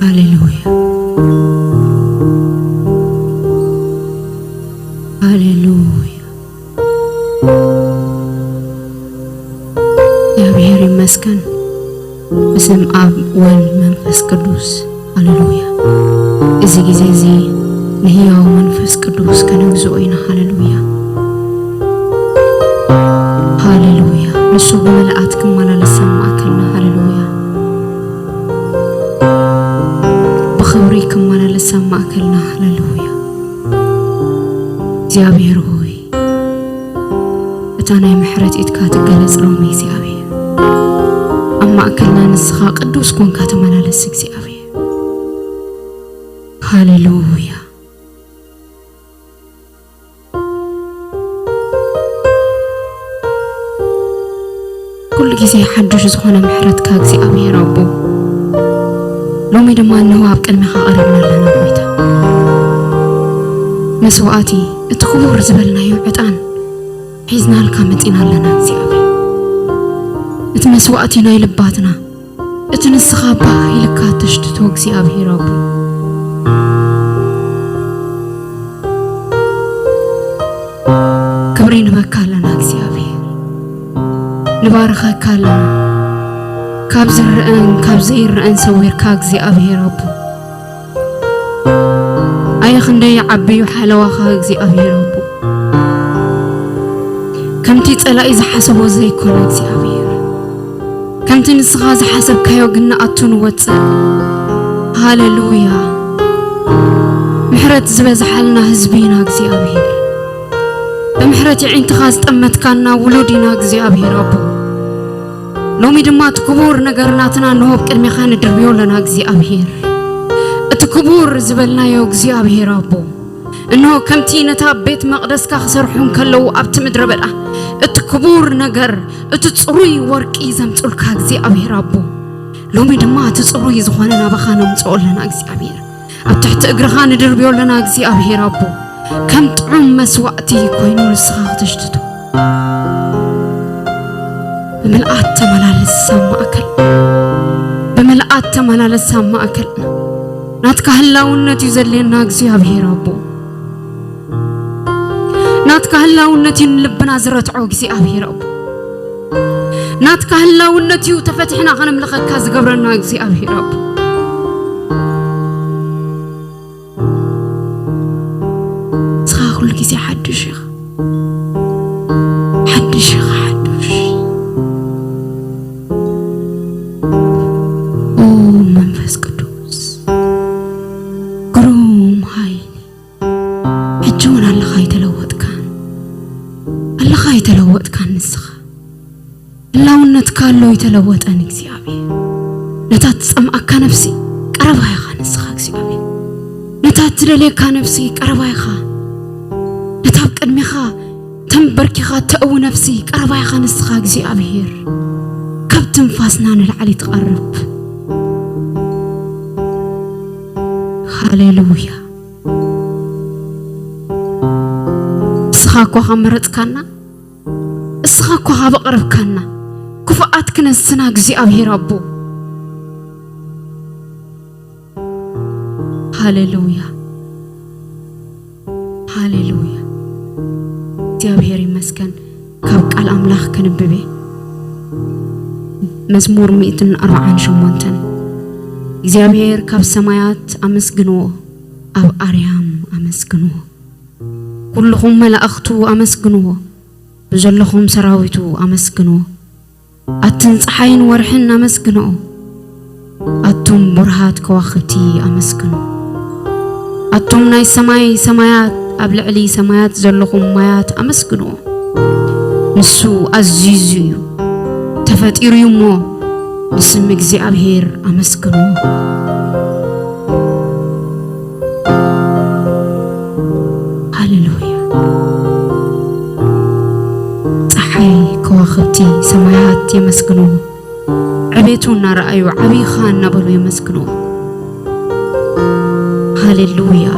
ሃሌሉያ፣ ሃሌሉያ። እግዚኣብሔር ይመስገን። ብስም ኣብ፣ ወልድ፣ መንፈስ ቅዱስ። ሃሌሉያ። እዚ ግዜ እዚ ንህያው መንፈስ ቅዱስ ከነግዝኦ ኢና። ሃሌሉያ፣ ሃሌሉያ። ንሱ ብምልኣት ክመላለስ ኣብ ማእከልና። ሃሌሉያ። ብኽብሪ ክመላለስ ኣብ ማእከልና። ሃሌሉያ። እግዚኣብሔር ሆይ፣ እታ ናይ ምሕረት ኢድካ ትገለጽ ሎሚ እግዚኣብሔር። ኣብ ማእከልና ንስኻ ቅዱስ ኮንካ ተመላለስ እግዚኣብሔር። ሃሌሉያ። ኩሉ ግዜ ሓድሽ ዝኾነ ምሕረትካ እግዚኣብሔር ኣቦ፣ ሎሚ ድማ እንሆ ኣብ ቅድሚኻ ቀሪብና ኣለና ጎይታ። መስዋእቲ፣ እቲ ክቡር ዝበልናዮ ዕጣን ሒዝናልካ መጺና ኣለና እግዚኣብሔር። እቲ መስዋእቲ ናይ ልባትና፣ እቲ ንስኻ ባህ ኢልካ ተሽትቶ እግዚኣብሔር ኣቦ፣ ክብሪ ንበካ ኣለና እግዚኣብሔር። ንባርኸካ ኣለና። ካብ ዝረአን ካብ ዘይረአን ሰዊርካ እግዚኣብሔር ኣቦ፣ ኣየ ክንደይ ዓብዩ ሓለዋኻ እግዚኣብሔር ኣቦ። ከምቲ ጸላኢ ዝሓሰቦ ዘይኮነ እግዚኣብሔር፣ ከምቲ ንስኻ ዝሓሰብካዮ ግን ንኣቱ ንወጽእ። ሃሌሉያ። ምሕረት ዝበዝሓልና ህዝቢ ኢና እግዚኣብሔር። ብምሕረት የዒንትኻ ዝጠመትካና ውሉድ ኢና እግዚኣብሔር ኣቦ። ሎሚ ድማ እቲ ክቡር ነገር ናትና እንሆ ኣብ ቅድሜኻ ንድርብዮ ኣለና እግዚኣብሔር። እቲ ክቡር ዝበልናዮ እግዚኣብሔር ኣቦ፣ እንሆ ከምቲ ነታ ቤት መቕደስካ ክሰርሑ እንከለዉ ኣብቲ ምድረ በዳ እቲ ክቡር ነገር፣ እቲ ጽሩይ ወርቂ ዘምጹልካ እግዚኣብሔር ኣቦ፣ ሎሚ ድማ እቲ ጽሩይ ዝኾነ ናባኻ ነምጽኦ ኣለና እግዚኣብሔር። ኣብ ትሕቲ እግርኻ ንድርብዮ ኣለና እግዚኣብሔር ኣቦ። ከም ጥዑም መስዋእቲ ኮይኑ ንስኻ ክተሽትቶ። ብምልኣት ተመላለስ ኣብ ማእከል፣ ብምልኣት ተመላለስ ኣብ ማእከልና። ናትካ ህላውነት እዩ ዘድልየና እግዚኣብሔር ኣቦ። ናትካ ህላውነት እዩ ንልብና ዝረትዖ እግዚኣብሔር ኣቦ። ናትካ ህላውነት እዩ ተፈቲሕና ከነምልኸካ ዝገብረና እግዚኣብሔር ኣቦ። ንስኻ ኩሉ ግዜ ሓድሽ ኢኻ። ሓድሽ ኢኻ፣ ሓድሽ። ኦ መንፈስ ቅዱስ፣ ግሩም ሓይሊ። ሕጂ እውን ኣለኻ ኣይተለወጥካን። ኣለኻ ኣይተለወጥካን ንስኻ። ህላውነትካ ኣሎ ኣይተለወጠን እግዚኣብሔር። ነታ ትጸምኣካ ነፍሲ ቀረባ ኢኻ ንስኻ እግዚኣብሔር። ነታ ትደልየካ ነፍሲ ቀረባ ኢኻ። ነታ ኣብ ቅድሜኻ ተንበርኪኻ ተእዊ ነፍሲ ቀረባ ኢኻ ንስኻ እግዚኣብሔር። ካብ ትንፋስና ንላዕሊ ትቐርብ። ሃሌሉያ። እስኻ እኳ ካብ መረጽካና፣ እስኻ እኳ ካብ ኣቕረብካና፣ ክፉኣት ክነስና እግዚኣብሔር ኣቦ። ሃሌሉያ፣ ሃሌሉያ። እግዚኣብሔር ይመስገን። ካብ ቃል ኣምላኽ ከንብብ እየ። መዝሙር ሚእትን ኣርባዓን ሸሞንተን። እግዚኣብሔር ካብ ሰማያት ኣመስግንዎ፣ ኣብ ኣርያም ኣመስግንዎ። ኩልኹም መላእኽቱ ኣመስግንዎ፣ ብዘለኹም ሰራዊቱ ኣመስግንዎ። ኣትን ጸሓይን ወርሕን ኣመስግንኦ፣ ኣቱም ብሩሃት ከዋኽብቲ ኣመስግኑ። ኣቱም ናይ ሰማይ ሰማያት፣ ኣብ ልዕሊ ሰማያት ዘለኹም ማያት ኣመስግንዎ። ንሱ ኣዚዙ እዩ፣ ተፈጢሩ እዩ እሞ፣ ንስም እግዚኣብሔር ኣመስግንዎ። ሃሌሉያ። ጸሓይ፣ ከዋኽብቲ ሰማያት የመስግንዎ፣ ዕቤቱ እናረኣዩ ዓቢኻ እናበሉ የመስግንዎ። ሃሌሉያ።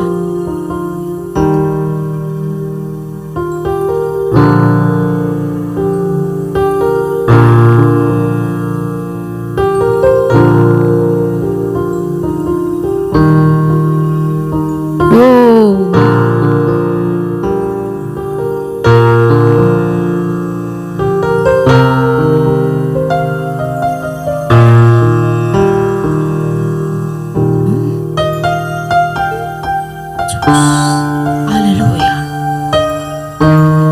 ሃሌሉያ።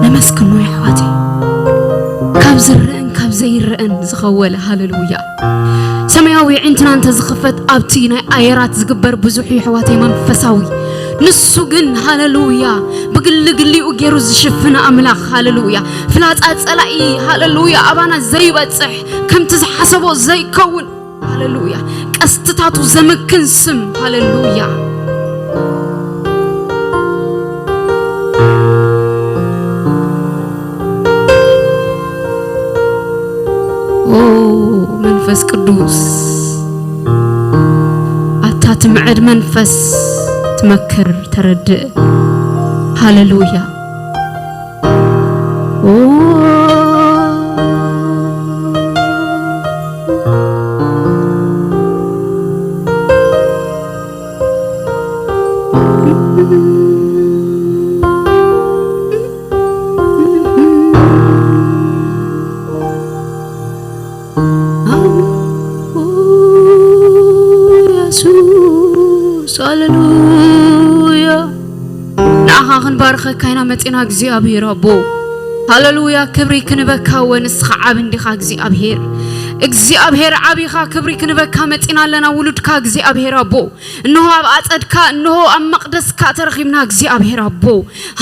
ነመስግኖ የሕዋተይ። ካብ ዝረአን ካብ ዘይረአን ዝኸወለ፣ ሃሌሉያ። ሰማያዊ ዕንትና እንተ ዝኽፈት ኣብቲ ናይ ኣየራት ዝግበር ብዙሕ እዩ የሕዋተይ መንፈሳዊ። ንሱ ግን፣ ሃሌሉያ፣ ብግሊ ግሊኡ ገይሩ ዝሽፍን ኣምላኽ፣ ሃሌሉያ። ፍላጻ ጸላኢ፣ ሃሌሉያ፣ ኣባና ዘይበጽሕ፣ ከምቲ ዝሓሰቦ ዘይከውን፣ ሃሌሉያ። ቀስትታቱ ዘምክን ስም። ሃሌሉያ። ኦ መንፈስ ቅዱስ፣ ኣታ ትምዕድ መንፈስ፣ ትመክር ተረድእ። ሃሌሉያ። ኦ የሱስ፣ ሃሌሉያ። ንዓኻ ክንባርኸካ ኢና መጺና እግዚኣብሔር ኣቦ። ሃሌሉያ፣ ክብሪ ክንበካ እወ፣ ንስኻ ዓቢ እንዲኻ እግዚኣብሔር። እግዚኣብሔር ዓቢኻ፣ ክብሪ ክንበካ መጺና ኣለና ውሉድካ እግዚኣብሔር ኣቦ። እንሆ ኣብ ኣጸድካ፣ እንሆ ኣብ መቕደስካ ተረኺብና እግዚኣብሔር ኣቦ።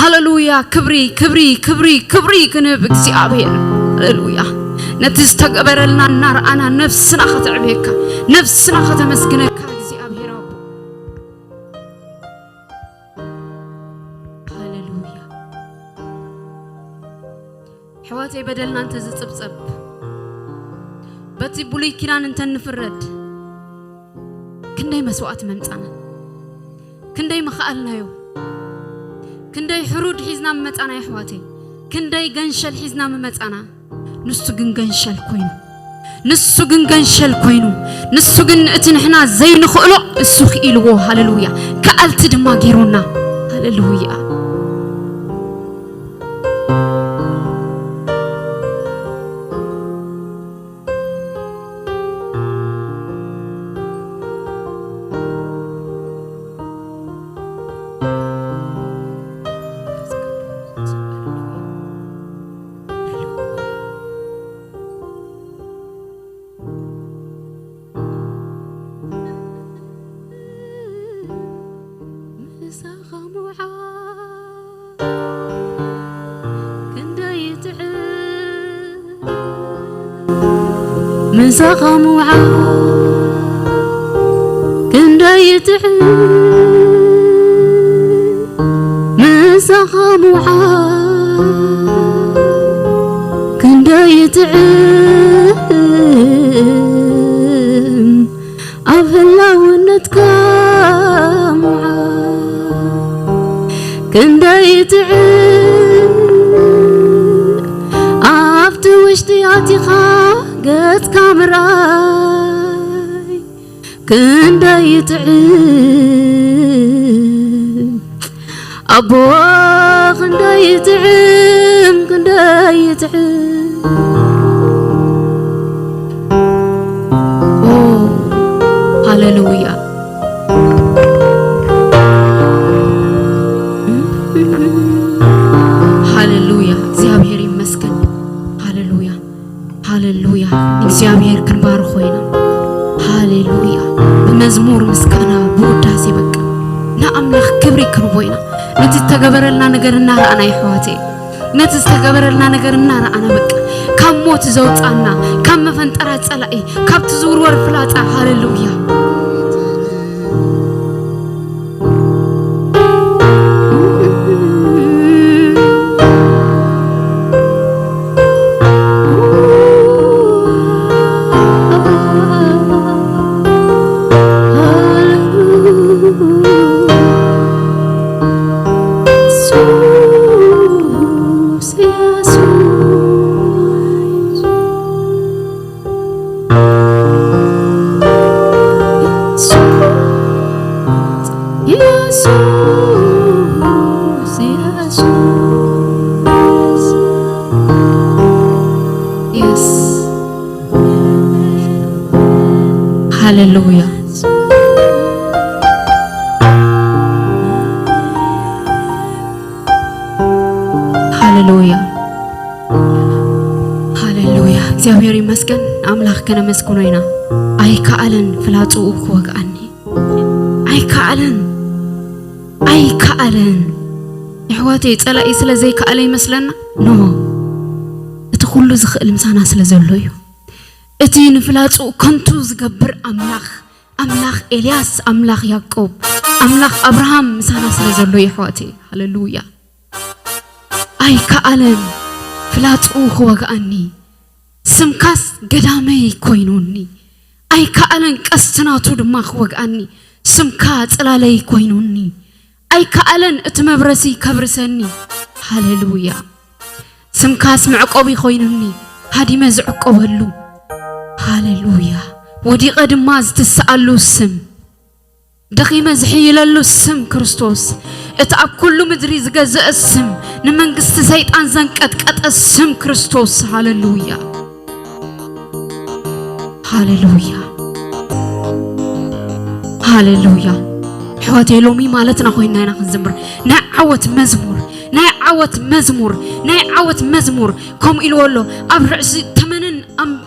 ሃሌሉያ፣ ክብሪ፣ ክብሪ፣ ክብሪ፣ ክብሪ ክንህብ እግዚኣብሔር። ሃሌሉያ። ነቲ ዝተገበረልና እናረኣና ነፍስና ከተዕብየካ፣ ነፍስና ከተመስግነካ እግዚኣብሔር ኣቦ። ሃሌሉያ። ኣሕዋተይ በደልና እንተ ዝጽብጸብ፣ በቲ ብሉይ ኪዳን እንተ ንፍረድ፣ ክንደይ መስዋእቲ መምጻና፣ ክንደይ ምኸኣልናዮ፣ ክንደይ ሕሩድ ሒዝና ምመጻና የሕዋተይ፣ ክንደይ ገንሸል ሒዝና ምመጻና። ንሱ ግን ገንሸል ኮይኑ፣ ንሱ ግን ገንሸል ኮይኑ፣ ንሱ ግን እቲ ንሕና ዘይንኽእሎ እሱ ክኢልዎ። ሃሌሉያ። ከኣልቲ ድማ ገይሩና። ሃሌሉያ። ምሳኻ ምውዓል ክንደይ ይጥዕም፣ ምሳኻ ምውዓል ክንደይ ይጥዕም፣ ምሳኻ ምውዓል ክንደይ ይጥዕም። ኣብ ህላውነትካ ምውዓል ክንደይ ይጥዕም፣ ኣብቲ ውሽጢ ኣቲኻ ገጽካ ምርኣይ ክንደይ ይጥዕም። ኣቦ ክንደይ ይጥዕም፣ ክንደይ ይጥዕም። ኦ ሃሌሉያ፣ ሃሌሉያ፣ እግዚኣብሔር ይመስገን። ሃሌሉያ። ሃሌሉያ፣ ንእግዚኣብሔር ክንባርኾ ኢና። ሃሌሉያ። ብመዝሙር ምስጋና፣ ብውዳሴ በቃ ንኣምላኽ ክብሪ ክንቦ ኢና። ነቲ ዝተገበረልና ነገር እናረኣና የሕዋተይ፣ ነቲ ዝተገበረልና ነገር እናረኣና በቃ ካብ ሞት ዘውፃና፣ ካብ መፈንጠራ ፀላኢ፣ ካብቲ ዝውርወር ፍላፃ። ሃሌሉያ። ሃሌሉያ። እግዚኣብሔር ይመስገን። ኣምላኽ ከነመስግኖ ኢና። ኣይከኣለን ፍላጽኡ ክወግኣኒ። ኣይከኣለን። ኣይከኣለን። የሕዋተይ፣ ጸላኢ ስለ ዘይከኣለ ይመስለና? ኖ። እቲ ኩሉ ዝኽእል ምሳና ስለ ዘሎ እዩ። እቲ ንፍላጽኡ ከንቱ ዝገብር ኣምላኽ፣ ኣምላኽ ኤልያስ፣ ኣምላኽ ያዕቆብ፣ ኣምላኽ ኣብርሃም ምሳና ስለ ዘሎ እዩ፣ የሕዋተይ። ሃሌሉያ። ኣይከኣለን ፍላጽኡ ክወግኣኒ፣ ስምካስ ገዳመይ ኮይኑኒ። ኣይከኣለን ቀስቲ ናቱ ድማ ክወግኣኒ፣ ስምካ ጽላለይ ኮይኑኒ። ኣይከኣለን እቲ መብረሲ ከብርሰኒ። ሃሌሉያ። ስምካስ መዕቆቢ ኮይኑኒ፣ ሃዲመ ዝዕቆበሉ። ሃሌሉያ። ወዲቐ ድማ ዝትስኣሉ ስም፣ ደኺመ ዝሕይለሉ ስም ክርስቶስ፣ እቲ ኣብ ኩሉ ምድሪ ዝገዘአ ስም፣ ንመንግስቲ ሰይጣን ዘንቀጥቀጠ ስም ክርስቶስ። ሃሌሉያ፣ ሃሌሉያ፣ ሃሌሉያ። ኣሕዋተይ፣ ሎሚ ማለትና ኮይንና ኢና ክንዝምር። ናይ ዓወት መዝሙር፣ ናይ ዓወት መዝሙር፣ ናይ ዓወት መዝሙር። ከምኡ ኢልዎ ኣሎ፣ ኣብ ርእሲ ተመንን ኣም-፣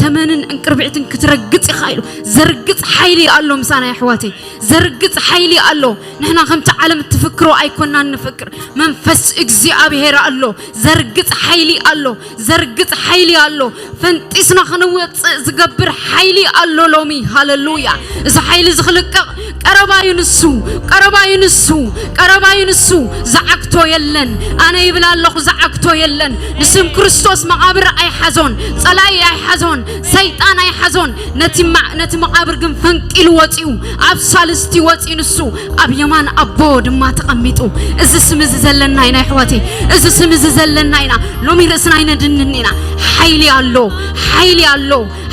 ተመንን እንቅርቢዕትን ክትረግጽ ኢኻ ኢሉ። ዘርግጽ ሓይሊ ኣሎ ምሳና፣ ኣሕዋተይ። ዘርግጽ ሓይሊ ኣሎ። ንሕና ከምቲ ዓለም እትፍክሮ ኣይኮናን ንፍክር። መንፈስ እግዚኣብሔር ኣሎ። ዘርግጽ ሓይሊ ኣሎ። ዘርግጽ ሓይሊ ኣሎ። ፈንጢስና ክንወጽእ ዝገብር ሓይሊ ኣሎ ሎሚ። ሃሌሉያ። እዚ ሓይሊ እዚ ክልቀቕ ቀረባዩ ንሱ፣ ቀረባዩ ንሱ፣ ቀረባዩ ንሱ። ዝዓግቶ የለን። ኣነ ይብል ኣለኹ፣ ዝዓግቶ የለን። ንስም ክርስቶስ መቓብር ኣይሓዞን፣ ጸላኢ ኣይሓዞን፣ ሰይጣን ኣይሓዞን። ነቲ ማ-፣ ነቲ መቓብር ግን ፈንቂሉ ወጺኡ፣ ኣብ ሳልስቲ ወጺኡ ንሱ፣ ኣብ የማን ኣቦ ድማ ተቐሚጡ። እዚ ስም እዚ ዘለና ኢና፣ ኣሕዋተይ። እዚ ስም እዚ ዘለና ኢና። ሎሚ ርእስና ኣይነድንን ኢና። ሓይሊ ኣሎ፣ ሓይሊ ኣሎ፣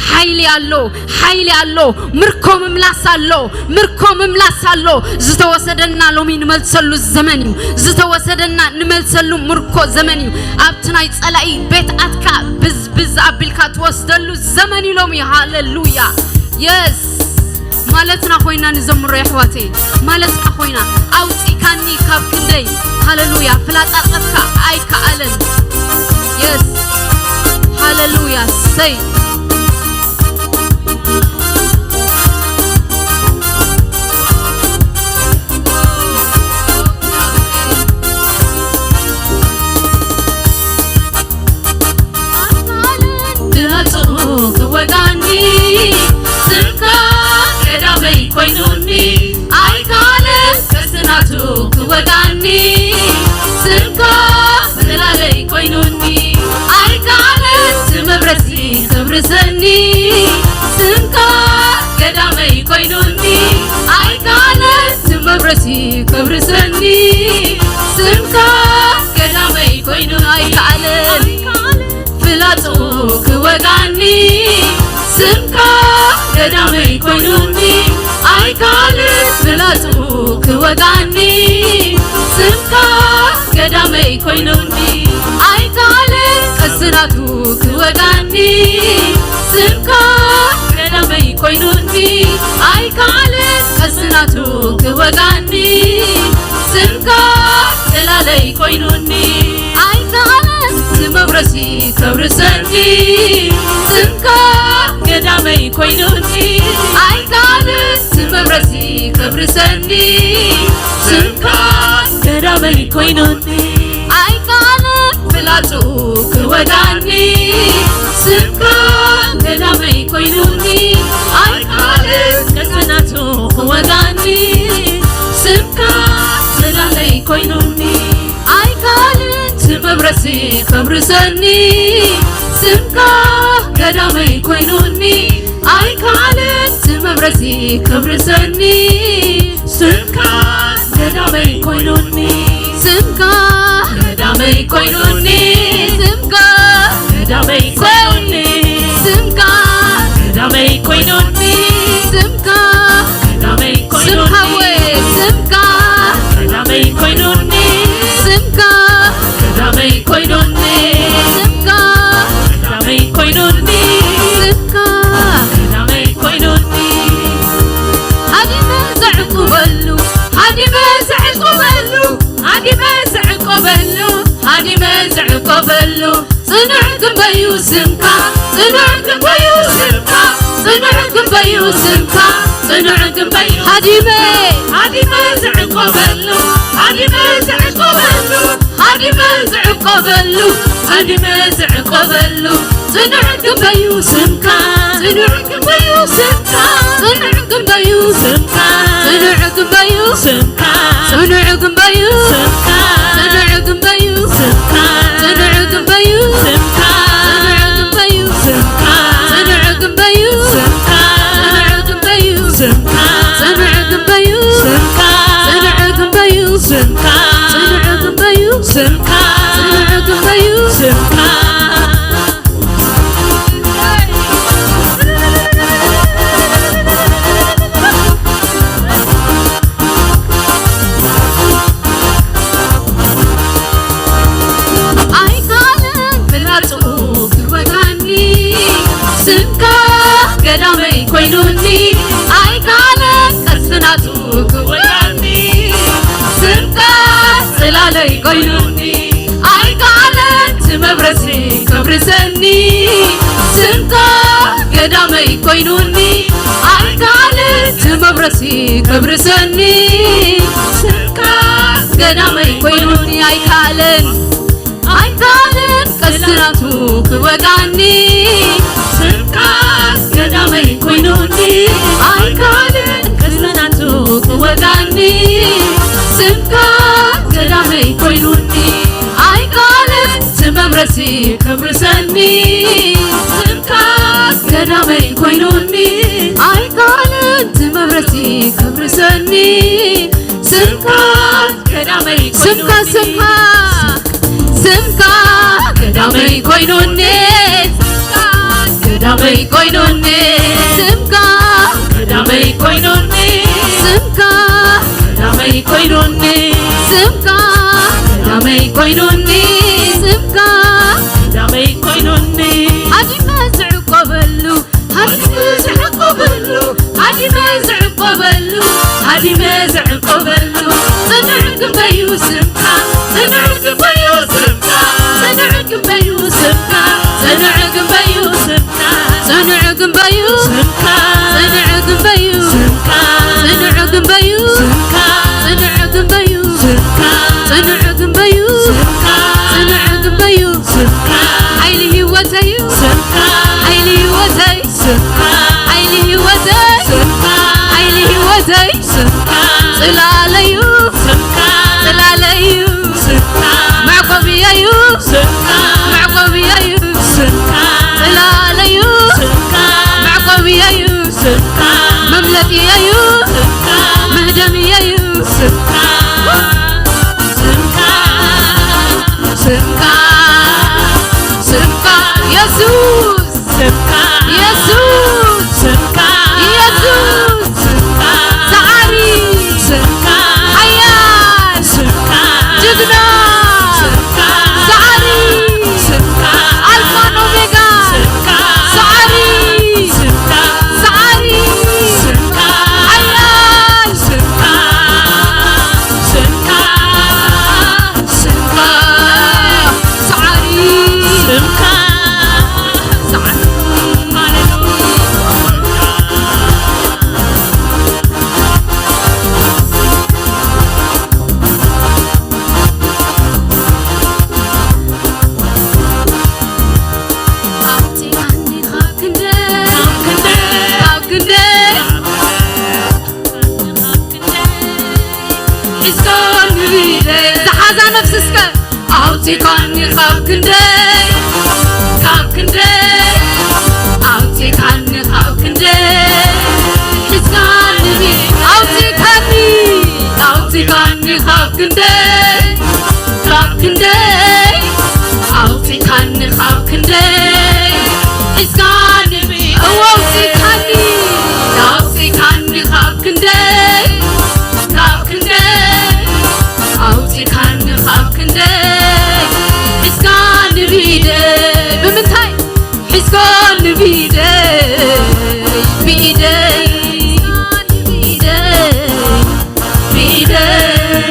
ሓይሊ ኣሎ፣ ሓይሊ ኣሎ። ምርኮ ምምላስ ኣሎ፣ ምርኮ ምምላስ ኣሎ። ዝተወሰደና ሎሚ ንመልሰሉ ዘመን እዩ። ዝተወሰደና ንመልሰሉ ምርኮ ዘመን እዩ። ኣብቲ ናይ ጸላኢ ቤት ኣትካ ብዝብዝ ኣቢልካ ትወስደሉ ዘመን እዩ ሎሚ። ሃሌሉያ። የስ፣ ማለትና ኮይና ንዘምሮ፣ የሕዋተይ። ማለትና ኮይና፣ ኣውጺእካኒ ካብ ክንደይ። ሃሌሉያ። ፍላጻ ጸጥካ ኣይከኣለን። የስ፣ ሃሌሉያ። ሰይ ድላጽኡ ክወጋኒ፣ ስምካ ቀዳመይ ኮይኑኒ። ኣይከኣለን ቀስናቱ ክወጋኒ፣ ስምካ ጽላለይ ኮይኑኒ። ኣይከኣለን መብረሲ ከብርሰኒ፣ ስምካ ቀዳመይ ኮይኑኒ። ኣይከኣለን መብረሲ ከብርሰኒ፣ ስምካ ቀዳመይ ኮይኑ። ኣይከኣለን ፍላጹ ክወጋኒ፣ ስምካ ቀዳመይ ኮይኑኒ። ኣይከኣለን ፍላጹ ክወጋኒ፣ ስምካ ቀዳመይ ኮይኑኒ። ኣይከኣለን ቀስናቱ ክወጋኒ፣ ስምካ ቀዳመይ ኮይኑኒ። ኣይከኣለን ቀስናቱ ክወጋኒ፣ ስምካ ጽላለይ ኮይኑኒ። ኣይከኣለን መብረሲ ከብርሰኒ፣ ስምካ ቀዳመይ ኮይኑኒ። ኣይከኣለን መብረሲ ከብርሰኒ፣ ስምካ ቀዳመይ ኮይኑኒ። ኣይከኣለን ፍላጹ ክወጋኒ፣ ስምካ ቀዳመይ ኮይኑኒ። ኣይከኣለን ቀስናቱ ክወጋኒ፣ ስምካ ጽላለይ ኮይኑኒ። ኣይከኣለን መብረሲ ከብርሰኒ፣ ስምካ ቀዳመይ ኮይኑኒ። ኣይከኣለን መብረሲ ከብርሰኒ፣ ስምካ ቀዳመይ ኮይኑኒ። ስምካ ቀዳመይ ኮይኑኒ። ስምካ ቀዳመይ ኮይኑኒ። ስምካ ቀዳመይ ኮይኑኒ። ስምካ ቀዳመይ ኮይኑኒ። ስምካ ወይ ስምካ ቀዳመይ ኮይኑኒ። ስምካ ቀዳመይ ኮይኑኒ። ስምካ ቀዳመይ ኮይኑኒ። ስምካ ቀዳመይ ኮይኑኒ። ሃዲመ ዘዕቁበሉ፣ ሃዲመ ዘዕቁበሉ፣ ሃዲመ ዘዕቆበሉ፣ ሃዲመ ዘዕቆበሉ፣ ጽኑዕ ክንበዩ ስምካ ስምካ ጽኑዕ ግንበዩ። ሃዲመ፣ ሃዲመ ዝዕቆበሉ፣ ሃዲመ ዝዕቆበሉ፣ ሃዲመ ዝዕቆበሉ፣ ሃዲመ ዝዕቆበሉ። ጽኑዕ ግንበዩ ስምካ፣ ጽኑዕ ግንበዩ ስምካ፣ ጽኑዕ ግንበዩ ስምካ፣ ጽኑዕ ግንበዩ ስምካ፣ ጽኑዕ ግንበዩ ስምካ፣ ጽኑዕ ግንበዩ ስምካ፣ ጽኑዕ ግንበዩ ስምካ፣ ጽኑዕ ግንበዩ ስምካ፣ ጽኑዕ ግንበዩ ስምካ፣ ጽኑዕ ግንበዩ ስምካ፣ ጽኑዕ ግንበዩ ስምካ፣ ጽኑዕ ግንበዩ ስምካ፣ ጽኑዕ ግንበዩ ስምካ፣ ጽኑዕ ግንበዩ ስምካ። ኣይካለን ፍላጹ ክወጋኒ፣ ስምካ ገዳመይ ኮይኑኒ። ኣይካለን ቅርሲ ናቱ ክወጋኒ፣ ስምካ ጽላለይ ኮይኑኒ። ኣይካለን ትመብረሲ ከብርሰኒ፣ ስምካ ገዳመይ ኮይኑኒ። ኣይካለን ትመብረሲ ከብርሰኒ፣ ስምካ ገዳመይ ኮይኑኒ። ኣይካለን ኣይካለን ቀስናቱ ክወጋኒ፣ ስምካ ገዳመይ ኮይኑኒ። ኣይካለን ቀስናቱ ክወጋኒ፣ ስምካ ገዳመይ ኮይኑኒ። ኣይካለን ትመብረሲ ከብርሰኒ፣ ስምካ ገዳመይ ኮይኑኒ። ኣይካለን ትመብረሲ ከብርሰኒ፣ ስምካ ገዳመይ ስምካ ኮይኑኒ። ስምካ ስምካ ገዳመይ ኮይኑኒ። ስምካ ገዳመይ ኮይኑኒ። ስምካ ገዳመይ ኮይኑኒ። ስምካ ገዳመይ ኮይኑኒ። ስምካ ገዳመይ ኮይኑኒ። ስምካ ገዳመይ ኮይኑኒ። ሃዲመ ዝዕቆበሉ፣ ሃዲመ ዝዕቆበሉ፣ ሃዲመ ዝዕቆበሉ፣ ሃዲመ ዝዕቆበሉ። ጽኑዕ ግንበዩ ስምካ፣ ጽኑዕ ግንበዩ ስምካ፣ ጽኑዕ ግንበዩ ስምካ፣ ጽኑዕ ግንበዩ ስምካ፣ ጽኑዕ ግንበዩ ስምካ፣ ጽኑዕ ግንበዩ ስምካ፣ ጽኑዕ ግንበዩ ስምካ፣ ጽኑዕ ግንበዩ ስምካ፣ ጽኑዕ ግንበዩ ስምካ፣ ጽኑዕ ግንበዩ ስምካ። ሓይሊ ህይወተዩ ስምካ፣ ሓይሊ ህይወተይ ስምካ፣ ሓይሊ ህይወተይ ስምካ፣ ሓይሊ ህይወተይ ስምካ፣ ጽላለዩ ስምካ፣ ጽላለዩ ስምካ፣ መዕቆብየዩ ስምካ፣ መዕቆብየዩ ስምካ፣ ጽላለዩ ስምካ፣ መዕቆብየዩ ስምካ፣ መምለጥየዩ ስምካ፣ መህደምየዩ ስምካ፣ ስምካ፣ ስምካ፣ ስምካ፣ የሱስ። ስምካ የሱስ ስምካ የሱስ ስምካ ሰዓሪ ስምካ ሓያል ስምካ ጅግና ስምካ ሰዓሪ ስምካ ኣልፋን ኦሜጋ ስምካ ሰዓሪ ስምካ ሰዓሪ ስምካ ሓያል ስምካ ስምካ ስምካ ሰዓሪ ስምካ ሰዓሪ ሃሌሉያ። ኣውጽኣኒ ካብ ክንደይ፣ ካብ ክንደይ፣ ካብ ክንደይ ሒዝካኒ ብኢደይ ዝሓዛ ነፍሲ እስከ ኣውጺካኒ ካብ ክንደይ ካብ ክንደይ ኣውጺካኒ ካብ ክንደይ ሒዝካኒ ብኢደይ ኣውጺካኒ ኣውጺካኒ ካብ ክንደይ ካብ ክንደይ ኣውጺካኒ ካብ ክንደይ ሒዝካኒ ብኢደይ እወ ኣውጺካኒ ኣውጺካኒ ካብ ክንደይ ካብ ክንደይ ኣውጺካኒ ካብ ክንደይ ሒዝካኒ ብኢደይ ብምንታይ ሒዝካኒ ብኢደይ ብኢደይ ብኢደይ ብኢደይ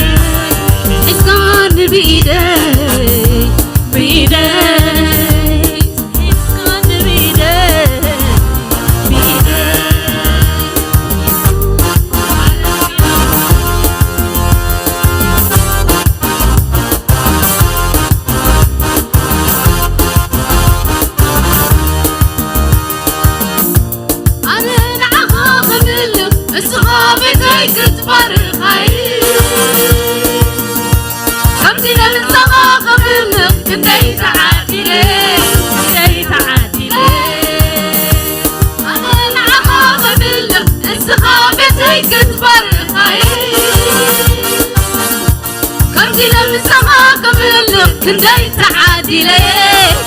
ክንደይ ተዓዲለ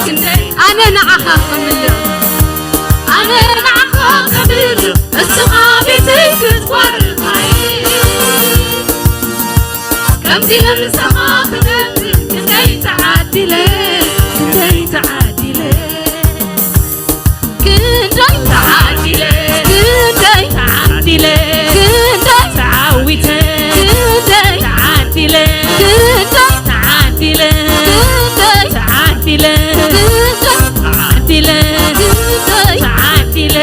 ክንደይ ኣነ ንዓኻ ክምልኽ ኣነ ንዓኻ ክምልኽ እስኻ ቤተይ ክትባርኻ ከምዚ ኢለ ምሳኻ ክነብር ክንደይ ተዓዲለ ክንደይ ተዓዲለ ክንደይ ተዓዲለ ክንደይ ተዓዲለ ክንደይ ተዓዊተ ክንደይ ተዓዲለ ክንደይ ተዓዲለ ክንደይ ተዓዲለ ክንደይ ተዓዲለ ክንደይ ተዓዲለ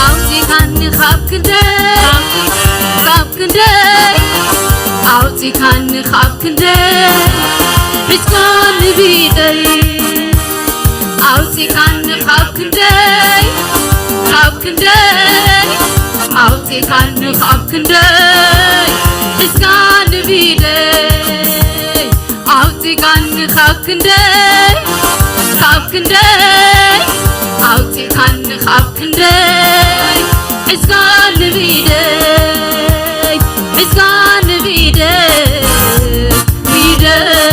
ኣውፂኻኒ ካብ ክንደይ ካብ ክንደይ ኣውፂኻኒ ካብ ክንደይ ሒዝካኒ ብኢደይ ኣውፂኻኒ ካብ ክንደይ ካብ ክንደይ ኣውፂኻኒ ካብ ክንደይ ሒዝካኒ ብኢደይ ኣውፂኻኒ ካብ ክንደይ ካብ ክንደይ ኣውፂኻኒ ካብ ክንደይ ሒዝካኒ ብኢደይ ሒዝካኒ ብኢደይ ብኢደይ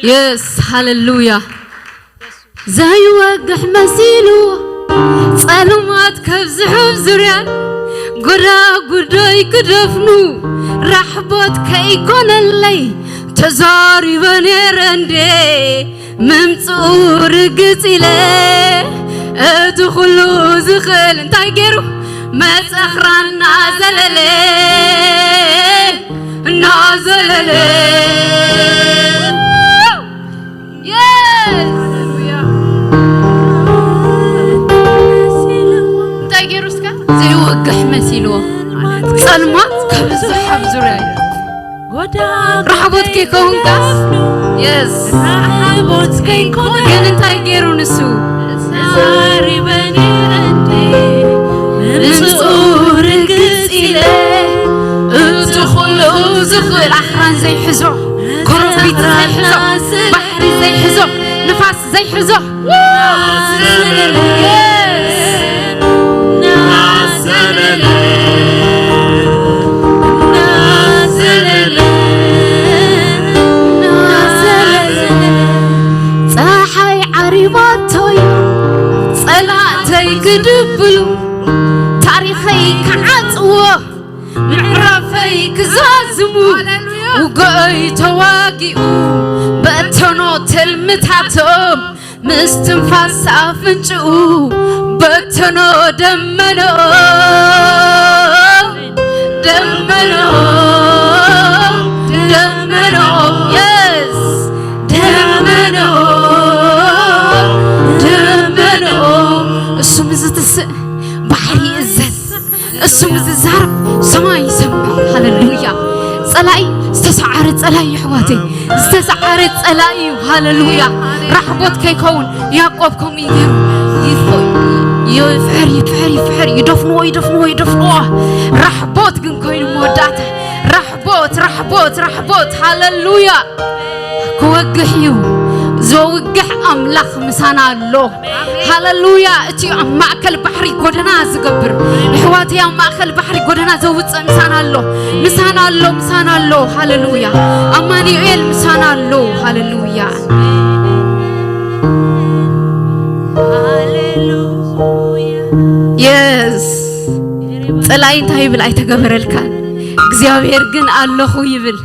Yes, ሃሌሉያ። ዘይወግሕ መሲሉ ጸልማት ከብዝሑ ዙርያ ጎዳጉዶይ ክደፍኑ ራሕቦት ከይኮነለይ ተዛሪበ ነረ እንዴ ምምፅኡ ርግፅ ኢለ እቲ ኩሉ ዝኽእል እንታይ ገይሩ መጸኽራ እናዘለለ እናዘለለ። Yes! እንታይ ገይሩ እስከ? ዘይወግሕ መሲልዎ። ጸልማት ከብዝሕ ኣብ ዙርያ እዩ። ራሕቦት ከይከውንካስ? የስ። ራሕቦት ከይኮነ ግን እንታይ ገይሩ ንሱ? ዛሪበኒ እንዴ ምጽኡ ርግጽ ኢለ፣ እቲ ኩሉ ዝኽእል ኣኽራን ዘይሕዞ፣ ኮረብታ ዘይሕዞ፣ ባሕሪ ዘይሕዞ፣ ንፋስ ዘይሕዞ። ፀሓይ ዓሪባቶይ ፀላእተይ ክድብሉ፣ ታሪኸይ ክዓፅዎ፣ ምዕራፈይ ክዛዝሙ፣ ሃሌሉያ። ውግኣይ ተዋጊኡ በተኖ ትልምታቶም፣ ምስትንፋስ ኣፍንጭኡ በተኖ ደመኖ፣ ደመኖ፣ ደመኖ። የስ። ደመኖ፣ ደመኖ። እሱ ምስ ዝትስእ ባሕሪ ይእዘዝ፣ እሱ ምስ ዝዛረብ ሰማይ ይሰምዕ። ሃሌሉያ። ጸላኢ ዝተሰዓረ ጸላኢ እዩ፣ ኣሕዋተይ፣ ዝተሰዓረ ጸላኢ እዩ። ሃሌሉያ። ራሕቦት ከይከውን ያዕቆብ ከምኡ እዩ ገይሩ። ይፎ-፣ ይፍሕር፣ ይፍሕር፣ ይፍሕር፣ ይደፍንዎ፣ ይደፍንዎ፣ ይደፍንዎ። ራሕቦት ግን ኮይኑ መወዳእታ። ራሕቦት፣ ራሕቦት፣ ራሕቦት። ሃሌሉያ። ክወግሕ እዩ። ዘውግሕ ኣምላኽ ምሳና ኣሎ። ሃሌሉያ። እቲ ኣብ ማእከል ባሕሪ ጎደና ዝገብር፣ ኣሕዋተይ፣ ኣብ ማእከል ባሕሪ ጎደና ዘውጽእ ምሳና ኣሎ። ምሳና ኣሎ፣ ምሳና ኣሎ። ሃሌሉያ። ኣማኑኤል ምሳና ኣሎ። ሃሌሉያ። የስ። ጸላኢ እንታይ ይብል? ኣይተገበረልካን። እግዚኣብሔር ግን ኣለኹ ይብል።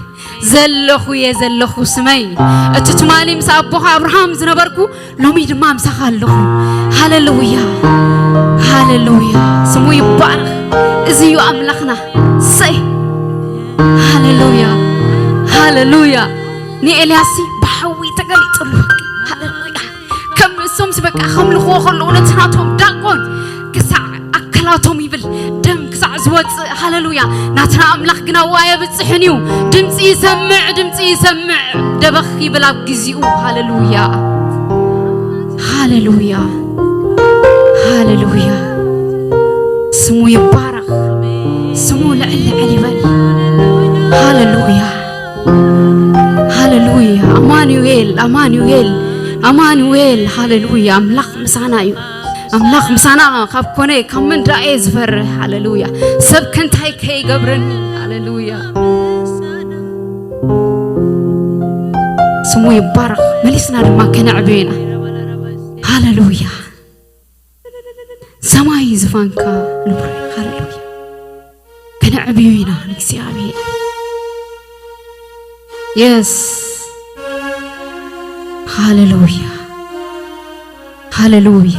ዘለኹ እየ ዘለኹ፣ ስመይ። እቲ ትማሊ ምስ ኣቦኻ ኣብርሃም ዝነበርኩ፣ ሎሚ ድማ ምሳኻ ኣለኹ። ሃሌሉያ፣ ሃሌሉያ፣ ስሙ ይባረኽ። እዚ እዩ ኣምላኽና። ሰይ፣ ሃሌሉያ፣ ሃሌሉያ። ንኤልያስ ብሓዊ ተገሊጽሉ። ሃሌሉያ። ከም እሶምስ በቃ ከምልኽዎ ከለዉ ነቲ ናቶም ዳጎን ክሳዕ ኣካላቶም ይብል ደም ክሳዕ ዝወፅእ። ሃሌሉያ። ናትና ኣምላኽ ግን ኣብኡ ኣየብፅሕን እዩ። ድምፂ ይሰምዕ፣ ድምፂ ይሰምዕ። ደበኽ ይብል ኣብ ግዚኡ። ሃሌሉያ፣ ሃሌሉያ፣ ሃሌሉያ። ስሙ ይባረኽ። ስሙ ልዕል ልዕል ይበል። ሃሌሉያ፣ ሃሌሉያ። ኣማኑኤል፣ ኣማኑኤል፣ ኣማኑኤል። ሃሌሉያ። ኣምላኽ ምሳና እዩ። ኣምላኽ ምሳና ካብ ኮነ ካብ መን ደኣ እየ ዝፈርህ? ሃሌሉያ። ሰብ ከንታይ ከይገብረኒ? ሃሌሉያ። ስሙ ይባረኽ። መሊስና ድማ ከነዕብዮ ኢና። ሃሌሉያ። ሰማይ ዝፋንካ ንብሮ። ሃሌሉያ። ከነዕብዮ ኢና ንእግዚኣብሔር። የስ። ሃሌሉያ፣ ሃሌሉያ።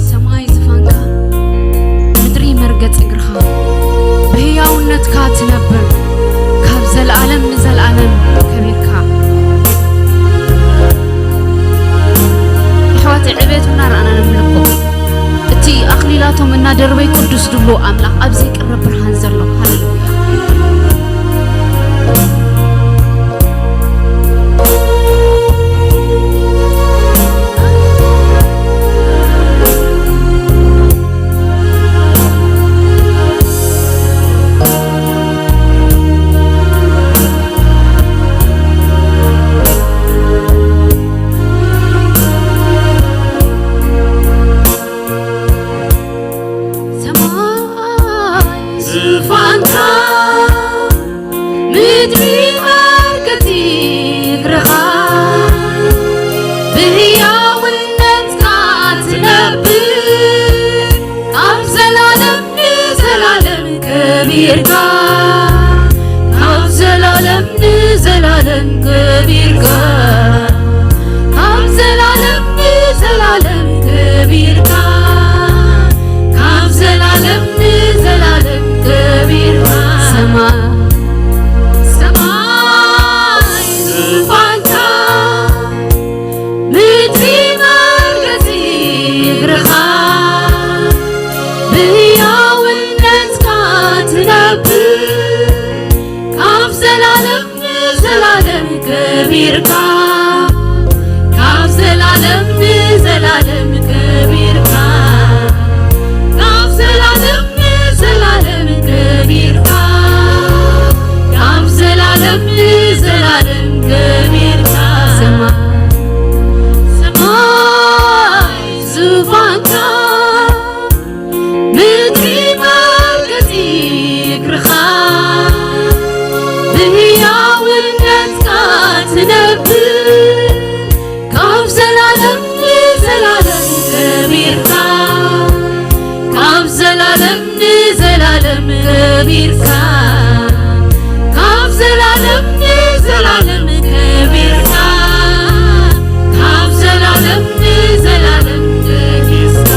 ሰማይ ዝፋንካ፣ ምድሪ መርገጺ እግርኻ፣ ብህያውነትካ ትነብር፣ ካብ ዘለኣለም ንዘለኣለም ከቢርካ። ኣሕዋተይ፣ ዕቤቱ እናረኣና ነምልኮ። እቲ ኣኽሊላቶም እናደርበይ ቅዱስ ድብሎ ኣምላኽ ኣብ ዘይቅረብ ብርሃን ዘሎ። ሃሌሉያ። ሰማይ ከቢርካ፣ ካብ ዘላለም ንዘላለም ከቢርካ፣ ካብ ዘላለም ንዘላለም ከቢርካ፣ ካብ ዘላለም ንዘላለም ከቢርካ። ሰማይ፣ ሰማይ ዙፋንካ፣ ምድሪ መርገጺ እግርኻ፣ ብህያውነትካ ትነብር። ካብ ዘላለም ንዘላለም ከቢርካ፣ ካብ ዘላለም ንዘላለም ከቢርካ፣ ካብ ዘላለም ንዘላለም ከቢርካ፣ ካብ ዘላለም ንዘላለም ከቢርካ። ሰማይ፣ ሰማይ ዙፋንካ፣ ምድሪ መርገጺ እግርኻ፣ ብህያውነትካ ትነብር። ካብ ዘላለም ንዘላለም ከቢርካ፣ ካብ ዘላለም ንዘላለም ከቢርካ፣ ካብ ዘላለም ንዘላለም ከቢርካ፣ ካብ ዘላለም ንዘላለም ከቢርካ።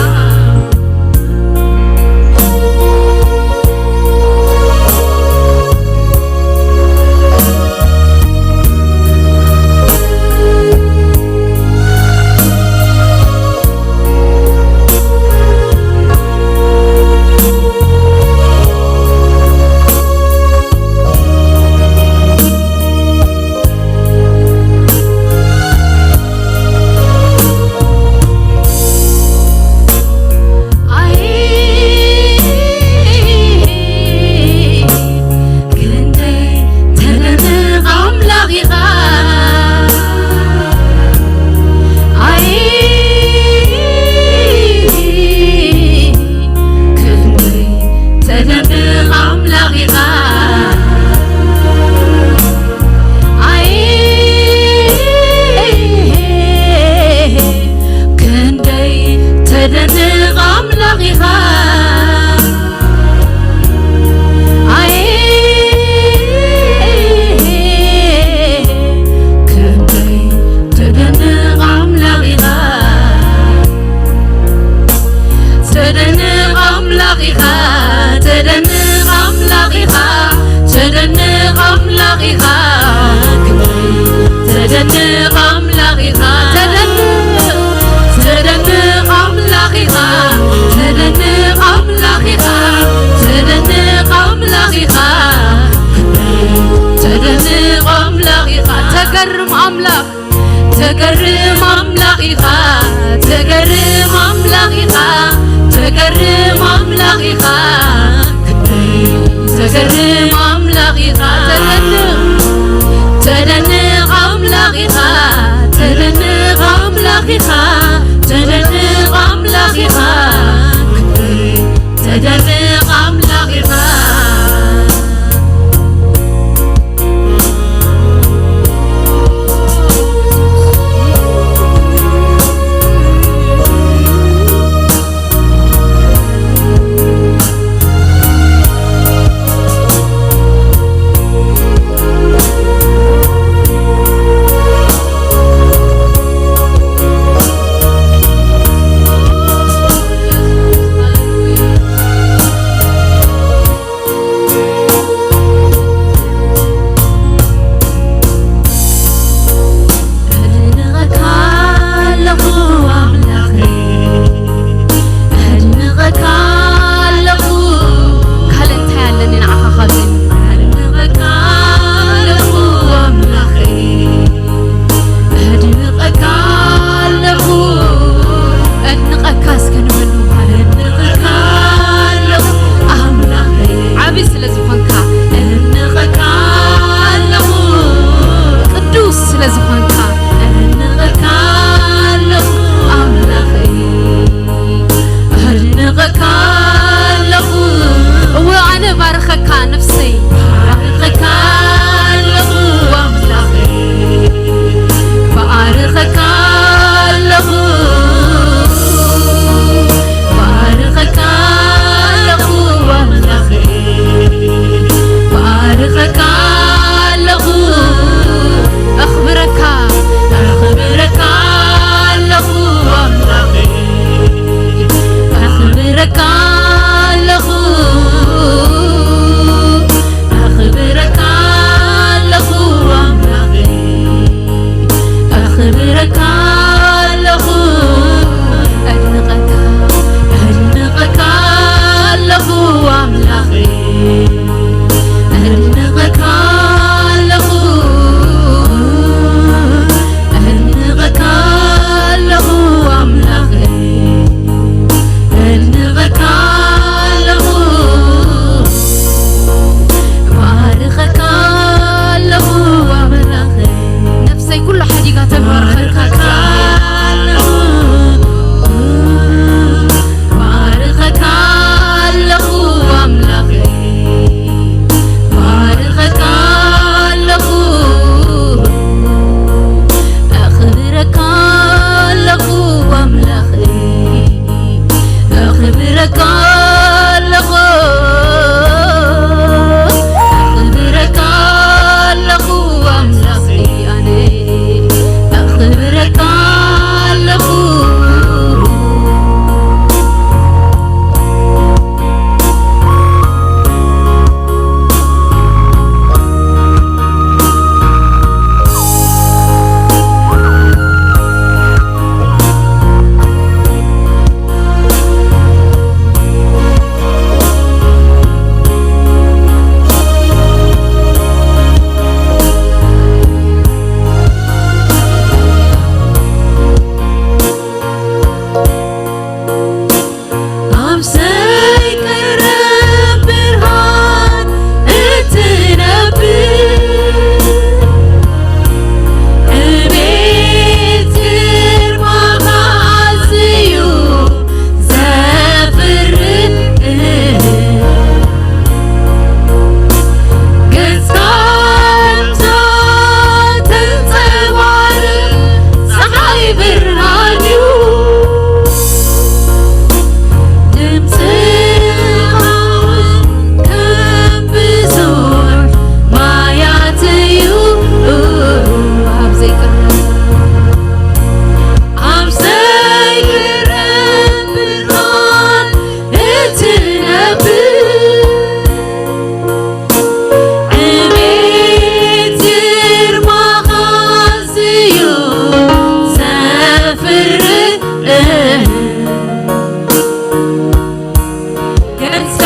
ገጽካ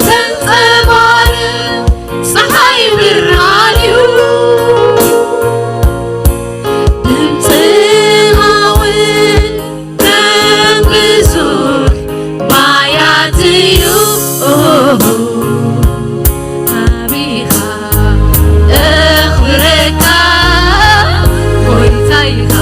ተንጸባርቕ ጸሓይ ብርሃን እዩ። ድምጽኻ እውን ከም ብዙሕ ማያት እዩ። ኣቢኻ እኽብረካ ጎይታይኻ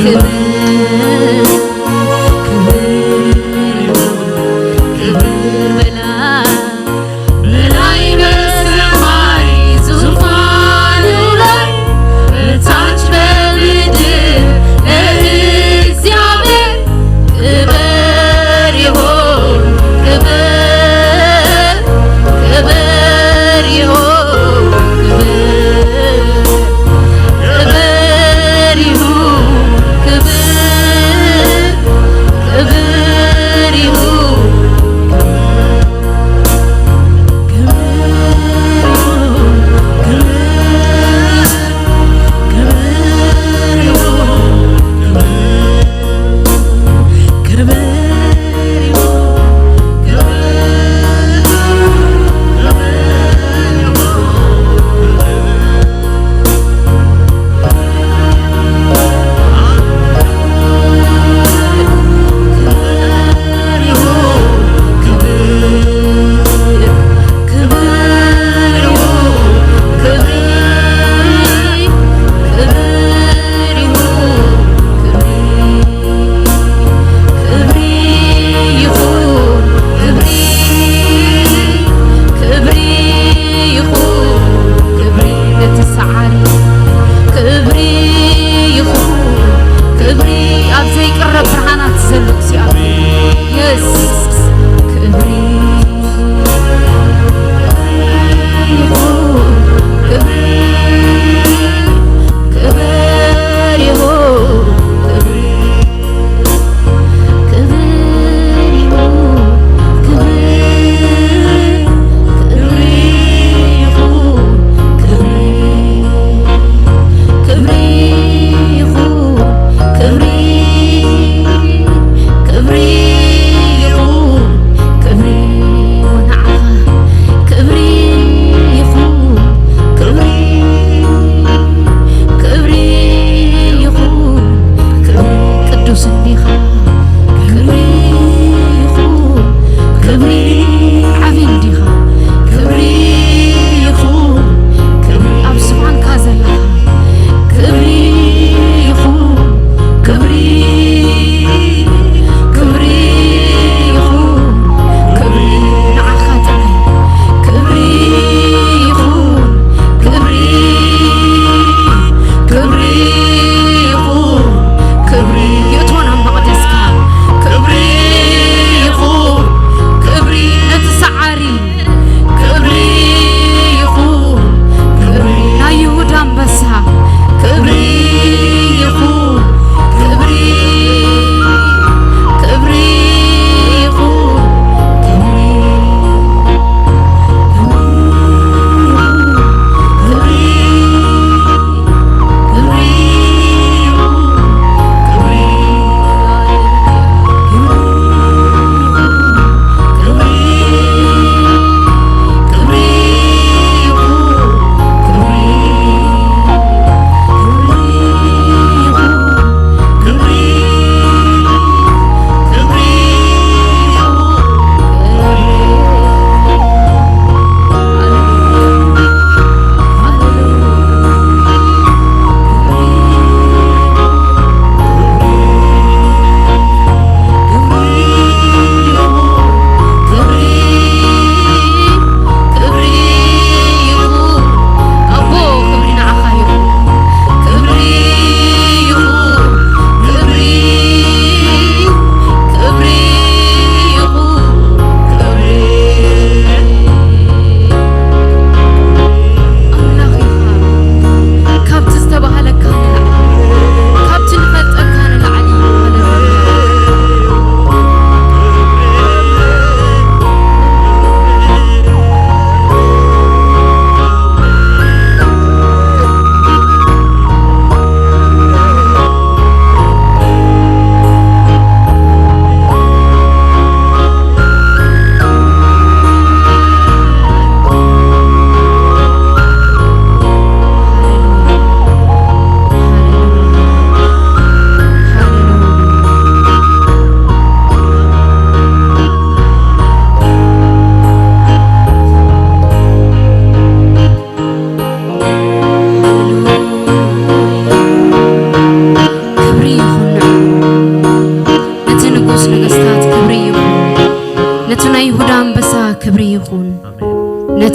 ክብር፣ ክብር ይሁን፣ ክብር በላይ፣ በላይ በሰማይ ዙፋኑ ላይ፣ በታች በምድር ለእግዚአብሔር ክብር ይሁን፣ ክብር፣ ክብር ይሁን፣ ክብር፣ ክብር ይሁን፣ ክብር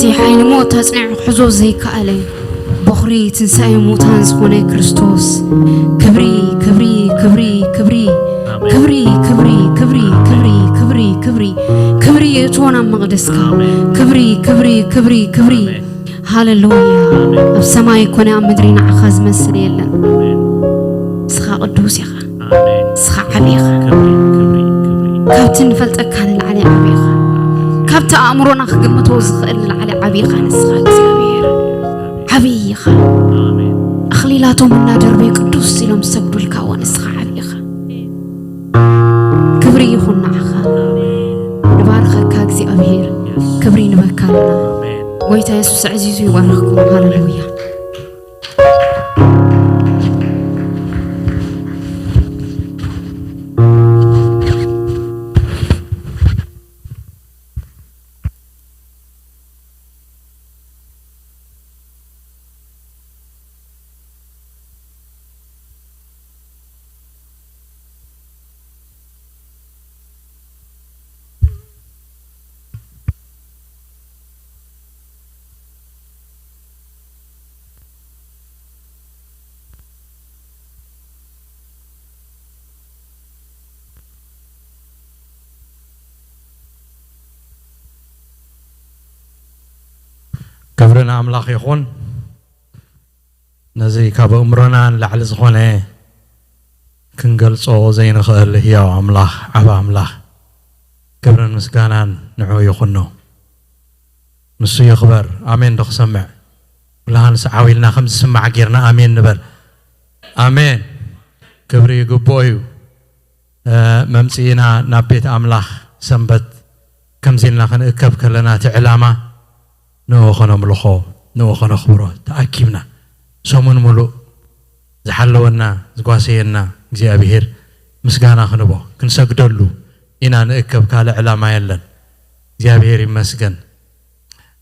እቲ ሓይሊ ሞት ኣጽኒዑ ክሕዞ ዘይከኣለ፣ ቦኽሪ ትንሳኤ ሙታን ዝኾነ ክርስቶስ፣ ክብሪ፣ ክብሪ፣ ክብሪ፣ ክብሪ፣ ኣሜን። ክብሪ፣ ክብሪ፣ ክብሪ፣ ክብሪ፣ ክብሪ፣ ክብሪ፣ ክብሪ ይእትዎ ናብ መቕደስካ። ኣሜን። ክብሪ፣ ክብሪ፣ ክብሪ፣ ክብሪ። ኣሜን። ሃሌሉያ። ኣሜን። ኣብ ሰማይ ኮነ ኣብ ምድሪ ንዓኻ ዝመስል የለን። ኣሜን። ንስኻ ቅዱስ ኢኻ። ኣሜን። ንስኻ ዓቢ ኢኻ። ክብሪ፣ ክብሪ፣ ክብሪ። ካብቲ ንፈልጠካ ንላዕሊ ዓቢ ኢኻ። ካብቲ ኣእምሮና ክግምቶ ዝኽእል ንላዕሊ ዓቢ ኢኻ ንስኻ እግዚኣብሔር። ዓቢ ኢኻ። ኣሜን። ኣኽሊላቶም እናደርበዩ ቅዱስ ኢሎም ዝሰግዱልካ እዎ ንስኻ ዓቢ ኢኻ። ክብሪ ይኹን ንዓኻ። ንባርኸካ እግዚኣብሔር። ክብሪ ንበካ ኣለና። ኣሜን። ጎይታ የሱስ ኣዕዚዙ ይባርኽኩም። ሃሌሉያ። ክብሪ ንኣምላኽ ይኹን። ነዚ ካብ ኣእምሮና ንላዕሊ ዝኾነ ክንገልጾ ዘይንኽእል ህያው ኣምላኽ፣ ዓቢ ኣምላኽ፣ ክብርን ምስጋናን ንዕኡ ይኹኖ። ንሱ ይኽበር። ኣሜን ዶ ክሰምዕ? ኩላህንስ ዓው ኢልና ከም ዝስማዕ ጌርና ኣሜን ንበል። ኣሜን። ክብሪ ይግብኦ እዩ። እ፣ መምጽኢና ናብ ቤት ኣምላኽ ሰንበት ከምዚ ኢልና ክንእከብ ከለና እቲ ዕላማ ንኡ ኸነምልኾ፣ ንኡ ኸነኽብሮ ተኣኪብና ሰሙን ምሉእ ዝሓለወና፣ ዝጓሰየና እግዚኣብሔር ምስጋና ክንቦ፣ ክንሰግደሉ ኢና ንእከብ፣ ካልእ ዕላማ የለን። እግዚኣብሔር ይመስገን።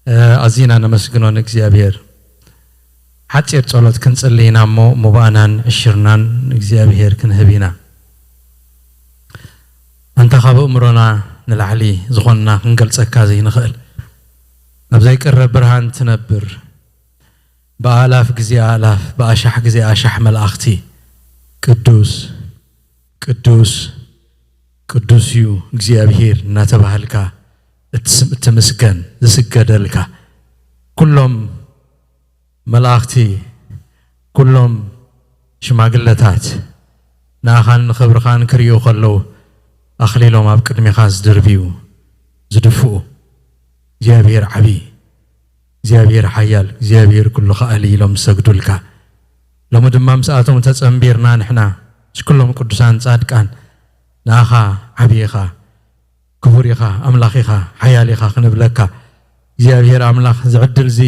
እ፣ ኣዚና ነመስግኖ ንእግዚኣብሔር። ሓጺር ጸሎት ክንጽሊ ኢና እሞ ሙባእናን ዕሽርናን ንእግዚኣብሔር ክንህብ ኢና። ኣንታ ካብ ኣእምሮና ንላዕሊ ዝኾንና ክንገልጸካ ዘይንኽእል፣ ኣብ ዘይቅረብ ብርሃን ትነብር፣ ብኣላፍ ግዜ ኣላፍ፣ ብኣሻሕ ግዜ ኣሻሕ መላእኽቲ ቅዱስ፣ ቅዱስ፣ ቅዱስ እዩ እግዚኣብሔር እናተባህልካ እትስም-፣ እትምስገን፣ ዝስገደልካ። ኩሎም መላእኽቲ፣ ኩሎም ሽማግለታት ንኣኻን ንኽብርኻን ክርእዩ ከለዉ ኣኽሊሎም ኣብ ቅድሜኻ ዝድርብዩ፣ ዝድፍኡ፣ እግዚኣብሔር ዓብዪ፣ እግዚኣብሔር ሓያል፣ እግዚኣብሔር ኩሉ ኸኣሊ ኢሎም ዝሰግዱልካ። ሎሚ ድማ ምስኣቶም ተጸንቢርና ንሕና፣ ምስ ኩሎም ቅዱሳን ጻድቃን፣ ንኣኻ ዓብዪ ኢኻ፣ ክቡር ኢኻ፣ ኣምላኽ ኢኻ፣ ሓያል ኢኻ ክንብለካ፣ እግዚኣብሔር ኣምላኽ፣ እዚ ዕድል እዚ፣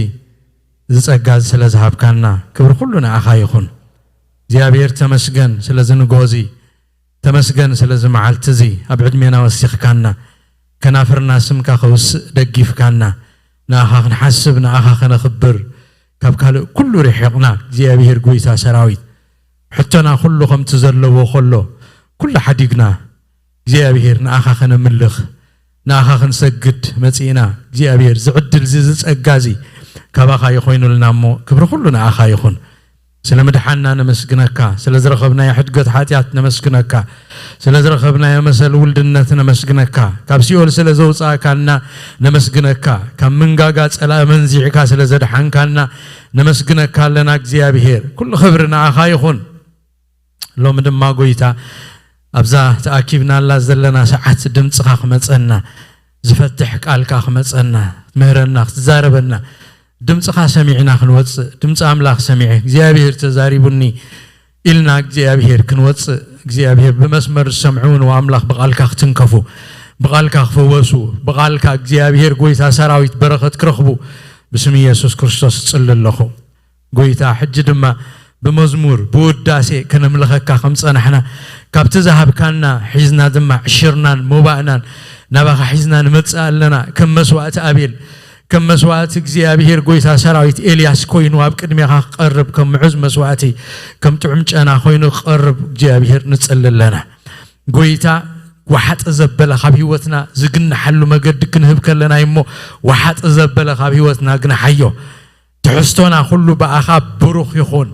እዚ ጸጋ እዚ ስለ ዝሃብካና፣ ክብሪ ኩሉ ንኣኻ ይኹን። እግዚኣብሔር ተመስገን ስለዚ ንግሆ እዚ፣ ተመስገን ስለዚ መዓልቲ እዚ፣ ኣብ ዕድሜና ወሲኽካና፣ ከናፍርና ስምካ ከውስእ ደጊፍካና፣ ንኣኻ ክንሓስብ፣ ንኣኻ ከነኽብር፣ ካብ ካልእ ኩሉ ርሒቕና፣ እግዚኣብሔር ጐይታ ሰራዊት፣ ሕቶና ኩሉ ከምቲ ዘለዎ ከሎ፣ ኩሉ ሓዲግና፣ እግዚኣብሔር ንኣኻ ከነምልኽ፣ ንኣኻ ክንሰግድ መጺእና። እግዚኣብሔር፣ እዚ ዕድል እዚ፣ እዚ ጸጋ እዚ፣ ካባኻ ይኾይኑልና እሞ፣ ክብሪ ኩሉ ንኣኻ ይኹን። ስለ ምድሓንና ነመስግነካ፣ ስለ ዝረኸብናዮ ሕድገት ሓጢኣት ነመስግነካ፣ ስለ ዝረኸብናዮ መሰል ውልድነት ነመስግነካ፣ ካብ ሲኦል ስለ ዘውጻእካና ነመስግነካ፣ ካብ መንጋጋ ጸላኢ መንዚዕካ ስለ ዘድሓንካና ነመስግነካ ኣለና እግዚኣብሔር። ኩሉ ክብሪ ንኣኻ ይኹን። ሎሚ ድማ ጐይታ ኣብዛ ተኣኪብናላ ዘለና ሰዓት ድምጽኻ ክመጸና፣ ዝፈትሕ ቃልካ ክመጸና፣ ክትምህረና፣ ክትዛረበና፣ ድምጽኻ ሰሚዕና ክንወጽእ፣ ድምጺ ኣምላኽ ሰሚዐ፣ እግዚኣብሔር ተዛሪቡኒ ኢልና እግዚኣብሔር ክንወጽእ፣ እግዚኣብሔር ብመስመር ዝሰምዑ እውን ኣምላኽ ብቓልካ ክትንከፉ፣ ብቓልካ ክፍወሱ፣ ብቓልካ እግዚኣብሔር ጐይታ ሰራዊት በረኸት ክረኽቡ ብስም ኢየሱስ ክርስቶስ እጽሊ ኣለኹ። ጐይታ፣ ሕጂ ድማ ብመዝሙር ብውዳሴ ከነምልኸካ ከም ጸናሕና፣ ካብቲ ዝሃብካና ሒዝና ድማ ዕሽርናን ሞባእናን ናባኻ ሒዝና ንመጽእ ኣለና። ከም መስዋእቲ ኣቤል፣ ከም መስዋእቲ እግዚኣብሔር ጐይታ ሰራዊት ኤልያስ ኮይኑ ኣብ ቅድሜኻ ክቐርብ፣ ከም ምዑዝ መስዋእቲ፣ ከም ጥዑም ጨና ኮይኑ ክቐርብ እግዚኣብሔር ንጽሊ ኣለና። ጐይታ፣ ወሓጠ ዘበለ ካብ ህይወትና ዝግንሓሉ መገዲ ክንህብ ከለና እዩ እሞ፣ ወሓጠ ዘበለ ካብ ህይወትና ግንሓዮ። ትሕዝቶና ኩሉ ብኣኻ ብሩኽ ይኹን።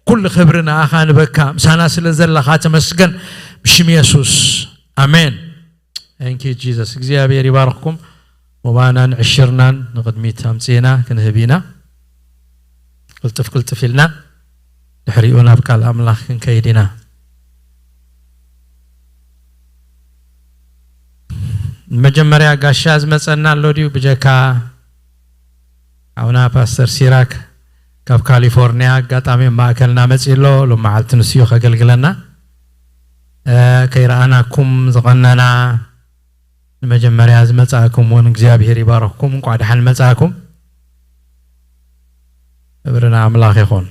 ኩሉ ክብሪ ንኣኻ ንበካ፣ ምሳና ስለ ዘለኻ ተመስገን። ብሽም የሱስ፣ ኣሜን። Thank you Jesus። እግዚኣብሔር ይባርኽኩም። ወባናን ዕሽርናን ንቕድሚት ኣምፅእና ክንህብ ኢና። ቅልጥፍ ቅልጥፍ ኢልና ድሕሪኡ ናብ ቃል ኣምላኽ ክንከይድ ኢና። መጀመርያ ጋሻ ዝመጸና ኣሎ ድዩ? ብጀካ ሓውና ፓስተር ሲራክ ካብ ካሊፎርኒያ ኣጋጣሚ ኣብ ማእከልና መጺኡ ኣሎ። ሎም መዓልቲ ንሱ እዩ ከገልግለና። እ፣ ከይረኣናኩም ዝቐነና ንመጀመርያ ዝመጻእኩም እውን እግዚኣብሔር ይባረኽኩም። እንቋዕ ደሓን መጻእኩም። ክብሪ ንኣምላኽ ይኹን።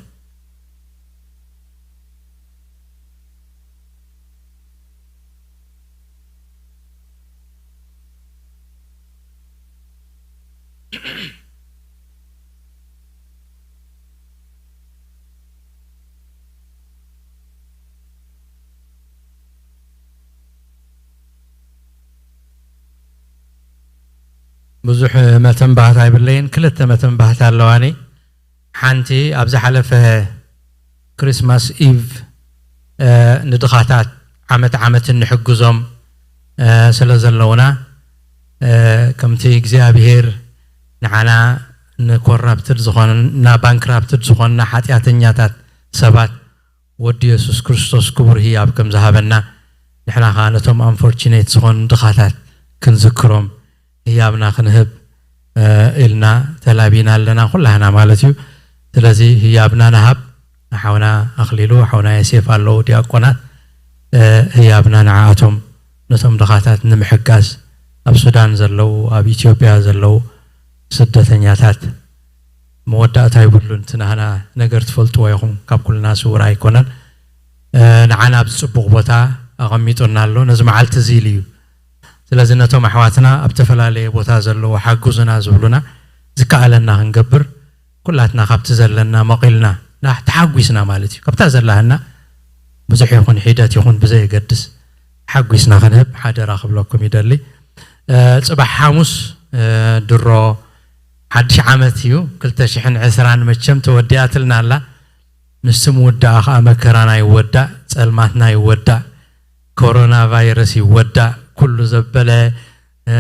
ብዙሕ መተንባህታ ኣይብለይን፣ ክልተ መተንባህታ ኣለዋኒ። ሓንቲ ኣብ ዝሓለፈ ክሪስማስ ኢቭ፣ እ፣ ንድኻታት ዓመት ዓመት እንሕግዞም፣ እ፣ ስለ ዘለውና፣ እ፣ ከምቲ እግዚኣብሔር ንዓና ንኮራፕትድ ዝኾንና፣ ባንክራፕትድ ዝኾንና ሓጢኣተኛታት ሰባት ወዲ የሱስ ክርስቶስ ክቡር ህያብ ከም ዝሃበና፣ ንሕና ኸዓ ነቶም ኣንፎርቹኔት ዝኾኑ ድኻታት ክንዝክሮም ህያብና ክንህብ፣ እ፣ ኢልና ተላቢና ኣለና፣ ኩላህና ማለት እዩ። ስለዚ ህያብና ንሃብ። ንሓውና ኣኽሊሉ፣ ሓውና የሴፍ ኣለዉ ዲያቆናት፣ እ፣ ህያብና ንዓኣቶም፣ ነቶም ድኻታት ንምሕጋዝ፣ ኣብ ሱዳን ዘለዉ፣ ኣብ ኢትዮጵያ ዘለዉ ስደተኛታት፣ መወዳእታ ይብሉን። እቲ ናህና ነገር ትፈልጥዎ ኢኹም፣ ካብ ኩልና ስውር ኣይኮነን። እ፣ ንዓና ኣብዚ ጽቡቕ ቦታ ኣቐሚጡና ኣሎ። ነዚ መዓልቲ እዚ ኢሉ እዩ። ስለዚ ነቶም ኣሕዋትና ኣብ ተፈላለየ ቦታ ዘለዉ ሓግዙና ዝብሉና ዝከኣለና ክንገብር፣ ኩላትና ካብቲ ዘለና መቒልና ና-፣ ተሓጒስና ማለት እዩ። ካብታ ዘላህና ብዙሕ ይኹን ሒደት ይኹን ብዘየገድስ ተሓጒስና ክንህብ ሓደራ ክብለኩም ይደሊ። እ፣ ጽባሕ ሓሙስ፣ እ፣ ድሮ ሓድሽ ዓመት እዩ። ክልተ ሽሕን ዕስራን መቸም ተወዲኣትልና ኣላ። ምስቲ ምውዳኣ ኸኣ መከራና ይወዳእ፣ ጸልማትና ይወዳእ፣ ኮሮና ቫይረስ ይወዳእ፣ ኩሉ ዘበለ፣ እ፣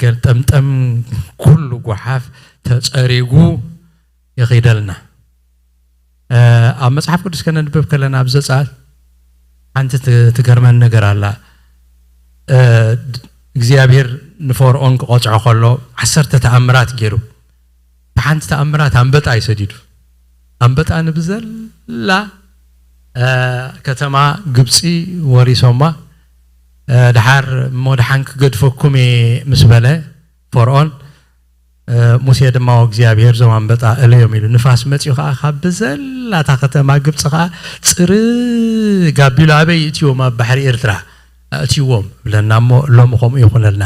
ገልጠምጠም፣ ኩሉ ጓሓፍ ተጸሪጉ ይኺደልና። እ፣ ኣብ መጽሓፍ ቅዱስ ከነንብብ ከለና ኣብ ዘጸኣት ሓንቲ ት-፣ ትገርመን ነገር ኣላ። እ፣ እግዚኣብሔር ንፈርኦን ክቐጽዖ ከሎ ዓሰርተ ተኣምራት ገይሩ። እታ ሓንቲ ተኣምራት ኣንበጣ እዩ ሰዲዱ። ኣንበጣ ንብዘላ፣ እ፣ ከተማ ግብጺ ወሪሶማ። እ፣ ድሓር እሞ ድሓን ክገድፈኩም እየ ምስ በለ ፈርኦን፣ እ፣ ሙሴ ድማ፣ "ወእግዚኣብሔር እዞም ኣንበጣ እለዮም" ኢሉ። ንፋስ መጺኡ ኸኣ ካብ ብዘላ እታ ከተማ ግብጺ ኸኣ ጽርግ ኣቢሉ ኣበይ እእትዎም? ኣብ ባሕሪ ኤርትራ ኣእትዎም እብለና እሞ ሎሚ ከምኡ ይኹነልና።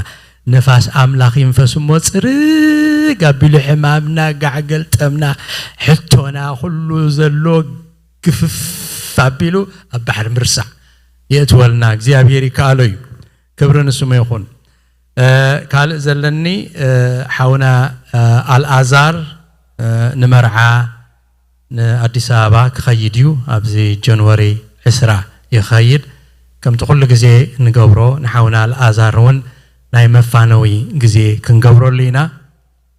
ንፋስ ኣምላኽ ይንፈስ እሞ ጽርግ ኣቢሉ ሕማምና፣ ጋዕ ገልጠምና፣ ሕቶና፣ ኩሉ ዘሎ ግፍፍ ኣቢሉ ኣብ ባሕሪ ምርሳዕ የእትወልና። እግዚኣብሔር ይከኣሎ እዩ። ክብሪ ንስሙ ይኹን። እ፣ ካልእ ዘለኒ፣ እ፣ ሓውና፣ እ፣ ኣልኣዛር፣ እ፣ ንመርዓ ንኣዲስ ኣበባ ክኸይድ እዩ። ኣብዚ ጀንወሪ ዕስራ ይኸይድ። ከምቲ ኩሉ ግዜ ንገብሮ፣ ንሓውና ኣልኣዛር እውን ናይ መፋነዊ ግዜ ክንገብረሉ ኢና።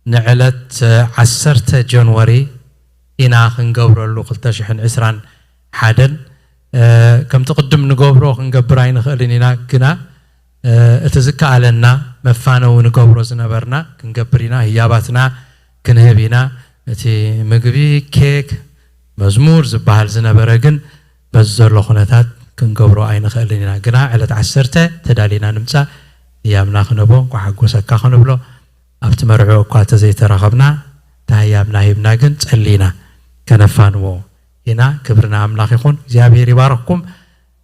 ንዕለት ዓሰርተ ጀንወሪ ኢና ክንገብረሉ፣ ክልተ ሽሕን ዕስራን ሓደን። እ፣ ከምቲ ቅድም ንገብሮ ክንገብር ኣይንኽእልን ኢና፣ ግና፣ እ፣ እቲ ዝከኣለና መፋነዊ ንገብሮ ዝነበርና ክንገብር ኢና። ህያባትና ክንህብ ኢና። እቲ ምግቢ፣ ኬክ፣ መዝሙር ዝበሃል ዝነበረ ግን በዚ ዘሎ ኩነታት ክንገብሮ ኣይንኽእልን ኢና። ግና ዕለት ዓሰርተ ተዳሊና ንምጻእ ህያብና ክነቦ፣ እንኳዕ ሓጎሰካ ክንብሎ፣ ኣብቲ መርዕኦ እኳ ተዘይተራኸብና፣ እታ ህያብና ሂብና ግን ጸሊና ከነፋንዎ ኢና። ክብሪ ንኣምላኽ ይኹን። እግዚኣብሔር ይባርኽኩም።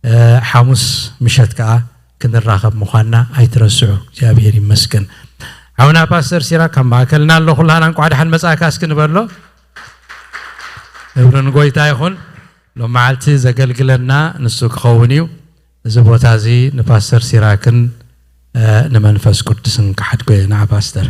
እ፣ ሓሙስ ምሸት ከኣ ክንራኸብ ምዃንና ኣይትረስዑ። እግዚኣብሔር ይመስገን። ሓውና ፓስተር ሲራክ ኣብ ማእከልና ኣሎ። ኩላህና እንቋዕ ደሓን መጻእካ እስኪ ንበሎ። ክብሪ ንጎይታ ይኹን። ሎም መዓልቲ ዘገልግለና ንሱ ክኸውን እዩ። እዚ ቦታ እዚ ንፓስተር ሲራክን፣ እ፣ ንመንፈስ ቅዱስን ክሓድጎ እየ። ንዓ ፓስተር።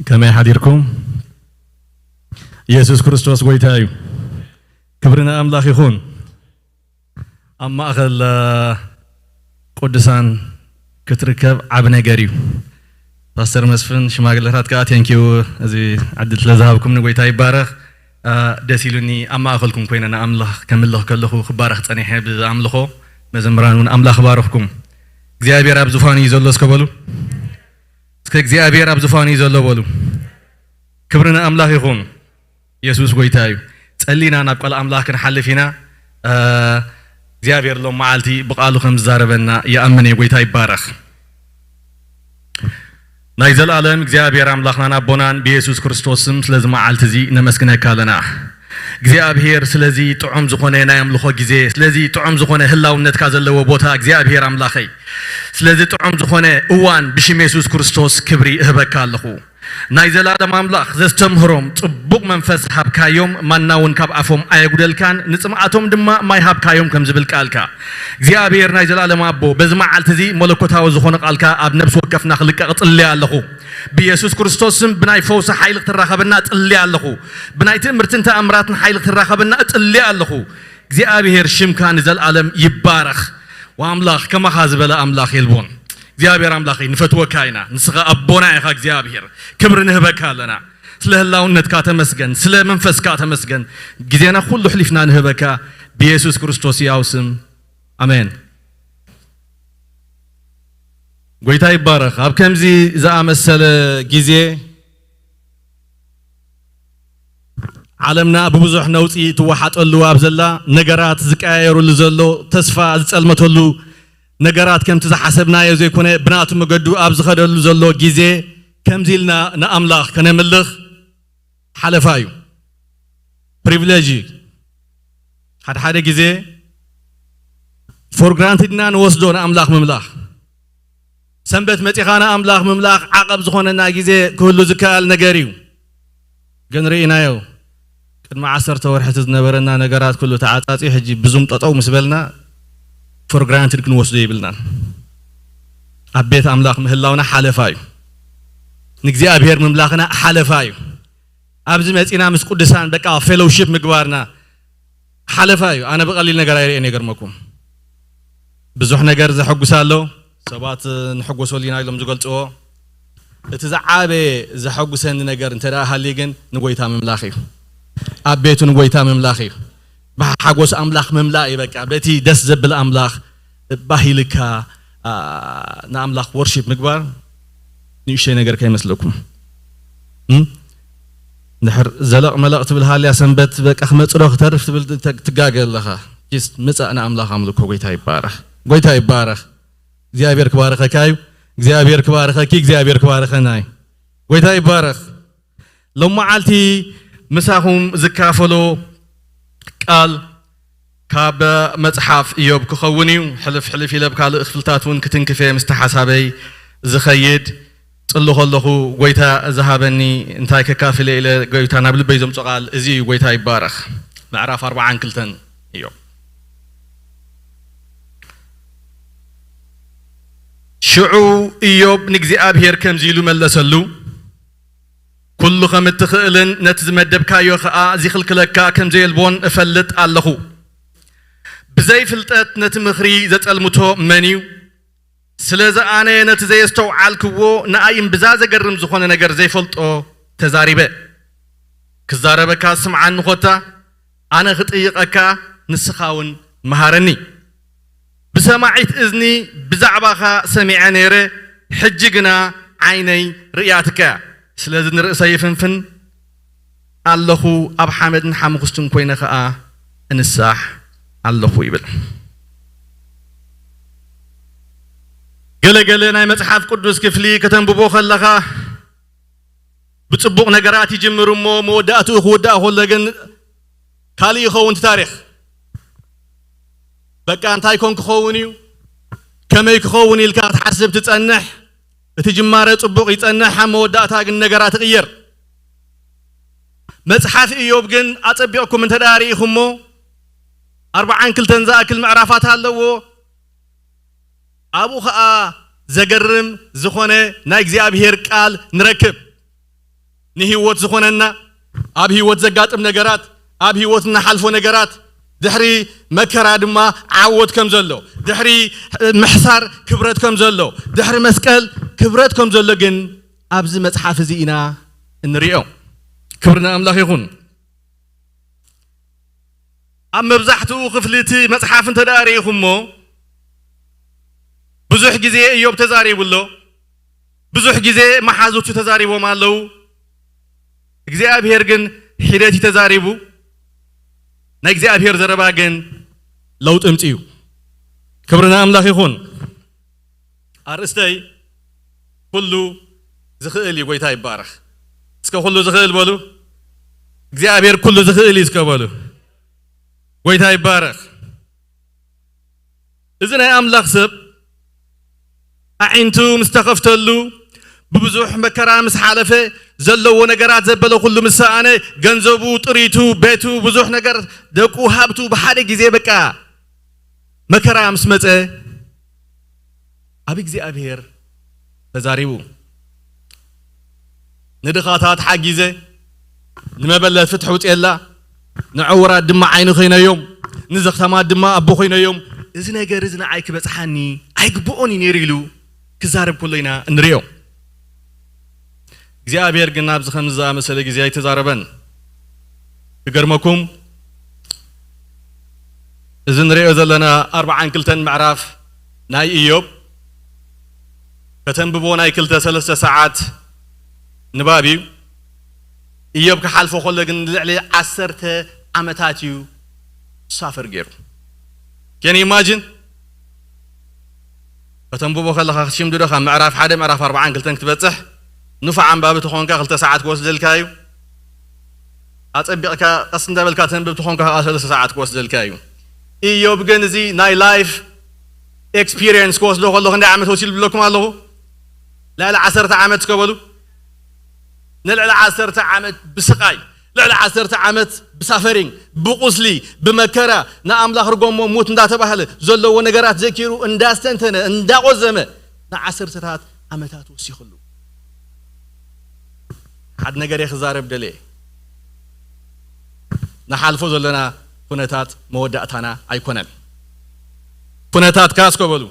ከመይ ሓዲርኩም? ኢየሱስ ክርስቶስ ጎይታ እዩ። ክብሪ ንኣምላኽ ይኹን። ኣብ ማእኸል፣ እ፣ ቅዱሳን ክትርከብ ዓቢ ነገር እዩ። ፓስተር መስፍን፣ ሽማግለታት ከኣ፣ ቴንኪዩ፣ እዚ ዕድል ስለ ዝሃብኩም ንጎይታ ይባረኽ። እ፣ ደስ ኢሉኒ ኣብ ማእኸልኩም ኮይነ ንኣምላኽ ከምልኽ ከለኹ ክባረኽ ጸኒሐ ብኣምልኾ። መዘምራን እውን ኣምላኽ ባረኽኩም። እግዚኣብሔር ኣብ ዙፋኑ እዩ ዘሎ እስከ በሉ። እስከ እግዚኣብሔር ኣብ ዙፋኑ እዩ ዘሎ በሉ። ክብሪ ንኣምላኽ ይኹን። የሱስ ጎይታ እዩ። ጸሊና ናብ ቃል ኣምላኽ ክንሓልፍ ኢና። እ፣ እግዚኣብሔር ሎም መዓልቲ ብቃሉ ከም ዝዛረበና ይኣምን እየ። ጎይታ ይባረኽ። ናይ ዘላለም እግዚኣብሔር ኣምላኽናን ኣቦናን ብየሱስ ክርስቶስ ስም ስለዚ መዓልቲ እዚ ነመስግነካ ኣለና። እግዚኣብሔር ስለዚ ጥዑም ዝኾነ ናይ ኣምልኾ ግዜ፣ ስለዚ ጥዑም ዝኾነ ህላውነትካ ዘለዎ ቦታ እግዚኣብሔር ኣምላኸይ፣ ስለዚ ጥዑም ዝኾነ እዋን ብሽም የሱስ ክርስቶስ ክብሪ እህበካ ኣለኹ። ናይ ዘላለም ኣምላኽ ዘስተምህሮም ጽቡቕ መንፈስ ሃብካዮም፣ ማና እውን ካብ ኣፎም ኣየጉደልካን፣ ንጽምኣቶም ድማ ማይ ሃብካዮም ከም ዝብል ቃልካ። እግዚኣብሔር ናይ ዘላለም ኣቦ፣ በዚ መዓልቲ እዚ መለኮታዊ ዝኾነ ቃልካ ኣብ ነፍሲ ወከፍና ክልቀቕ እጽሊ ኣለኹ። ብየሱስ ክርስቶስ ስም ብናይ ፈውሲ ሓይሊ ክትራኸበና እጽሊ ኣለኹ። ብናይ ትእምርትን ተኣምራትን ሓይሊ ክትራኸበና እጽሊ ኣለኹ። እግዚኣብሔር ሽምካ ንዘለኣለም ይባረኽ። ወኣምላኽ ከማኻ ዝበለ ኣምላኽ የልቦን። እግዚኣብሔር ኣምላኸይ ንፈትወካ ኢና። ንስኻ ኣቦና ኢኻ እግዚኣብሔር። ክብሪ ንህበካ ኣለና። ስለ ህላውነትካ ተመስገን። ስለ መንፈስካ ተመስገን። ግዜና ኩሉ ኣሕሊፍና ንህበካ ብየሱስ ክርስቶስ ያው ስም። ኣሜን። ጎይታ ይባረኽ። ኣብ ከምዚ ዝኣመሰለ ግዜ ዓለምና ብብዙሕ ነውጺ ትወሓጠሉ ኣብ ዘላ፣ ነገራት ዝቀያየሩሉ ዘሎ፣ ተስፋ ዝጸልመተሉ፣ ነገራት ከምቲ ዝሓሰብናዮ ዘይኮነ ብናቱ መገዱ ኣብ ዝኸደሉ ዘሎ ግዜ፣ ከምዚ ኢልና ንኣምላኽ ከነምልኽ ሓለፋ እዩ። ፕሪቪሌጅ እዩ። ሓደ ሓደ ግዜ ፎር ግራንትድ ኢና ንወስዶ ንኣምላኽ ምምላኽ። ሰንበት መጺኻ ንኣምላኽ ምምላኽ ዓቐብ ዝኾነና ግዜ ክህሉ ዝከኣል ነገር እዩ። ግን ርኢናዮ። ቅድሚ ዓሰርተ ወርሒ እቲ ዝነበረና ነገራት ኩሉ ተዓጻጺ፣ ሕጂ ብዙም ጠጠው ምስ በልና ፎር ግራንትድ ክንወስዶ ይብልናን። ኣብ ቤት ኣምላኽ ምህላውና ሓለፋ እዩ። ንእግዚኣብሔር ምምላኽና ሓለፋ እዩ። ኣብዚ መጺና ምስ ቅዱሳን በቃ ፌሎውሺፕ ምግባርና ሓለፋ እዩ። ኣነ ብቐሊል ነገር ኣይርእየን፣ ይገርመኩም። ብዙሕ ነገር ዘሐጉስ ኣሎ። ሰባት ንሕጎሰሉ ኢና ኢሎም ዝገልጽዎ። እቲ ዝዓበየ ዘሐጉሰኒ ነገር እንተ ደኣ ሃልዩ ግን ንጎይታ ምምላኽ እዩ። ኣብ ቤቱ ንጎይታ ምምላኽ እዩ። ብሓጎስ ኣምላኽ ምምላእ እዩ። በቃ በቲ ደስ ዘብል ኣምላኽ ባህ ኢልካ፣ ኣ፣ ንኣምላኽ ወርሺፕ ምግባር ንእሽተይ ነገር ከይመስለኩም። እም? እንድሕር ዘለቕ መለቕ ትብል ሃልያ ሰንበት በቃ ክመጽእ ዶ ክተርፍ ትብል ት-፣ ትጋገ ኣለኻ። ጅስት ምጻእ ንኣምላኽ ኣምልኮ። ጎይታ ይባረኽ። ጎይታ ይባረኽ። እግዚኣብሔር ክባርኸካ እዩ። እግዚኣብሔር ክባርኸኪ፣ እግዚኣብሔር ክባርኸና እዩ። ጎይታ ይባረኽ። ሎም መዓልቲ ምሳኹም ዝካፈሎ ቃል ካብ መጽሓፍ ኢዮብ ክኸውን እዩ። ሕልፍ ሕልፍ ኢለ ኣብ ካልእ ክፍልታት እውን ክትንክፍ እየ ምስቲ ሓሳበይ ዝኸይድ። ጽሉ ከለኹ ጎይታ ዝሃበኒ እንታይ ከካፍል እየ ኢለ ጎይታ ናብ ልበይ ዘምጾ ቃል እዚ እዩ። ጎይታ ይባረኽ። ምዕራፍ ኣርብዓን ክልተን ኢዮብ። ሽዑ ኢዮብ ንእግዚኣብሔር ከምዚ ኢሉ መለሰሉ፣ ኩሉ ከም እትኽእልን ነቲ ዝመደብካዮ ኸኣ ዚኽልክለካ ከም ዘየልቦን እፈልጥ ኣለኹ። ብዘይ ፍልጠት ነቲ ምኽሪ ዘጸልምቶ መን እዩ? ስለዚ ኣነ ነቲ ዘየስተውዓልክዎ ንኣይ እምብዛ ዘገርም ዝኾነ ነገር ዘይፈልጦ ተዛሪበ። ክዛረበካ ስምዓኒ ኾታ፣ ኣነ ክጥይቐካ፣ ንስኻ እውን መሃረኒ። ብሰማዒት እዝኒ ብዛዕባኻ ሰሚዐ ነይረ፣ ሕጂ ግና ዓይነይ ርእያትካ እያ። ስለዚ ንርእሰይ ይፍንፍን ኣለኹ፣ ኣብ ሓመድን ሓሙኽስትን ኮይነ ኸኣ እንሳሕ ኣለኹ ይብል። ገለ ገለ ናይ መጽሓፍ ቅዱስ ክፍሊ ከተንብቦ ከለኻ፣ ብጽቡቕ ነገራት ይጅምር እሞ መወዳእትኡ ክውዳእ ከሎ ግን ካልእ ይኸውን እቲ ታሪኽ። በቃ እንታይ ኮን ክኸውን እዩ፣ ከመይ ክኸውን ኢልካ ክትሓስብ ትጸንሕ። እቲ ጅማረ ጽቡቕ ይጸንሕ፣ ኣብ መወዳእታ ግን ነገራት ይቕየር። መጽሓፍ ኢዮብ ግን ኣጸቢቕኩም እንተ ደኣ ርኢኹሞ፣ ኣርብዓን ክልተን ዝኣክል ምዕራፋት ኣለዎ። ኣብኡ ኸኣ ዘገርም ዝኾነ ናይ እግዚኣብሔር ቃል ንረክብ። ንህይወት ዝኾነና፣ ኣብ ህይወት ዘጋጥም ነገራት፣ ኣብ ህይወት እንሓልፎ ነገራት፣ ድሕሪ መከራ ድማ ዓወት ከም ዘሎ፣ ድሕሪ ምሕሳር ክብረት ከም ዘሎ፣ ድሕሪ መስቀል ክብረት ከም ዘሎ ግን ኣብዚ መጽሓፍ እዚ ኢና እንሪኦ። ክብሪ ንኣምላኽ ይኹን። ኣብ መብዛሕትኡ ክፍሊ እቲ መጽሓፍ እንተ ደኣ ርኢኹሞ፣ ብዙሕ ግዜ እዮብ ተዛሪቡ ኣሎ። ብዙሕ ግዜ መሓዙቱ ተዛሪቦም ኣለዉ። እግዚኣብሔር ግን ሒደት እዩ ተዛሪቡ። ናይ እግዚኣብሔር ዘረባ ግን ለውጢ ኣምጺኡ። ክብሪ ንኣምላኽ ይኹን። ኣርእስተይ ኩሉ ዝኽእል እዩ፣ ጎይታ ይባረኽ። እስከ ኩሉ ዝኽእል በሉ። እግዚኣብሔር ኩሉ ዝኽእል እዩ እስከ በሉ። ጎይታ ይባረኽ። እዚ ናይ ኣምላኽ ሰብ ኣዒንቱ ምስ ተኸፍተሉ፣ ብብዙሕ መከራ ምስ ሓለፈ፣ ዘለዎ ነገራት ዘበለ ኩሉ ምስ ሰኣነ፣ ገንዘቡ፣ ጥሪቱ፣ ቤቱ፣ ብዙሕ ነገር፣ ደቁ፣ ሃብቱ ብሓደ ግዜ በቃ መከራ ምስ መጸ፣ ኣብ እግዚኣብሔር ተዛሪቡ። ንድኻታት ሓጊዘ፣ ንመበለት ፍትሒ ውፅኤላ፣ ንዕውራት ድማ ዓይኒ ኮይነዮም፣ ንዘኽታማት ድማ ኣቦ ኮይነዮም። እዚ ነገር እዚ ንዓይ ክበፅሓኒ ኣይግብኦን እዩ ነይሩ ኢሉ ክዛረብ ከሎ ኢና እንሪኦ። እግዚኣብሔር ግን ኣብዚ ከምዚ ዝኣመሰለ ግዜ ኣይተዛረበን። ክገርመኩም፣ እዚ ንሪኦ ዘለና ኣርብዓን ክልተን ምዕራፍ ናይ ኢዮብ ከተንብቦ ናይ ክልተ ሰለስተ ሰዓት ንባብ እዩ። ኢዮብ ክሓልፎ ከሎ ግን ልዕሊ ዓሰርተ ዓመታት እዩ ሳፈር ገይሩ። Can you imagine? ከተንብቦ ከለኻ ክትሽምድዶ ካብ ምዕራፍ ሓደ ምዕራፍ ኣርብዓን ክልተን ክትበጽሕ ንፉዕ ኣንባቢ ተኾንካ ክልተ ሰዓት ክወስደልካ እዩ። ኣጸቢቕካ ቀስ እንዳበልካ ተንብብ ተኾንካ ከዓ ሰለስተ ሰዓት ክወስደልካ እዩ። ኢዮብ ግን እዚ ናይ ላይፍ ኤክስፒሪየንስ ክወስዶ ከሎ ክንደይ ዓመት ወሲዱ ብለኩም ኣለኹ? ልዕሊ ዓሰርተ ዓመት እስከ በሉ። ንልዕሊ ዓሰርተ ዓመት ብስቓይ፣ ልዕሊ ዓሰርተ ዓመት ብሳፈሪንግ፣ ብቑስሊ፣ ብመከራ፣ ንኣምላኽ ርጎሞ ሙት እንዳተባህለ ዘለዎ ነገራት ዘኪሩ እንዳስተንተነ እንዳቖዘመ ንዓሰርተታት ዓመታት ወሲኽሉ። ሓደ ነገር እየ ክዛረብ ደልየ። ንሓልፎ ዘለና ኩነታት መወዳእታና ኣይኮነን። ኩነታትካ እስከ በሉ፣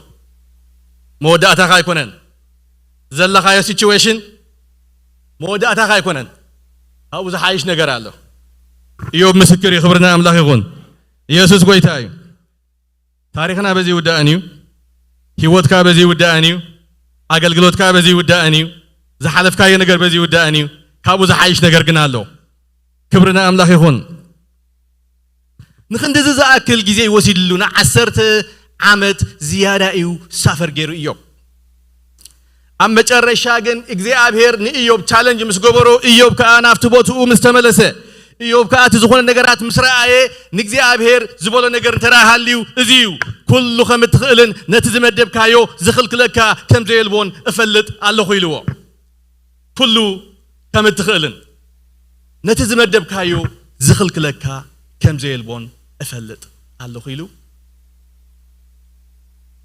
መወዳእታኻ ኣይኮነን። ዘለኻዮ ሲቹዌሽን መወዳእታኻ ኣይኮነን። ካብኡ ዝሓይሽ ነገር ኣሎ። ኢዮብ ምስክር እዩ። ክብሪ ንኣምላኽ ይኹን። ኢየሱስ ጎይታ እዩ። ታሪኽና በዚ ይውዳእን እዩ። ህይወትካ በዚ ይውዳእን እዩ። ኣገልግሎትካ በዚ ይውዳእን እዩ። ዝሓለፍካዮ ነገር በዚ ይውዳእን እዩ። ካብኡ ዝሓይሽ ነገር ግን ኣሎ። ክብሪ ንኣምላኽ ይኹን። ንክንድዚ ዝኣክል ግዜ ይወሲድሉ፣ ንዓሰርተ ዓመት ዝያዳ እዩ ሳፈር ገይሩ ኢዮብ። ኣብ መጨረሻ ግን እግዚኣብሔር ንኢዮብ ቻለንጅ ምስ ገበሮ፣ ኢዮብ ከኣ ናብቲ ቦትኡ ምስ ተመለሰ፣ ኢዮብ ከኣ እቲ ዝኾነ ነገራት ምስ ረኣየ፣ ንእግዚኣብሔር ዝበሎ ነገር እንተ ደኣ ሃልዩ፣ እዚ እዩ፣ "ኩሉ ከም እትኽእልን ነቲ ዝመደብካዮ ዝኽልክለካ ከም ዘየልቦን እፈልጥ ኣለኹ" ኢልዎ። ኩሉ ከም እትኽእልን ነቲ ዝመደብካዮ ዝኽልክለካ ከም ዘየልቦን እፈልጥ ኣለኹ ኢሉ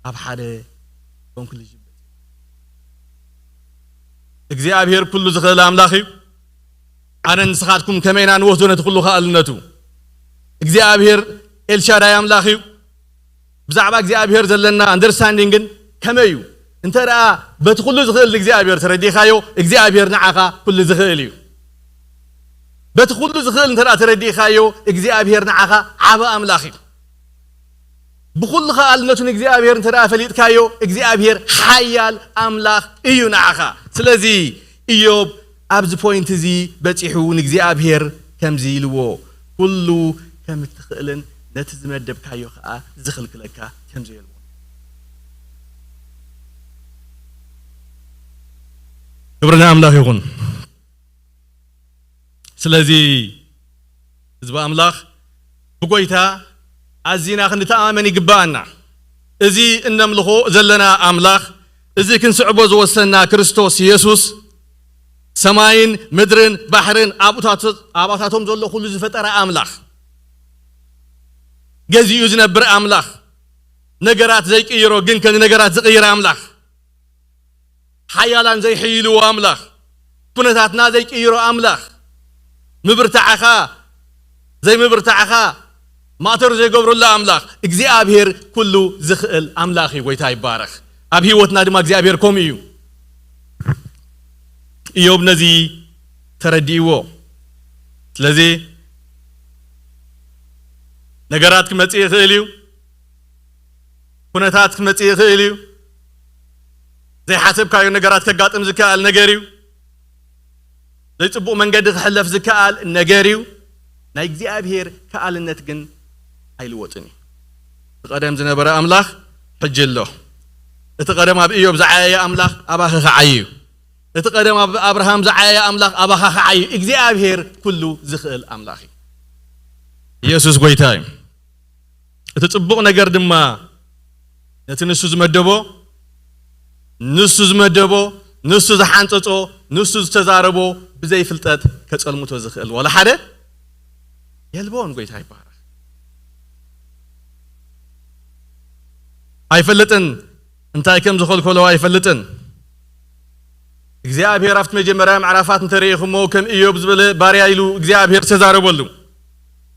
ኣብ ሓደ ኮንክሉዥን። እግዚኣብሔር ኩሉ ዝኽእል ኣምላኽ እዩ። ኣነ ንስኻትኩም ከመይ ኢና ንወስዶ ነቲ ኩሉ ከኣልነቱ? እግዚኣብሔር ኤልሻዳይ ኣምላኽ እዩ። ብዛዕባ እግዚኣብሔር ዘለና ኣንደርስታንዲንግን ከመይ እዩ? እንተ ደኣ በቲ ኩሉ ዝኽእል እግዚኣብሔር ተረዲእካዮ፣ እግዚኣብሔር ንዓኻ ኩሉ ዝኽእል እዩ። በቲ ኩሉ ዝኽእል እንተ ደኣ ተረዲእካዮ፣ እግዚኣብሔር ንዓኻ ዓቢ ኣምላኽ እዩ። ብኹሉ ከኣልነቱ ንእግዚኣብሔር እንተ ደኣ ፈሊጥካዮ፣ እግዚኣብሔር ሓያል ኣምላኽ እዩ ንዓኻ። ስለዚ ኢዮብ ኣብዚ ፖይንት እዚ በጺሑ ንእግዚኣብሔር ከምዚ ኢልዎ፣ "ኩሉ ከም እትኽእልን ነቲ ዝመደብካዮ ከኣ ዝኽልክለካ ከም ዘየልቦ." ክብሪ ንኣምላኽ ይኹን። ስለዚ ህዝቢ ኣምላኽ ብጎይታ ኣዚና ክንተኣማመን ይግብኣና። እዚ እነምልኾ ዘለና ኣምላኽ፣ እዚ ክንስዕቦ ዝወሰንና ክርስቶስ የሱስ፣ ሰማይን ምድርን ባሕርን ኣብኡታት-፣ ኣብኣታቶም ዘሎ ኩሉ ዝፈጠረ ኣምላኽ፣ ገዚኡ ዝነብር ኣምላኽ፣ ነገራት ዘይቅይሮ ግን ከ ንነገራት ዝቕይር ኣምላኽ፣ ሓያላን ዘይሕይልዎ ኣምላኽ፣ ኩነታትና ዘይቅይሮ ኣምላኽ፣ ምብርታዕኻ ዘይምብርታዕኻ ማእተር ዘይገብረሉ ኣምላኽ፣ እግዚኣብሔር ኩሉ ዝኽእል ኣምላኽ እዩ። ጎይታ ይባረኽ። ኣብ ህይወትና ድማ እግዚኣብሔር ከምኡ እዩ። ኢዮብ ነዚ ተረዲእዎ። ስለዚ ነገራት ክመጽእ ይኽእል እዩ። ኩነታት ክመጽእ ይኽእል እዩ። ዘይሓሰብካዮ ነገራት ከጋጥም ዝከኣል ነገር እዩ። ዘይጽቡቕ መንገዲ ክሕለፍ ዝከኣል ነገር እዩ። ናይ እግዚኣብሔር ከኣልነት ግን ኣይልወጥን እዩ። እቲ ቀደም ዝነበረ ኣምላኽ ሕጂ ኣሎ። እቲ ቀደም ኣብ ኢዮብ ዝዓየየ ኣምላኽ ኣባኺ ክዓዪ እዩ። እቲ ቀደም ኣብ ኣብርሃም ዝዓየየ ኣምላኽ ኣባኻ ክዓዪ እዩ። እግዚኣብሔር ኩሉ ዝኽእል ኣምላኽ እዩ። ኢየሱስ ጎይታ እዩ። እቲ ጽቡቕ ነገር ድማ ነቲ ንሱ ዝመደቦ፣ ንሱ ዝመደቦ፣ ንሱ ዝሓንጸጾ፣ ንሱ ዝተዛረቦ ብዘይ ፍልጠት ከጸልምቶ ዝኽእል ዋላ ሓደ የልቦን። ጎይታ ይባረኽ። ኣይፈልጥን፣ እንታይ ከም ዝኸልከሎ ኣይፈልጥን። እግዚኣብሔር ኣብቲ መጀመርያ ምዕራፋት እንተርእይኹሞ፣ ከም ኢዮብ ዝበለ ባርያ ኢሉ እግዚኣብሔር ዝተዛረበሉ፣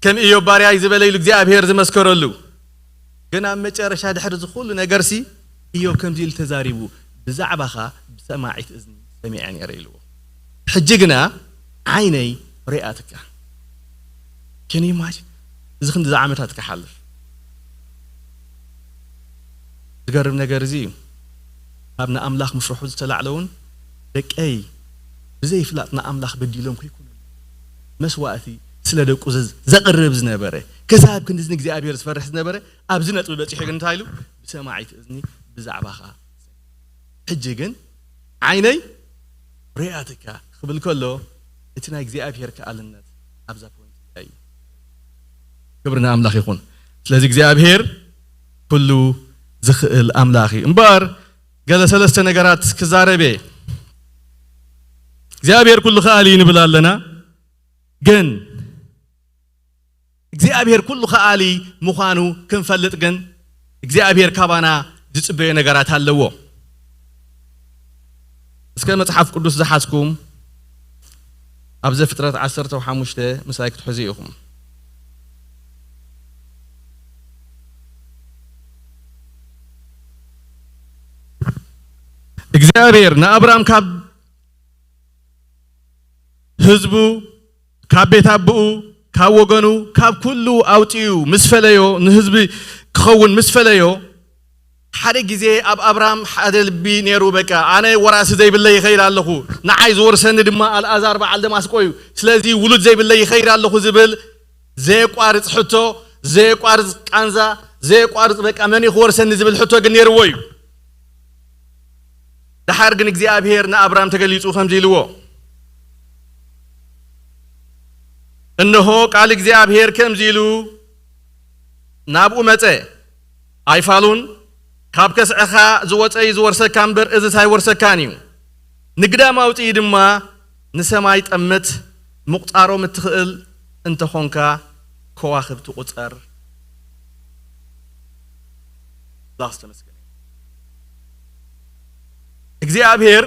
ከም ኢዮብ ባርያይ ዝበለ ኢሉ እግዚኣብሔር ዝመስከረሉ፣ ግን ኣብ መጨረሻ ድሕሪ እዚ ኩሉ ነገርሲ ኢዮብ ከምዚ ኢሉ ተዛሪቡ፣ "ብዛዕባኻ ብሰማዒት እዝኒ ሰሚዐ ነይረ" ኢልዎ። "ሕጂ ግና ዓይነይ ሪኣትካ።" ከን ኢማጅን እዚ ክንዲ ዓመታት ክሓልፍ ዝገርም ነገር እዚ እዩ። ኣብ ንኣምላኽ ምፍርሑ ዝተላዕለ እውን ደቀይ ብዘይ ፍላጥ ንኣምላኽ በዲሎም ከይኮኑ መስዋእቲ ስለ ደቁ ዘ-፣ ዘቕርብ ዝነበረ፣ ክሳብ ክንድዚ ንእግዚኣብሔር ዝፈርሕ ዝነበረ፣ ኣብዚ ነጥቢ በጺሑ ግን እንታይ ኢሉ? "ብሰማዒት እዝኒ ብዛዕባኻ ሕጂ ግን ዓይነይ ሪኣትካ" ክብል ከሎ፣ እቲ ናይ እግዚኣብሔር ከኣልነት ኣብዛ ፖይንት እዚኣ እዩ። ክብሪ ንኣምላኽ ይኹን። ስለዚ እግዚኣብሔር ኩሉ ዝኽእል ኣምላኽ እዩ። እምበኣር ገለ ሰለስተ ነገራት ክዛረብ እየ። እግዚኣብሔር ኩሉ ከኣሊ እዩ ንብል ኣለና፣ ግን እግዚኣብሔር ኩሉ ከኣሊ ምዃኑ ክንፈልጥ ግን እግዚኣብሔር ካባና ዝጽበዮ ነገራት ኣለዎ። እስከ መጽሓፍ ቅዱስ ዝሓዝኩም ኣብ ዘፍጥረት ዓሰርተ ሓሙሽተ ምሳይ ክትሕዙ ኢኹም። እግዚኣብሔር ንኣብራም ካብ ህዝቡ፣ ካብ ቤት ኣቦኡ፣ ካብ ወገኑ፣ ካብ ኩሉ ኣውጺኡ ምስ ፈለዮ፣ ንህዝቢ ክኸውን ምስ ፈለዮ፣ ሓደ ግዜ ኣብ ኣብርሃም ሓደ ልቢ ነይሩ። "በቃ ኣነ ወራሲ ዘይብለይ ይኸይድ ኣለኹ፣ ንዓይ ዝወርሰኒ ድማ ኣልኣዛር በዓል ደማስቆ እዩ። ስለዚ ውሉድ ዘይብለይ ይኸይድ ኣለኹ" ዝብል ዘየቋርጽ ሕቶ፣ ዘየቋርጽ ቃንዛ፣ ዘየቋርጽ በቃ መን እዩ ክወርሰኒ ዝብል ሕቶ ግን ነይርዎ እዩ። ደሓር ግን እግዚኣብሔር ንኣብራም ተገሊጹ ከምዚ ኢልዎ፣ "እንሆ ቃል እግዚኣብሔር ከምዚ ኢሉ ናብኡ መጸ፣ ኣይፋሉን፣ ካብ ከስዕኻ ዝወጸ እዩ ዝወርሰካ እምበር እዝስ ኣይወርሰካን እዩ። ንግዳም ኣውጽኢ ድማ ንሰማይ ጠምት፣ ምቑጻሮም እትኽእል እንተኾንካ ከዋኽብቲ ቁጸር።" ኣምላኽ ዝተመስገነ ይሁን። እግዚኣብሔር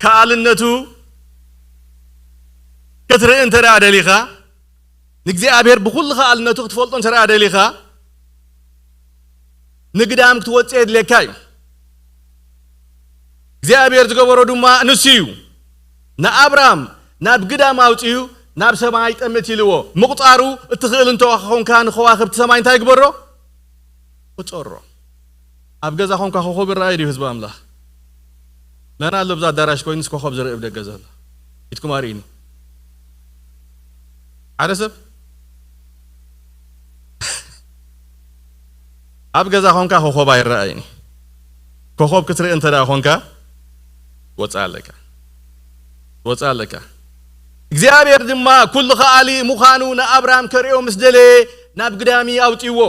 ከኣልነቱ ክትርኢ እንተ ደኣ ደሊኻ፣ ንእግዚኣብሔር ብኹሉ ከኣልነቱ ክትፈልጦ እንተ ደኣ ደሊኻ፣ ንግዳም ክትወጽእ የድልየካ እዩ። እግዚኣብሔር ዝገበሮ ድማ ንሱ እዩ። ንኣብራም ናብ ግዳም ኣውጺኡ ናብ ሰማይ ጠምት ኢልዎ። ምቑጻሩ እትኽእል እንተ ኾንካ ንኸዋኽብቲ ሰማይ እንታይ ግበሮ? ቁጸሮ። ኣብ ገዛ ኾንካ ኮኾብ ይረኣይ ድዩ ህዝቢ ኣምላኽ? መን ኣሎ ብዛ ኣዳራሽ ኮይኑስ ኮኾብ ዝርኢ ኣብ ደገ ዘሎ? ኢድኩም ኣርእዩኒ። ሓደ ሰብ? ኣብ ገዛ ኾንካ ኮኾብ ኣይረኣይን እዩ። ኮኾብ ክትርኢ እንተ ደኣ ኾንካ፣ ወጻእ ኣለካ። ወጻእ ኣለካ። እግዚኣብሔር ድማ ኩሉ ከኣሊ ምዃኑ ንኣብራም ከርእዮ ምስ ደለየ ናብ ግዳሚ ኣውፅዎ።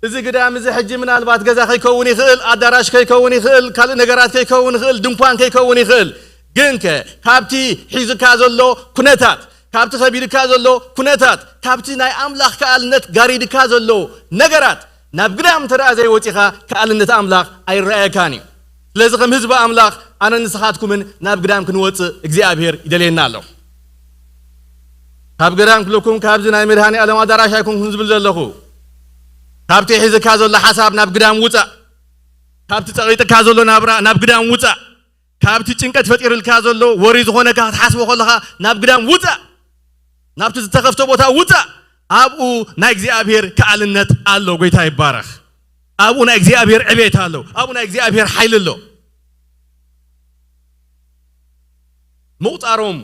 እዚ ግዳም እዚ ሕጂ ምናልባት ገዛ ከይከውን ይኽእል፣ ኣዳራሽ ከይከውን ይኽእል፣ ካልእ ነገራት ከይከውን ይኽእል፣ ድንኳን ከይከውን ይኽእል። ግንከ ካብቲ ሒዝካ ዘሎ ኩነታት፣ ካብቲ ከቢድካ ዘሎ ኩነታት፣ ካብቲ ናይ ኣምላኽ ከኣልነት ጋሪድካ ዘሎ ነገራት ናብ ግዳም እንተ ደኣ ዘይወጺኻ ከኣልነት ኣምላኽ ኣይረኣየካን እዩ። ስለዚ ከም ህዝቢ ኣምላኽ ኣነን ንስኻትኩምን ናብ ግዳም ክንወጽእ እግዚኣብሔር ይደልየና ኣሎ። ካብ ግዳም ክብለኩም ካብዚ ናይ መድሃኔ ኣለም ኣዳራሽ ኣይኮንኩን ዝብል ዘለኹ። ካብቲ ሒዝካ ዘሎ ሓሳብ ናብ ግዳም ውጻእ። ካብቲ ጸቒጥካ ዘሎ ናብራ ናብ ግዳም ውጻእ። ካብቲ ጭንቀት ፈጢርልካ ዘሎ ወሪ ዝኾነካ ክትሓስቦ ከለኻ ናብ ግዳም ውጻእ። ናብቲ ዝተኸፍተ ቦታ ውጻእ። ኣብኡ ናይ እግዚኣብሔር ከኣልነት ኣሎ። ጎይታ ይባረኽ። ኣብኡ ናይ እግዚኣብሔር ዕቤት ኣሎ። ኣብኡ ናይ እግዚኣብሔር ሓይሊ ኣሎ። ምቑጻሮም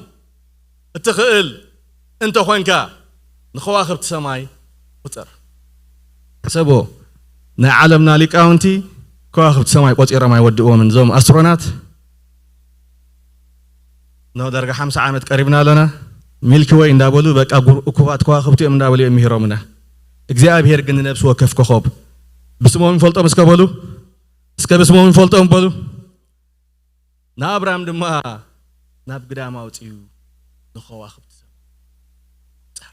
እትኽእል እንተኾንካ ንኸዋኽብቲ ሰማይ ቁጸር። ሕሰቦ፣ ናይ ዓለምና ሊቃውንቲ ከዋኽብቲ ሰማይ ቆጺሮም ኣይወድእዎምን። እዞም ኣስትሮናት ኖ ዳርጋ ሓምሳ ዓመት ቀሪብና ኣለና። ሚልኪ ወይ እንዳበሉ በቃ ጉር-፣ እኩባት ከዋኽብቲ እዮም እንዳበሉ እዮም ምሂሮምና። እግዚኣብሔር ግን ንነብሲ ወከፍ ኮኾብ ብስሞም ይፈልጦም እስከ በሉ፣ እስከ ብስሞም ይፈልጦም በሉ። ንኣብራም ድማ ናብ ግዳም ኣውጺኡ ንኸዋኽብቲ ሰብ ጸር።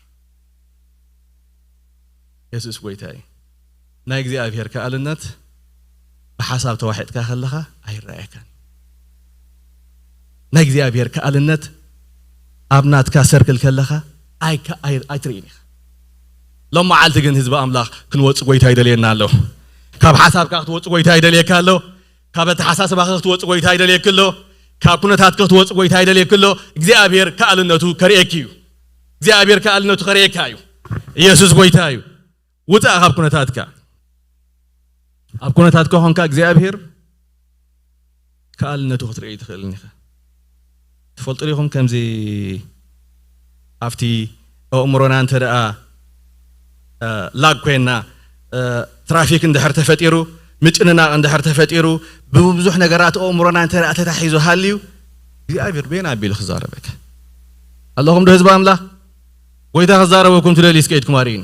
የሱስ ጎይታ እዩ። ናይ እግዚኣብሔር ከኣልነት ብሓሳብ ተዋሒጥካ ከለኻ ኣይረኣየካን። ናይ እግዚኣብሔር ከኣልነት ኣብ ናትካ ሰርክል ከለኻ ኣይከ-፣ ኣይ-፣ ኣይትርእይን ኢኻ። ሎም መዓልቲ ግን ህዝቢ ኣምላኽ ክንወጽእ ጎይታ ይደልየና ኣሎ። ካብ ሓሳብካ ክትወጽእ ጎይታ ይደልየካ ኣሎ። ካብ ኣተሓሳስባኺ ክትወጽእ ጎይታ ይደልየኪ ኣሎ። ካብ ኩነታትኪ ክትወጽእ ጎይታ ይደልየኪ ኣሎ። እግዚኣብሔር ከኣልነቱ ከርእየኪ እዩ። እግዚኣብሔር ከኣልነቱ ከርእየካ እዩ። ኢየሱስ ጎይታ እዩ። ውጻእ ካብ ኩነታትካ። ኣብ ኩነታትካ ኾንካ እግዚኣብሔር ከኣልነቱ ክትርኢ ትኽእልን ኢኻ። ትፈልጡ ዲኹም ከምዚ ኣብቲ ኣእምሮና እንተ ደኣ፣ እ፣ ላግ ኮይና፣ እ፣ ትራፊክ እንድሕር ተፈጢሩ፣ ምጭንናቕ እንድሕር ተፈጢሩ፣ ብብዙሕ ነገራት ኣእምሮና እንተ ደኣ ተታሒዙ ሃልዩ፣ እግዚኣብሔር በየን ኣቢሉ ክዛረበካ? ኣለኹም ዶ ህዝቢ ኣምላኽ? ጎይታ ክዛረበኩም ትደልዩ እስከ ኢድኩም ኣርእዩኒ።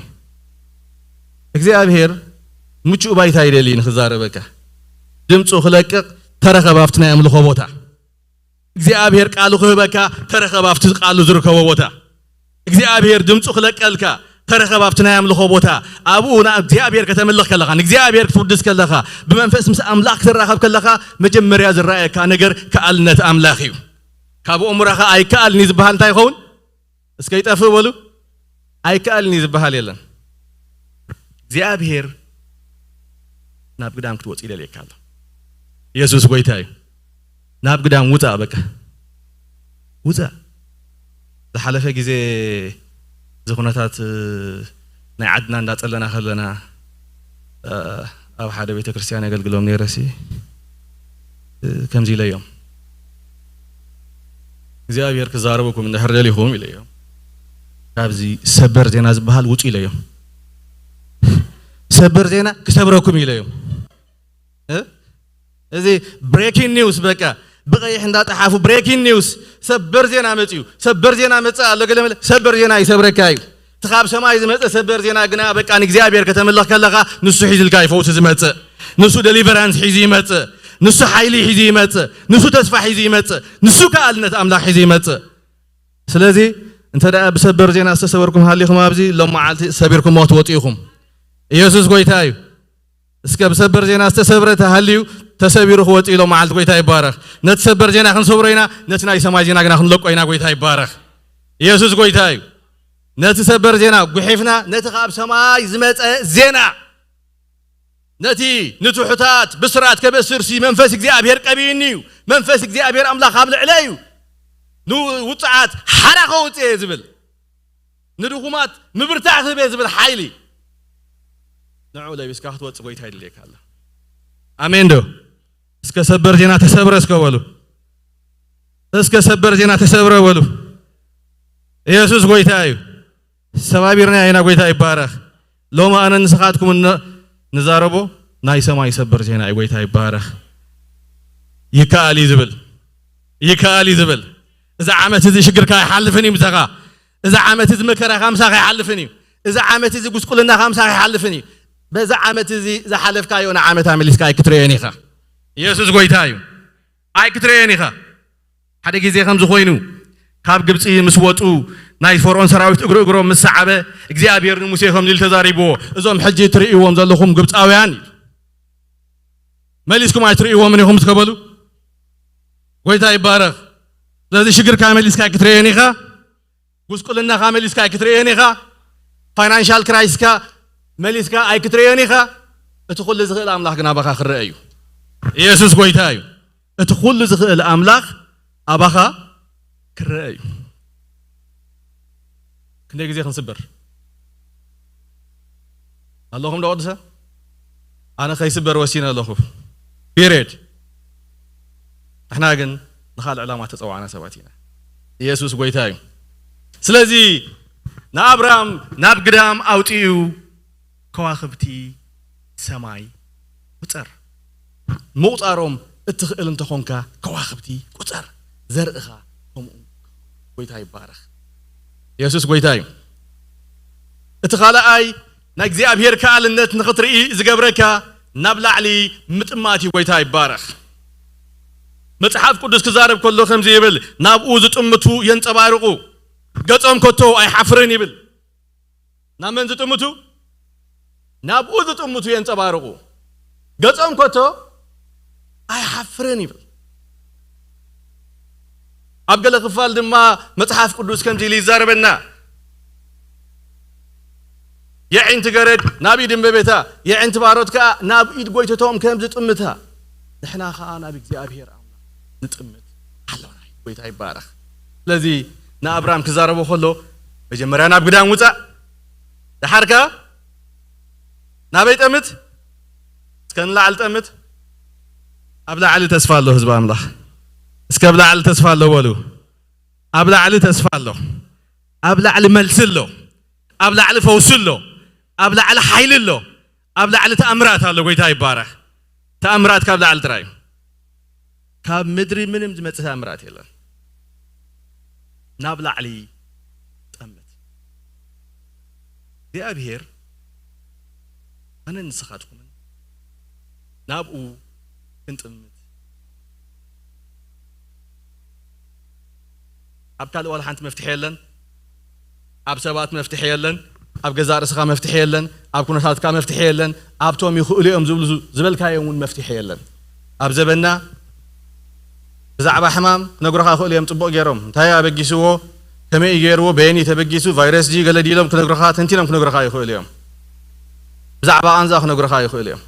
እግዚኣብሔር ምቹእ ባይታ ይደሊ ንክዛረበካ። ድምፁ ክለቅቕ ተረኸብ ኣብቲ ናይ ኣምልኾ ቦታ። እግዚኣብሔር ቃሉ ክህበካ ተረኸብ ኣብቲ ቃሉ ዝርከቦ ቦታ። እግዚኣብሔር ድምፁ ክለቀልካ ተረኸብ ኣብቲ ናይ ኣምልኾ ቦታ። ኣብኡ ንእግዚኣብሔር ከተምልኽ ከለኻ፣ ንእግዚኣብሔር ክትውድስ ከለኻ፣ ብመንፈስ ምስ ኣምላኽ ክትራኸብ ከለኻ፣ መጀመርያ ዝረኣየካ ነገር ከኣልነት ኣምላኽ እዩ። ካብ ኣእምሮኻ ኣይከኣልን እዩ ዝበሃል እንታይ ይኸውን? እስከ ይጠፍእ በሉ። ኣይከኣልን እዩ ዝበሃል የለን። እግዚኣብሔር ናብ ግዳም ክትወጽእ ይደልየካ ኣሎ። ኢየሱስ ጎይታ እዩ። ናብ ግዳም ውጻእ፣ በቃ ውጻእ። ዝሓለፈ ግዜ እዚ ኩነታት፣ እ፣ ናይ ዓድና እንዳጸለና ከለና፣ እ፣ ኣብ ሓደ ቤተ ክርስቲያን የገልግሎም ነይረሲ፣ እ፣ ከምዚ ኢለዮም፣ እግዚኣብሔር ክዛረበኩም እንድሕር ደሊኹም ኢለዮም፣ ካብዚ ሰበር ዜና ዝበሃል ውጹ ኢለዮም። ሰበር ዜና ክሰብረኩም ኢለዮም። እ? እዚ ብሬኪንግ ኒውስ፣ በቃ ብቐይሕ እንዳጠሓፉ ብሬኪንግ ኒውስ፣ ሰበር ዜና መጽዩ፣ ሰበር ዜና መጽእ ኣሎ፣ ገለ መለ፣ ሰበር ዜና ይሰብረካ እዩ። እቲ ካብ ሰማይ ዝመጸ ሰበር ዜና ግና በቃ ንእግዚኣብሔር ከተምልኽ ከለኻ ንሱ ሒዙልካ እዩ ፈውሲ ዝመጽእ፣ ንሱ ደሊቨራንስ ሒዙ ይመጽእ፣ ንሱ ሓይሊ ሒዙ ይመጽእ፣ ንሱ ተስፋ ሒዙ ይመጽእ፣ ንሱ ከኣልነት ኣምላኽ ሒዙ ይመጽእ። ስለዚ እንተ ደኣ ብሰበር ዜና ዝተሰበርኩም ሃሊኹም ኣብዚ ሎም መዓልቲ ሰቢርኩሞ ክትወጡ ኢኹም። ኢየሱስ ጎይታ እዩ። እስከ ብሰበር ዜና ዝተሰብረ ተሃልዩ ተሰቢሩ ክወጽእ ኢሎም መዓልቲ ጎይታ ይባረኽ። ነቲ ሰበር ዜና ክንሰብሮ ኢና፣ ነቲ ናይ ሰማይ ዜና ግና ክንለቆ ኢና። ጎይታ ይባረኽ። ኢየሱስ ጎይታ እዩ። ነቲ ሰበር ዜና ጉሒፍና ነቲ ካብ ሰማይ ዝመጸ ዜና፣ ነቲ ንትሑታት ብስራት ከበስር ሲ መንፈስ እግዚኣብሔር ቀቢኡኒ እዩ። መንፈስ እግዚኣብሔር ኣምላኽ ኣብ ልዕለ እዩ። ንውጹዓት ሓራ ከውጽእ እየ ዝብል፣ ንድኹማት ምብርታዕ ክህብ እየ ዝብል ሓይሊ ንዕኡ ለቢስካ ክትወጽእ ጎይታ ይድልየካ ኣሎ። ኣሜን ዶ? እስከ ሰበር ዜና ተሰብረ እስከ በሉ። እስከ ሰበር ዜና ተሰብረ በሉ። ኢየሱስ ጎይታ እዩ። ሰባቢርና ኢና። ጎይታ ይባረኽ። ሎሚ ኣነ ንስኻትኩም እነ-፣ ንዛረቦ ናይ ሰማይ ሰበር ዜና እዩ። ጎይታ ይባረኽ። ይከኣል እዩ ዝብል፣ ይከኣል እዩ ዝብል። እዚ ዓመት እዚ ሽግርካ ኣይሓልፍን እዩ ምሳኻ። እዚ ዓመት እዚ መከራኻ ምሳኻ ኣይሓልፍን እዩ። እዚ ዓመት እዚ ጉስቁልናኻ ምሳኻ ኣይሓልፍን እዩ። በዚ ዓመት እዚ ዝሓለፍካዮ ንዓመት ኣመሊስካ ኣይክትርእዮን ኢኻ። ኢየሱስ ጎይታ እዩ። ኣይክትርእዮን ኢኻ። ሓደ ግዜ ከምዚ ኮይኑ ካብ ግብፂ ምስ ወፁ ናይ ፈርዖን ሰራዊት እግሪ እግሮም ምስ ሰዓበ እግዚኣብሔር ንሙሴ ከምዚ ኢሉ ተዛሪብዎ፣ እዞም ሕጂ ትርእይዎም ዘለኹም ግብፃውያን ኢሉ። መሊስኩም ኣይትርእይዎምን ኢኹም ምስ ከበሉ ጎይታ ይባረኽ። ስለዚ ሽግርካ መሊስካ ኣይክትርእዮን ኢኻ። ጉስቁልናኻ መሊስካ ኣይክትርእዮን ኢኻ። ፋይናንሻል ክራይስካ መሊስካ ኣይክትርእዮን ኢኻ። እቲ ኩሉ ዝኽእል ኣምላኽ ግን ኣባኻ ክረአ እዩ። ኢየሱስ ጎይታ እዩ። እቲ ኩሉ ዝኽእል ኣምላኽ ኣባኻ ክረአ እዩ። ክንደይ ግዜ ክንስበር ኣለኹም ዶ ቅዱሰ? ኣነ ከይስበር ወሲነ ኣለኹ። ፒሪድ። ንሕና ግን ንኻልእ ዕላማ ተጸዋዕና ሰባት ኢና። ኢየሱስ ጎይታ እዩ። ስለዚ ንኣብራም ናብ ግዳም ኣውጺኡ ከዋኽብቲ ሰማይ ቁጸር። ምቑጻሮም እትኽእል እንተኾንካ ከዋኽብቲ ቁጸር። ዘርእኻ ከምኡ። ጎይታ ይባረኽ። ኢየሱስ ጎይታ እዩ። እቲ ካልኣይ ናይ እግዚኣብሔር ከኣልነት ንኽትርኢ ዝገብረካ ናብ ላዕሊ ምጥማት እዩ። ጎይታ ይባረኽ። መጽሓፍ ቅዱስ ክዛረብ ከሎ ከምዚ ይብል፣ ናብኡ ዝጥምቱ የንጸባርቑ፣ ገጾም ከቶ ኣይሓፍርን ይብል። ናብ መን ዝጥምቱ? ናብኡ ዝጥምቱ የንጸባርቑ፣ ገጾም ከቶ ኣይሓፍርን ይብል። ኣብ ገለ ክፋል ድማ መጽሓፍ ቅዱስ ከምዚ ኢሉ ይዛረበና፣ የዒንቲ ገረድ ናብ ኢድ እመቤታ፣ የዒንቲ ባሮት ከኣ ናብ ኢድ ጎይተቶም ከም ዝጥምታ፣ ንሕና ከኣ ናብ እግዚኣብሔር ኣምላኽ ንጥምት ኣሎና። ጎይታ ይባረኽ። ስለዚ ንኣብራም ክዛረቦ ከሎ መጀመርያ ናብ ግዳም ውጻእ፣ ደሓር ከኣ ናበይ ጠምት? እስከ ንላዕሊ ጠምት። ኣብ ላዕሊ ተስፋ ኣሎ ህዝቢ ኣምላኽ። እስከ ኣብ ላዕሊ ተስፋ ኣሎ በሉ። ኣብ ላዕሊ ተስፋ ኣሎ። ኣብ ላዕሊ መልሲ ኣሎ። ኣብ ላዕሊ ፈውሲ ኣሎ። ኣብ ላዕሊ ሓይሊ ኣሎ። ኣብ ላዕሊ ተኣምራት ኣሎ። ጎይታ ይባረኽ። ተኣምራት ካብ ላዕሊ ጥራይ እዩ። ካብ ምድሪ ምንም ዝመጽእ ተኣምራት የለን። ናብ ላዕሊ ጠምት። እግዚኣብሔር ኣነን ንስኻትኩምን ናብኡ ክንጥምት። ኣብ ካልእ ዋላ ሓንቲ መፍትሒ የለን። ኣብ ሰባት መፍትሒ የለን። ኣብ ገዛእ ርእስኻ መፍትሒ የለን። ኣብ ኩነታትካ መፍትሒ የለን። ኣብቶም ይኽእሉ እዮም ዝብሉ ዝበልካዮም እውን መፍትሒ የለን። ኣብ ዘበና ብዛዕባ ሕማም ክነግሩኻ ይኽእሉ እዮም ጽቡቕ ገይሮም። እንታይ ኣበጊስዎ፣ ከመይ እዩ ገይርዎ፣ በየን እዩ ተበጊሱ፣ ቫይረስ ድዩ ገለ ድዩ ኢሎም ክነግሩኻ፣ ተንቲኖም ክነግሩኻ ይኽእሉ እዮም። ብዛዕባ ቃንዛ ክነግሩኻ ይኽእሉ እዮም።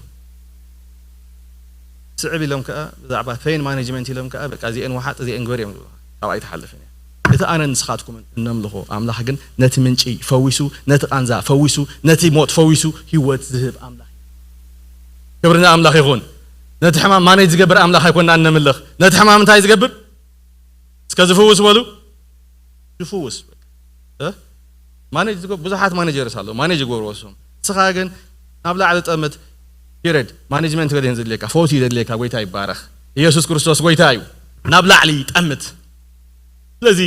ስዕብ ኢሎም ከኣ ብዛዕባ ፔን ማኔጅመንት ኢሎም ከኣ በቃ እዚኤን ወሓጥ እዚኤን ግበር እዮም ዝብሉኻ። ካብኣ ኣይትሓልፍን እያ። እቲ ኣነ ንስኻትኩምን እነምልኾ ኣምላኽ ግን ነቲ ምንጪ ፈዊሱ፣ ነቲ ቃንዛ ፈዊሱ፣ ነቲ ሞት ፈዊሱ ህይወት ዝህብ ኣምላኽ እዩ። ክብሪ ንኣምላኽ ይኹን። ነቲ ሕማም ማኔጅ ዝገብር ኣምላኽ ኣይኮንና እነምልኽ። ነቲ ሕማም እንታይ ዝገብር? እስከ ዝፍውስ በሉ። ዝፍውስ በቃ። እ? ማኔጅ ዝገ-፣ ብዙሓት ማኔጀርስ ኣለዉ። ማኔጅ ይገብርዎ እሶም። ንስኻ ግን ናብ ላዕሊ ጠምት። ፒሪድ። ማኔጅመንት ገለ ዘድልየካ፣ ፈውሲ ዘድልየካ። ጎይታ ይባረኽ። ኢየሱስ ክርስቶስ ጎይታ እዩ። ናብ ላዕሊ ጠምት። ስለዚ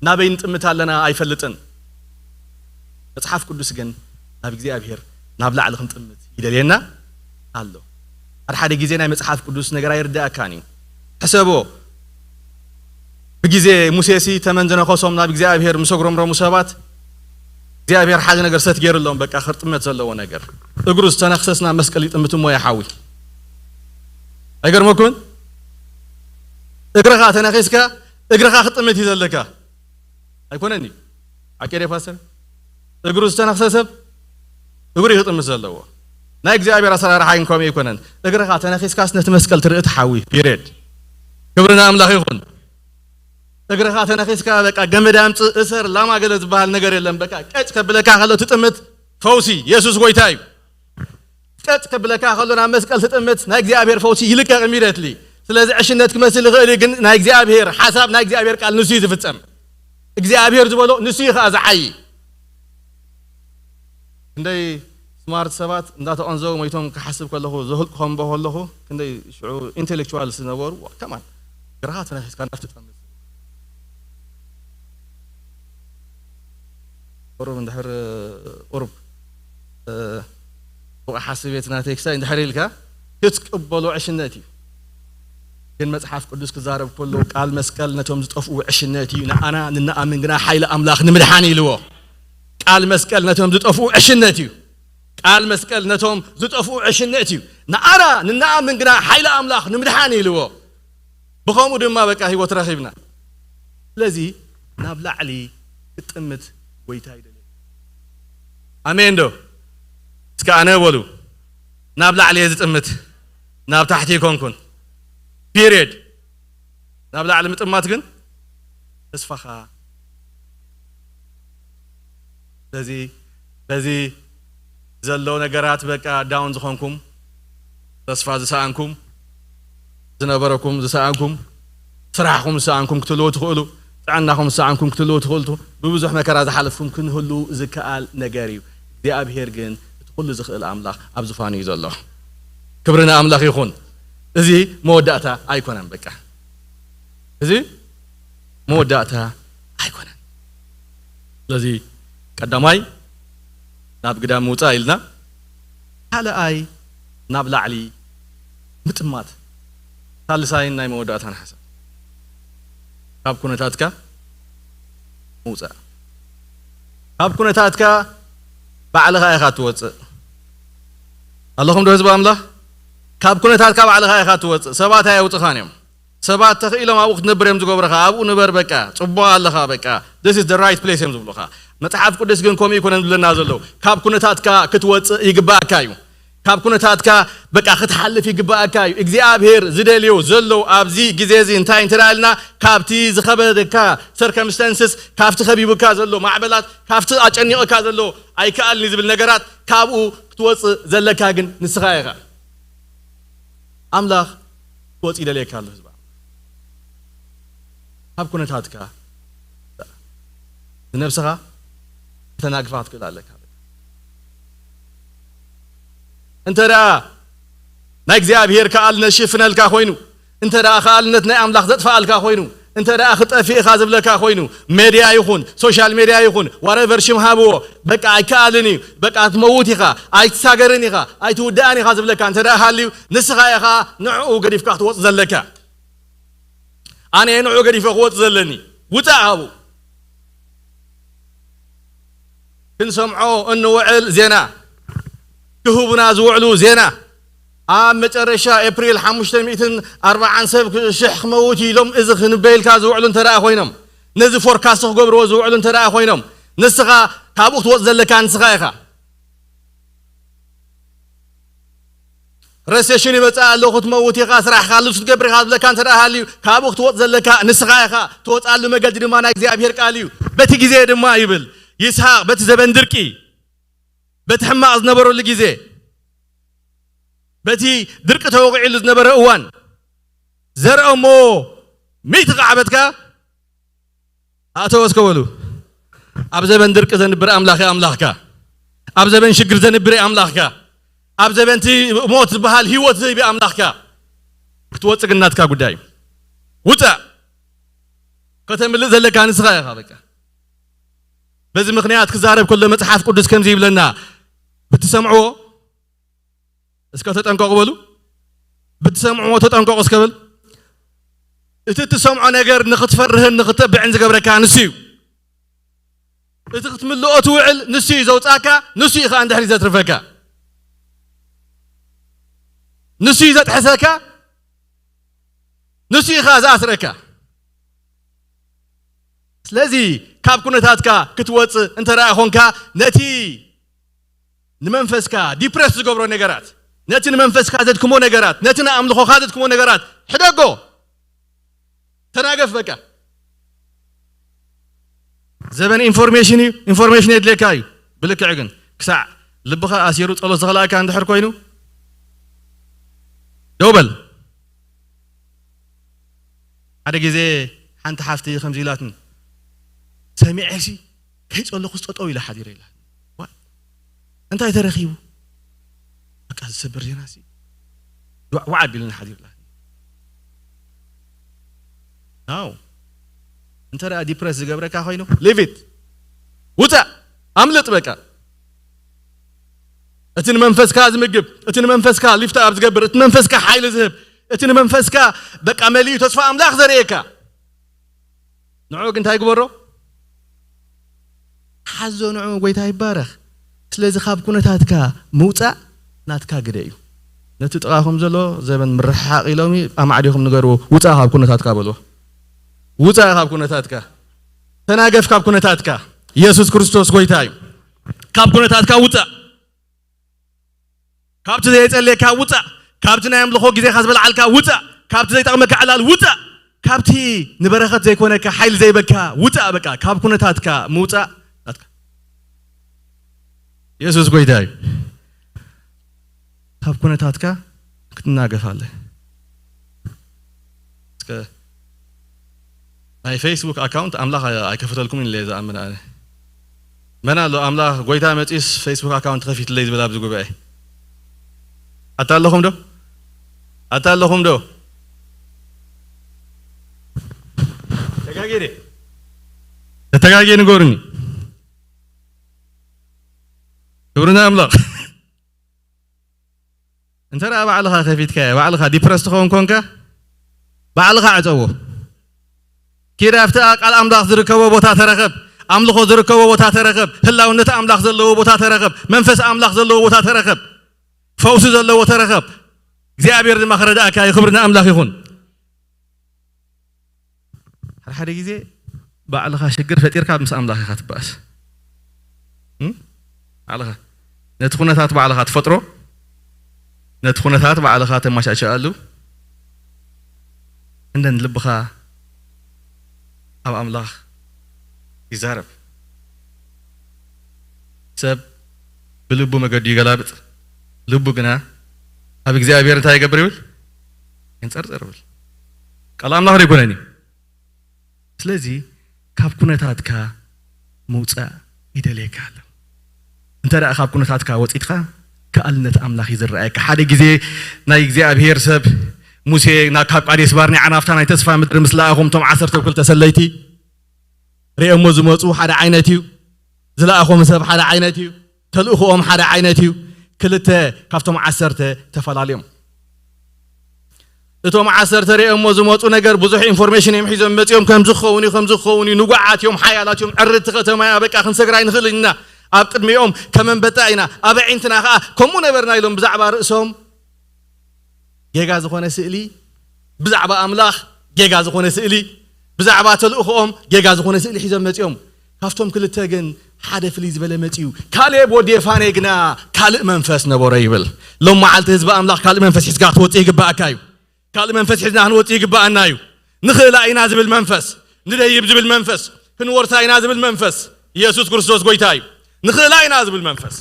ናበይ ንጥምት ኣለና ኣይፈልጥን። መጽሓፍ ቅዱስ ግን ናብ እግዚኣብሔር ናብ ላዕሊ ክንጥምት ይደልየና ኣሎ። ሓደ ሓደ ግዜ ናይ መጽሓፍ ቅዱስ ነገር ኣይርድኣካን እዩ። ሕሰቦ፣ ብግዜ ሙሴሲ ተመን ዝነኸሶም ናብ እግዚኣብሔር ምስ ኣጉረምረሙ ሰባት፣ እግዚኣብሔር ሓደ ነገር ሰት ገይሩሎም፣ በቃ ክጥመት ዘለዎ ነገር። እግሩ ዝተነኽሰስ ናብ መስቀል ይጥምት እሞ ይሓዊ። ኣይገርመኩን? እግርኻ ተነኺስካ፣ እግርኻ ክጥምት እዩ ዘለካ። ኣይኮነን እዩ። ሓቂ ድየ ፓስተር? እግሩ ዝተነኽሰ ሰብ እግሩ እዩ ክጥምት ዘለዎ። ናይ እግዚኣብሔር ኣሰራርሓ ግን ከምኡ ኣይኮነን። እግርኻ ተነኺስካስ ነቲ መስቀል ትርኢ ትሓዊ። ፒሪድ። ክብሪ ንኣምላኽ ይኹን። እግርኻ ተነኺስካ በቃ ገመድ ኣምጽእ፣ እሰር፣ ላማ ገለ ዝበሃል ነገር የለን። በቃ ቀጭ ከብለካ ከሎ ትጥምት። ፈውሲ። የሱስ ጎይታ እዩ። ቀጭ ከብለካ ከሎ ናብ መስቀል ትጥምት፣ ናይ እግዚኣብሔር ፈውሲ ይልቀቕ ኢሚድየትሊ። ስለዚ ዕሽነት ክመስል ይኽእል እዩ፣ ግን ናይ እግዚኣብሔር ሓሳብ፣ ናይ እግዚኣብሔር ቃል ንሱ እዩ ዝፍጸም። እግዚኣብሔር ዝበሎ ንሱ እዩ ኸኣ ዝዓዪ። ክንደይ ስማርት ሰባት እንዳተቐንዘቡ ሞይቶም ክሓስብ ከለኹ፣ ዘህልቁ ከንብቦ ከለኹ፣ ክንደይ ሽዑ ኢንቴሌክቹዋልስ ዝነበሩ፣ ከማን፣ እግርኻ ተነኺስካ ናብ ትጠምት። ቁሩብ እንድሕር ቁሩብ ብቑ ሓስብ ቤት ናተይ ክሳይ እንድሕር ኢልካ ክትቅበሎ ዕሽነት እዩ። ግን መጽሓፍ ቅዱስ ክዛረብ ከሎ ቃል መስቀል ነቶም ዝጠፍኡ ዕሽነት እዩ፣ ንኣና ንነኣምን ግና ሓይሊ ኣምላኽ ንምድሓን ኢልዎ። ቃል መስቀል ነቶም ዝጠፍኡ ዕሽነት እዩ። ቃል መስቀል ነቶም ዝጠፍኡ ዕሽነት እዩ፣ ንኣና ንነኣምን ግና ሓይሊ ኣምላኽ ንምድሓን ኢልዎ። ብኸምኡ ድማ በቃ ህይወት ረኺብና። ስለዚ ናብ ላዕሊ ክጥምት ጎይታ ይደልየና። ኣሜን ዶ? እስከ ኣነ በሉ። ናብ ላዕሊ እየ ዝጥምት፣ ናብ ታሕቲ ይኮንኩን። ፒሪየድ። ናብ ላዕሊ ምጥማት ግን ተስፋኻ። ስለዚ በዚ ዘሎ ነገራት በቃ ዳውን ዝኾንኩም፣ ተስፋ ዝሰኣንኩም፣ ዝነበረኩም ዝሰኣንኩም፣ ስራሕኹም ዝሰኣንኩም ክትህልዉ ትኽእሉ፣ ጥዕናኹም ዝሰኣንኩም ክትህልዉ ትኽእሉ፣ ብብዙሕ መከራ ዝሓለፍኩም ክንህሉ ዝከኣል ነገር እዩ። እግዚኣብሄር ግን እቲ ኩሉ ዝኽእል ኣምላኽ ኣብ ዝፋኑ እዩ ዘሎ። ክብሪ ንኣምላኽ ይኹን። እዚ መወዳእታ ኣይኮነን። በቃ እዚ መወዳእታ ኣይኮነን። ስለዚ ቀዳማይ ናብ ግዳም ምውፃእ ኢልና፣ ካልኣይ ናብ ላዕሊ ምጥማት፣ ሳልሳይን ናይ መወዳእታን ሓሳብ ካብ ኩነታትካ ምውፃእ። ካብ ኩነታትካ ባዕልኻ ኢኻ ትወፅእ። ኣለኹም ዶ ህዝቢ ኣምላኽ? ካብ ኩነታትካ ባዕልኻ ኢኻ ትወፅእ። ሰባት ኣየውፅኻን እዮም። ሰባት ተኽኢሎም ኣብኡ ክትነብር እዮም ዝገብረኻ። ኣብኡ ንበር በቃ፣ ፅቡቕ ኣለኻ በቃ፣ this is the right place እዮም ዝብሉኻ። መፅሓፍ ቅዱስ ግን ከምኡ ይኮነን ዝብለና ዘሎ። ካብ ኩነታትካ ክትወፅእ ይግባኣካ እዩ። ካብ ኩነታትካ በቃ ክትሓልፍ ይግባኣካ እዩ። እግዚኣብሔር ዝደልዮ ዘሎ ኣብዚ ግዜ እዚ እንታይ እንተ ኢልና፣ ካብቲ ዝኸበደካ circumstances፣ ካብቲ ከቢቡካ ዘሎ ማዕበላት፣ ካብቲ ኣጨኒቕካ ዘሎ ኣይከኣልን ዝብል ነገራት፣ ካብኡ ክትወፅእ ዘለካ ግን ንስኻ ኢኻ። ኣምላኽ ክትወፅእ ይደልየካ ኣሎ ህዝባ። ካብ ኩነታትካ ንነብስኻ ከተናግፋ ክትክእል ኣለካ። እንተ ደኣ ናይ እግዚኣብሔር ከኣልነት ሽፍነልካ ኮይኑ፣ እንተ ደኣ ከኣልነት ናይ ኣምላኽ ዘጥፍኣልካ ኮይኑ፣ እንተ ደኣ ክጠፍእ ኢኻ ዝብለካ ኮይኑ፣ ሜድያ ይኹን፣ ሶሻል ሜድያ ይኹን፣ ዋረቨር ሽም ሃብዎ፣ በቃ ኣይከኣልን እዩ፣ በቃ ትመውት ኢኻ፣ ኣይትሳገርን ኢኻ፣ ኣይትውዳእን ኢኻ ዝብለካ እንተ ደኣ ሃልዩ፣ ንስኻ ኢኻ ንዕኡ ገዲፍካ ክትወጽእ ዘለካ። ኣነ እየ ንዕኡ ገዲፈ ክወጽእ ዘለኒ። ውጻእ ሃቡ። ክንሰምዖ እንውዕል ዜና፣ ክህቡና ዝውዕሉ ዜና፣ ኣብ መጨረሻ ኤፕሪል ሓሙሽተ ሚእትን ኣርባዓን ሰብ ሽሕ ክመውት እዩ ኢሎም እዚ ክንበይልካ ዝውዕሉ እንተ ደኣ ኮይኖም፣ ነዚ ፎርካስት ክገብርዎ ዝውዕሉ እንተ ደኣ ኮይኖም፣ ንስኻ ካብኡ ክትወጽእ ዘለካ ንስኻ ኢኻ። ረሴሽን ይመጽእ ኣሎ፣ ክትመውት ኢኻ፣ ስራሕካ ልሱ ትገብር ኢኻ ዝብለካ እንተ ደኣ ሃልዩ፣ ካብኡ ክትወጽእ ዘለካ ንስኻ ኢኻ። ትወጽኣሉ መገዲ ድማ ናይ እግዚኣብሔር ቃል እዩ። በቲ ግዜ ድማ ይብል ይስሐቅ፣ በቲ ዘበን ድርቂ፣ በቲ ሕማቕ ዝነበረሉ ግዜ፣ በቲ ድርቂ ተወቒዕሉ ዝነበረ እዋን፣ ዘርአ እሞ ሚእቲ ከዓበትካ ኣእተወ እስከ በሉ። ኣብ ዘበን ድርቂ ዘንብር ኣምላኽ ኣምላኽካ፣ ኣብ ዘበን ሽግር ዘንብር ኣምላኽካ፣ ኣብ ዘበንቲ ሞት ዝበሃል ህይወት ዝህብ ኣምላኽካ። ክትወጽእ ግን ናትካ ጉዳይ እዩ። ውጻእ። ከተምልእ ዘለካ ንስኻ ኢኻ በቃ። በዚ ምኽንያት ክዛረብ ከሎ መጽሓፍ ቅዱስ ከምዚ ይብለና፣ ብትሰምዕዎ እስከ ተጠንቀቑ በሉ። ብትሰምዕዎ ተጠንቀቑ እስከ በሉ። እቲ እትሰምዖ ነገር ንኽትፈርህን ንኽተብዕን ዝገብረካ ንሱ እዩ። እቲ ክትምልኦ ትውዕል ንሱ እዩ ዘውጻካ፣ ንሱ እዩ ኸኣ እንድሕሪ ዘትርፈካ። ንሱ እዩ ዘጥሕሰካ፣ ንሱ እዩ ኸኣ ዝኣስረካ። ስለዚ ካብ ኩነታትካ ክትወጽእ እንተ ደኣ ኾንካ፣ ነቲ ንመንፈስካ ዲፕረስ ዝገብሮ ነገራት፣ ነቲ ንመንፈስካ ዘድክሞ ነገራት፣ ነቲ ንኣምልኾኻ ዘድክሞ ነገራት ሕደጎ። ተናገፍ በቃ። ዘበን ኢንፎርሜሽን እዩ፣ ኢንፎርሜሽን የድልየካ እዩ። ብልክዕ ግን ክሳዕ ልብኻ ኣሲሩ ጸሎት ዝኸልኣካ እንድሕር ኮይኑ፣ ደው በል። ሓደ ግዜ ሓንቲ ሓፍቲ ከምዚ ኢላትኒ፣ ሰሚዐሲ ከይጸለኹስ ጠጠው ኢለ ሓዲረ ኢላትኒ። ዋ፣ እንታይ ተረኺቡ? በቃ ዝሰበር ዜናሲ ዋዕ ዋዕ ኣቢልኒ ሓዲሩ ኢላትኒ። ናው፣ እንተ ደኣ ዲፕረስ ዝገብረካ ኮይኑ፣ ሊቭ ኢት። ውጻእ። ኣምልጥ በቃ። እቲ ንመንፈስካ ዝምግብ፣ እቲ ንመንፈስካ ሊፍት ኣብ ዝገብር፣ እቲ ንመንፈስካ ሓይሊ ዝህብ፣ እቲ ንመንፈስካ በቃ መሊኡ ተስፋ ኣምላኽ ዘርእየካ፣ ንዑ ግን እንታይ ግበሮ? ሓዞ፣ ንዑ። ጎይታ ይባረኽ። ስለዚ ካብ ኩነታትካ ምውፃእ ናትካ ግደ እዩ። ነቲ ጥቓኹም ዘሎ ዘበን ምርሕሓቕ ኢሎም ኣማዕዲኹም ንገርዎ፣ ውፃእ ካብ ኩነታትካ በልዎ። ውፃእ ካብ ኩነታትካ፣ ተናገፍ ካብ ኩነታትካ። ኢየሱስ ክርስቶስ ጎይታ እዩ። ካብ ኩነታትካ ውፃእ። ካብቲ ዘየጸልየካ ውጻእ። ካብቲ ናይ ኣምልኾ ግዜኻ ዝበልዓልካ ውጻእ። ካብቲ ዘይጠቕመካ ዕላል ውጻእ። ካብቲ ንበረኸት ዘይኮነካ ሓይሊ ዘይበካ ውጻእ። በቃ ካብ ኩነታትካ ምውጻእ ናትካ። የሱስ ጎይታ እዩ። ካብ ኩነታትካ ክትናገፍ ኣለ። እስከ ናይ ፌስቡክ ኣካውንት ኣምላኽ ኣይከፈተልኩምን ኢለ ዝኣምን ኣነ። መን ኣሎ ኣምላኽ ጎይታ መጺስ ፌስቡክ ኣካውንት ከፊትለይ ዝብል ኣብዚ ጉባኤ? ኣታ ኣለኹም ዶ? ኣታ ኣለኹም ዶ? ተጋጌ ድየ? ተተጋጌ ንገሩኒ። ክብሪ ንኣምላኽ። እንተ ደኣ ባዕልኻ ከፊትካዮ፣ ባዕልኻ ዲፕረስ ትኸውን ኮንካ፣ ባዕልኻ ዕጸዎ። ኪድ ኣብቲ ቃል ኣምላኽ ዝርከቦ ቦታ ተረኸብ፣ ኣምልኾ ዝርከቦ ቦታ ተረኸብ፣ ህላውነት ኣምላኽ ዘለዎ ቦታ ተረኸብ፣ መንፈስ ኣምላኽ ዘለዎ ቦታ ተረኸብ፣ ፈውሲ ዘለዎ ተረኸብ። እግዚኣብሔር ድማ ክረዳእካ እዩ። ክብሪ ንኣምላኽ ይኹን። ሓደ ሓደ ግዜ ባዕልኻ ሽግር ፈጢርካ ምስ ኣምላኽ ኢኻ ትበኣስ። እም? ባዕልኻ ነቲ ኩነታት ባዕልኻ ትፈጥሮ፣ ነቲ ኩነታት ባዕልኻ ተመቻችኣሉ። እንደን ልብኻ ኣብ ኣምላኽ ይዛረብ። ሰብ ብልቡ መገዱ ይገላብጥ፣ ልቡ ግና ኣብ እግዚኣብሔር እንታይ ይገብር ይብል? ይንጸርጸር ይብል። ቃል ኣምላኽ ዶ ኣይኮነን እዩ? ስለዚ ካብ ኩነታትካ ምውጻእ ይደልየካ ኣሎ። እንተ ደኣ ካብ ኩነታትካ ወጺእካ፣ ከኣልነት ኣምላኽ እዩ ዝረኣየካ። ሓደ ግዜ ናይ እግዚኣብሔር ሰብ ሙሴ ናብ፣ ካብ ቃዴስ ባርኔ ዓናፍታ ናይ ተስፋ ምድሪ ምስ ለኣኾም፣ እቶም ዓሰርተ ክልተ ሰለይቲ ርእዮሞ ዝመጹ ሓደ ዓይነት እዩ። ዝለኣኾም ሰብ ሓደ ዓይነት እዩ። ተልእኾኦም ሓደ ዓይነት እዩ። ክልተ ካብቶም ዓሰርተ ተፈላለዮም። እቶም ዓሰርተ ርእዮሞ ዝመጹ ነገር ብዙሕ ኢንፎርሜሽን እዮም ሒዞም መጺኦም። ከምዚ ክኸውን እዩ፣ ከምዚ ክኸውን እዩ፣ ንጉዓት እዮም፣ ሓያላት እዮም፣ ዕርድቲ ከተማ እያ፣ በቃ ክንሰግራ ኣይንኽእልን ኢና፣ ኣብ ቅድሚኦም ከም ኣንበጣ ኢና፣ ኣብ ኣዒንትና ኸኣ ከምኡ ነበርና ኢሎም ብዛዕባ ርእሶም ጌጋ ዝኾነ ስእሊ፣ ብዛዕባ ኣምላኽ ጌጋ ዝኾነ ስእሊ፣ ብዛዕባ ተልእኾኦም ጌጋ ዝኾነ ስእሊ ሒዞም መጺኦም። ካብቶም ክልተ ግን ሓደ ፍልይ ዝበለ መጺኡ። ካሌብ ወዲ የፋኔ ግና ካልእ መንፈስ ነበሮ ይብል። ሎም መዓልቲ ህዝቢ ኣምላኽ ካልእ መንፈስ ሒዝካ ክትወጽእ ይግባኣካ እዩ። ካልእ መንፈስ ሒዝና ክንወጽእ ይግባኣና እዩ። ንኽእላ ኢና ዝብል መንፈስ፣ ንደይብ ዝብል መንፈስ፣ ክንወርሳ ኢና ዝብል መንፈስ፣ ኢየሱስ ክርስቶስ ጎይታ እዩ። ንኽእላ ኢና ዝብል መንፈስ፣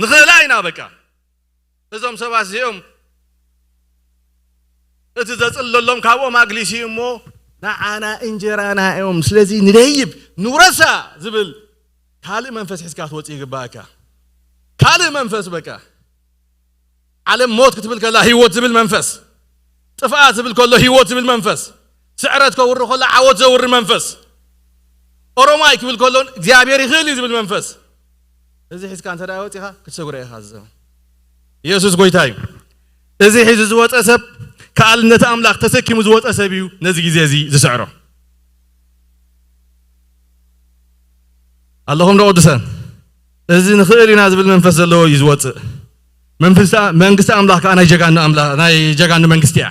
ንኽእላ ኢና በቃ። እዞም ሰባት እዚኦም እቲ ዘጽለሎም ካብኦም ኣግሊሱ እዩ እሞ ንዓና እንጀራና እዮም። ስለዚ ንደይብ ንውረሳ ዝብል ካልእ መንፈስ ሒዝካ ክትወጽእ ይግባእካ። ካልእ መንፈስ በቃ። ዓለም ሞት ክትብል ከላ ህይወት ዝብል መንፈስ፣ ጥፍኣት ዝብል ከሎ ህይወት ዝብል መንፈስ፣ ስዕረት ከውሪ ከሎ ዓወት ዘውሪ መንፈስ፣ ኦሮማይ ክብል ከሎ እግዚኣብሔር ይኽእል እዩ ዝብል መንፈስ፣ እዚ ሒዝካ እንተ ደኣ ወጺኻ ክትሰግሮ ኢኻ እዚ ዘመን። ኢየሱስ ጎይታ እዩ። እዚ ሒዙ ዝወጸ ሰብ፣ ከኣልነት ኣምላኽ ተሰኪሙ ዝወጸ ሰብ እዩ ነዚ ግዜ እዚ ዝስዕሮ። ኣለኹም ዶ ቅዱሳን? እዚ ንኽእል ኢና ዝብል መንፈስ ዘለዎ እዩ ዝወጽእ። መንፈስ፣ መንግስቲ ኣምላኽ ከኣ ናይ ጀጋኑ ኣምላኽ፣ ናይ ጀጋኑ መንግስቲ እያ።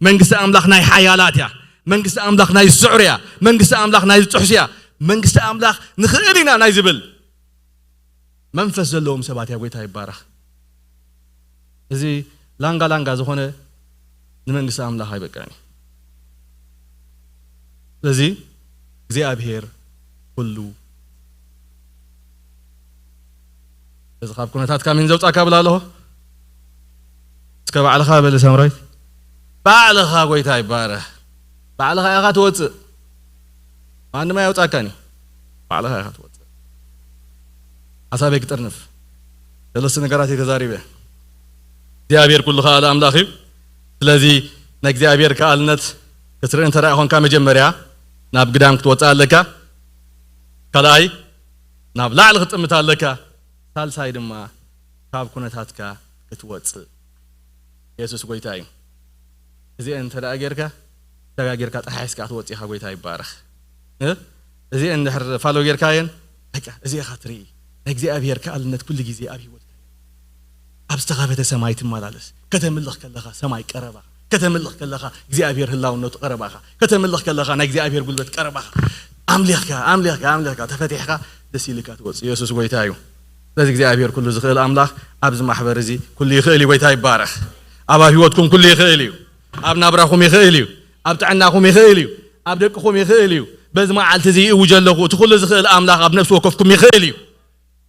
መንግስቲ ኣምላኽ ናይ ሓያላት እያ። መንግስቲ ኣምላኽ ናይ ዝስዕሩ እያ። መንግስቲ ኣምላኽ ናይ ዝጥሕሱ እያ። መንግስቲ ኣምላኽ ንኽእል ኢና ናይ ዝብል መንፈስ ዘለዎም ሰባት እያ። ጎይታ ይባረኽ። እዚ ላንጋ ላንጋ ዝኾነ ንመንግስቲ ኣምላኽ ኣይበቅዕን እዩ። ስለዚ እግዚኣብሔር ኩሉ፣ እዚ ካብ ኩነታትካ ሚን ዘውጻካ ብል ኣለኹ። እስከ ባዕልኻ በል ሳምራዊት። ባዕልኻ ጎይታ ይባረኽ። ባዕልኻ ኢኻ ትወጽእ። ማንም ኣየውጻካን እዩ። ባዕልኻ ኢኻ ትወጽእ። ሓሳበይ ክጥርንፍ። ሰለስተ ነገራት እየ ተዛሪበ። እግዚኣብሔር ኩሉ ከኣለ ኣምላኽ እዩ። ስለዚ ናይ እግዚኣብሔር ከኣልነት ክትርኢ እንተ ደኣ ኾንካ መጀመርያ ናብ ግዳም ክትወጽእ ኣለካ። ካልኣይ ናብ ላዕሊ ክትጥምት ኣለካ። ሳልሳይ ድማ ካብ ኩነታትካ ክትወፅእ። የሱስ ጎይታ እዩ። እዚአን እንተ ደኣ ጌርካ፣ ተጋጊርካ ጠሓሒስካ ክትወጽእ ኢኻ። ጎይታ ይባረኽ። እ? እዚአን እንድሕር ፋሎ ጌርካየን፣ በቃ፣ እዚ ኢኻ ትርኢ። ናይ እግዚኣብሔር ከኣልነት ኩሉ ግዜ ኣብ ህይወትካ። ኣብ ዝተኸፈተ ሰማይ ትመላለስ። ከተምልኽ ከለኻ ሰማይ ቀረባኻ። ከተምልኽ ከለኻ እግዚኣብሔር ህላውነቱ ቀረባኻ። ከተምልኽ ከለኻ ናይ እግዚኣብሔር ጉልበት ቀረባኻ። ኣምሊኽካ፣ ኣምሊኽካ፣ ኣምሊኽካ፣ ተፈቲሕካ ደስ ኢልካ ትወጽእ። የሱስ ጎይታ እዩ። ስለዚ እግዚኣብሔር ኩሉ ዝኽእል ኣምላኽ ኣብዚ ማሕበር እዚ ኩሉ ይኽእል እዩ። ጎይታ ይባረኽ። ኣብ፣ ኣብ ህይወትኩም ኩሉ ይኽእል እዩ። ኣብ ናብራኹም ይኽእል እዩ። ኣብ ጥዕናኹም ይኽእል እዩ። ኣብ ደቅኹም ይኽእል እዩ። በዚ መዓልቲ እዚ ይእውጅ ኣለኹ። እቲ ኩሉ ዝኽእል ኣምላኽ ኣብ ነፍሲ ወከፍኩም ይኽእል እዩ።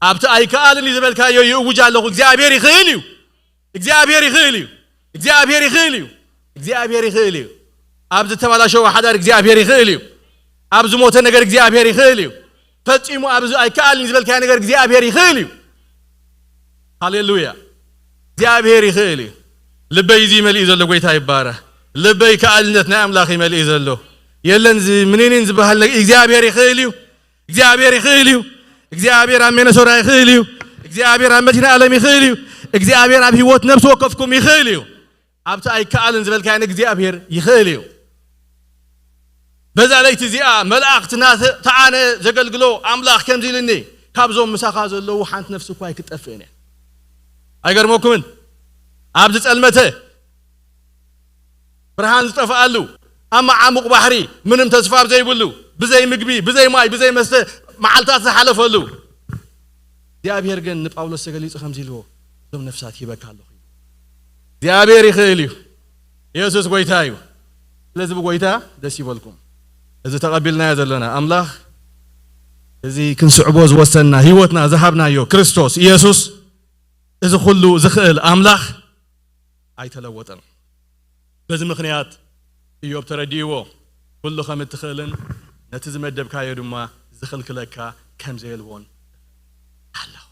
ኣብቲ ኣይከኣልን እዩ ዝበልካዮ ይእውጅ ኣለኹ። እግዚኣብሔር ይኽእል እዩ። እግዚኣብሔር ይኽእል እዩ። እግዚኣብሔር ይኽእል እዩ። እግዚኣብሔር ይኽእል እዩ። ኣብ ዝተበላሸወ ሓዳር እግዚኣብሔር ይኽእል እዩ። ኣብ ዝሞተ ነገር እግዚኣብሔር ይኽእል እዩ። ፈጺሙ ኣብ እዚ ኣይከኣልን እዩ ዝበልካዮ ነገር እግዚኣብሔር ይኽእል እዩ። ሃሌሉያ። እግዚኣብሔር ይኽእል እዩ። ልበይ እዚ መሊኡ ዘሎ ጎይታ ይባረኽ። ልበይ ከኣልነት ናይ ኣምላኽ እዩ መሊኡ ዘሎ። የለን እዚ ምንንን ዝበሃል ነገር እግዚኣብሔር ይኽእል እዩ። እግዚኣብሔር ይኽእል እዩ። እግዚኣብሔር ኣብ ሚነሶታ ይኽእል እዩ። እግዚኣብሔር ኣብ መዲና ዓለም ይኽእል እዩ። እግዚኣብሔር ኣብ ህይወት ነፍሲ ወከፍኩም ይኽእል እዩ። ኣብቲ ኣይከኣልን ዝበልካዮ እግዚኣብሔር ይኽእል እዩ። በዛ ለይቲ እዚኣ መልኣኽቲ ናተ-፣ ተኣነ ዘገልግሎ ኣምላኽ ከምዚ ኢሉኒ፣ ካብዞም ምሳኻ ዘለዉ ሓንቲ ነፍሲ እኳ ኣይክትጠፍእን እያ። ኣይገርመኩምን? ኣብ ዝጸልመተ ብርሃን ዝጠፍኣሉ፣ ኣብ መዓሙቕ ባሕሪ ምንም ተስፋ ኣብ ዘይብሉ፣ ብዘይ ምግቢ፣ ብዘይ ማይ፣ ብዘይ መስተ መዓልታት ዝሓለፈሉ፣ እግዚኣብሔር ግን ንጳውሎስ ተገሊጹ ከምዚ ኢልዎ፣ "እዞም ነፍሳት ሂበካ ኣለኹ" ኢሉ። እግዚኣብሔር ይኽእል እዩ። ኢየሱስ ጎይታ እዩ። ስለዚ ብጎይታ ደስ ይበልኩም። እዚ ተቐቢልናዮ ዘለና ኣምላኽ፣ እዚ ክንስዕቦ ዝወሰንና፣ ህይወትና ዝሃብናዮ ክርስቶስ ኢየሱስ፣ እዚ ኩሉ ዝኽእል ኣምላኽ ኣይተለወጠን። በዚ ምኽንያት ኢዮብ ተረዲእዎ፣ ኩሉ ከም እትኽእልን ነቲ ዝመደብካዮ ድማ ዝኽልክለካ ከም ዘየልቦን ኣለኹ።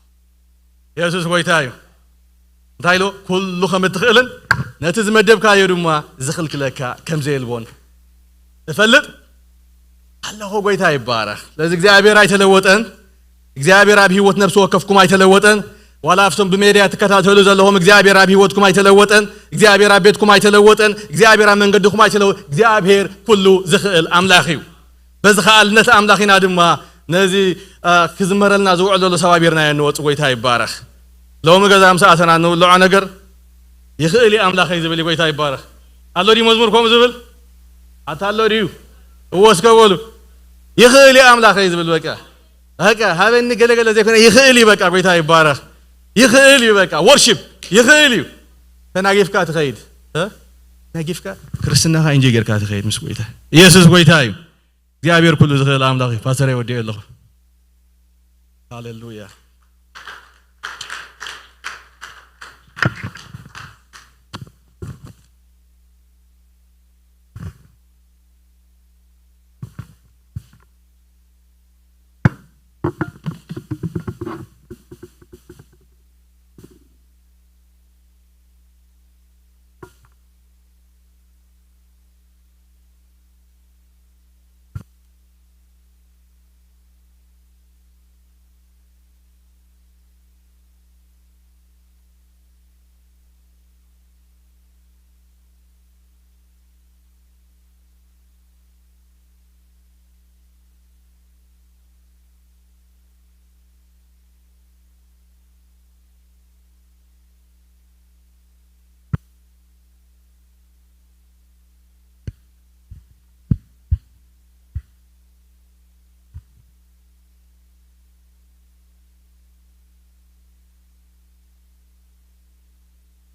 የሱስ ጎይታ እዩ። እንታይ ኢሉ? ኩሉ ከም እትኽእልን ነቲ ዝመደብካዮ ድማ ዝኽልክለካ ከም ዘየልቦን እፈልጥ ኣለኹ። ጎይታ ይባረኽ። ስለዚ እግዚኣብሔር ኣይተለወጠን። እግዚኣብሔር ኣብ ህይወት ነፍሲ ወከፍኩም ኣይተለወጠን። ዋላ ኣብቶም ብሜድያ ትከታተሉ ዘለኹም እግዚኣብሔር ኣብ ህይወትኩም ኣይተለወጠን። እግዚኣብሔር ኣብ ቤትኩም ኣይተለወጠን። እግዚኣብሔር ኣብ መንገድኹም ኣይተለወጠን። እግዚኣብሔር ኩሉ ዝኽእል ኣምላኽ እዩ። በዚ ከኣልነት ኣምላኽ ኢና ድማ ነዚ፣ አ፣ ክዝመረልና ዝውዕል ዘሎ ሰባቢርናዮ እንወጽእ። ጎይታ ይባረኽ። ሎሚ ገዛ ምስ ኣተና እንብልዖ ነገር ይኽእል እዩ ኣምላኸይ ዝብል እዩ። ጎይታ ይባረኽ። ኣሎ ድዩ መዝሙር ከምኡ ዝብል? ኣታ ኣሎ ድዩ? እወ እስከ በሉ። ይኽእል እዩ ኣምላኸይ ዝብል በቃ። በቃ ሃበኒ ገለገለ ዘይኮነ ይኽእል እዩ በቃ። ጎይታ ይባረኽ። ይኽእል እዩ በቃ። ወርሺፕ ይኽእል እዩ። ተናጊፍካ ትኸይድ። እ? ተናጊፍካ ክርስትናኻ ኢንጆይ ጌርካ ትኸይድ ምስ ጎይታ። ኢየሱስ ጎይታ እዩ። እግዚኣብሔር ኩሉ ዝኽእል ኣምላኽ እዩ። ፓስተረይ ወዲኤ ኣለኹ። ሃሌሉያ።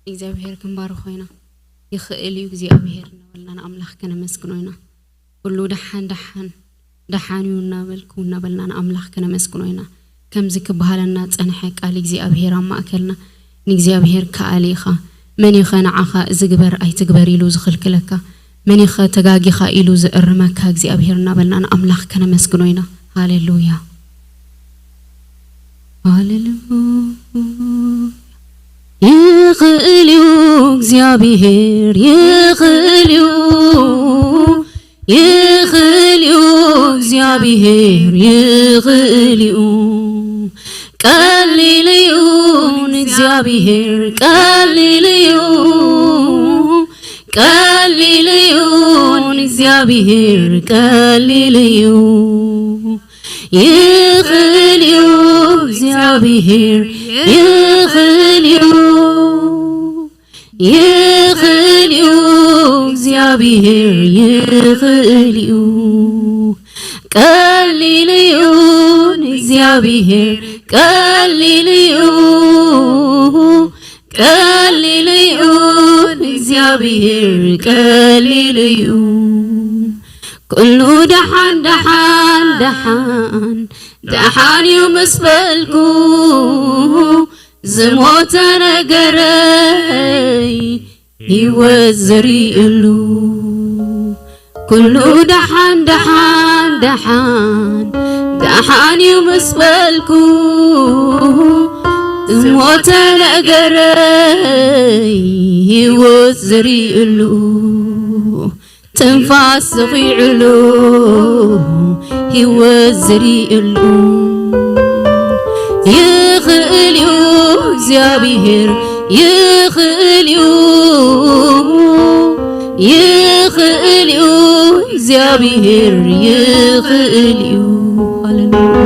እግዚኣብሔር ክንባርኾ ኢና። ይኽእል እዩ እግዚኣብሔር እናበልና ንኣምላኽ ከነመስግኖ ኢና። ኩሉ ደሓን ደሓን ደሓን እዩ እናበልኩ እናበልና ንኣምላኽ ከነመስግኖ ኢና። ከምዚ ክበሃለና ጸንሐ ቃል እግዚኣብሔር ኣብ ማእከልና። ንእግዚኣብሔር ከኣሊ ኢኻ። መን ኢኸ ንዓኻ እዚ ግበር ኣይትግበር ኢሉ ዝኽልክለካ? መን ኢኸ ተጋጊኻ ኢሉ ዝእርመካ እግዚኣብሔር እናበልና ንኣምላኽ ከነመስግኖ ኢና። ሃሌሉያ። ሃሌሉያ። ይኽእል እዩ እግዚኣብሔር፣ ይኽእል እዩ። ይኽእል እዩ እግዚኣብሔር፣ ይኽእል እዩ። ቀሊል እዩ ንእግዚኣብሔር፣ ቀሊል እዩ። ቀሊል እዩ ንእግዚኣብሔር፣ ቀሊል እዩ። ይኽእል እዩ እግዚኣብሔር፣ ይኽእል እዩ። ይኽእል እዩ እግዚኣብሔር፣ ይኽእል እዩ። ቀሊል እዩ ንእግዚኣብሔር፣ ቀሊል እዩ። ቀሊል እዩ ንእግዚኣብሔር፣ ቀሊል እዩ። ኩሉ ደሓን፣ ደሓን፣ ደሓን፣ ደሓን እዩ ምስ በልኩ፣ ዝሞተ ነገረይ ህይወት ዘርእየሉ። ኩሉ ደሓን፣ ደሓን፣ ደሓን፣ ደሓን እዩ ምስ በልኩ፣ ዝሞተ ነገረይ ህይወት ዘርእየሉ። ትንፋስ ዘኺዕሉ፣ ህይወት ዘርእየሉ። ይኽእል እዩ እግዚኣብሔር፣ ይኽእል እዩ፣ ይኽእል እዩ እግዚኣብሔር፣ ይኽእል እዩ። ሃሌሉያ።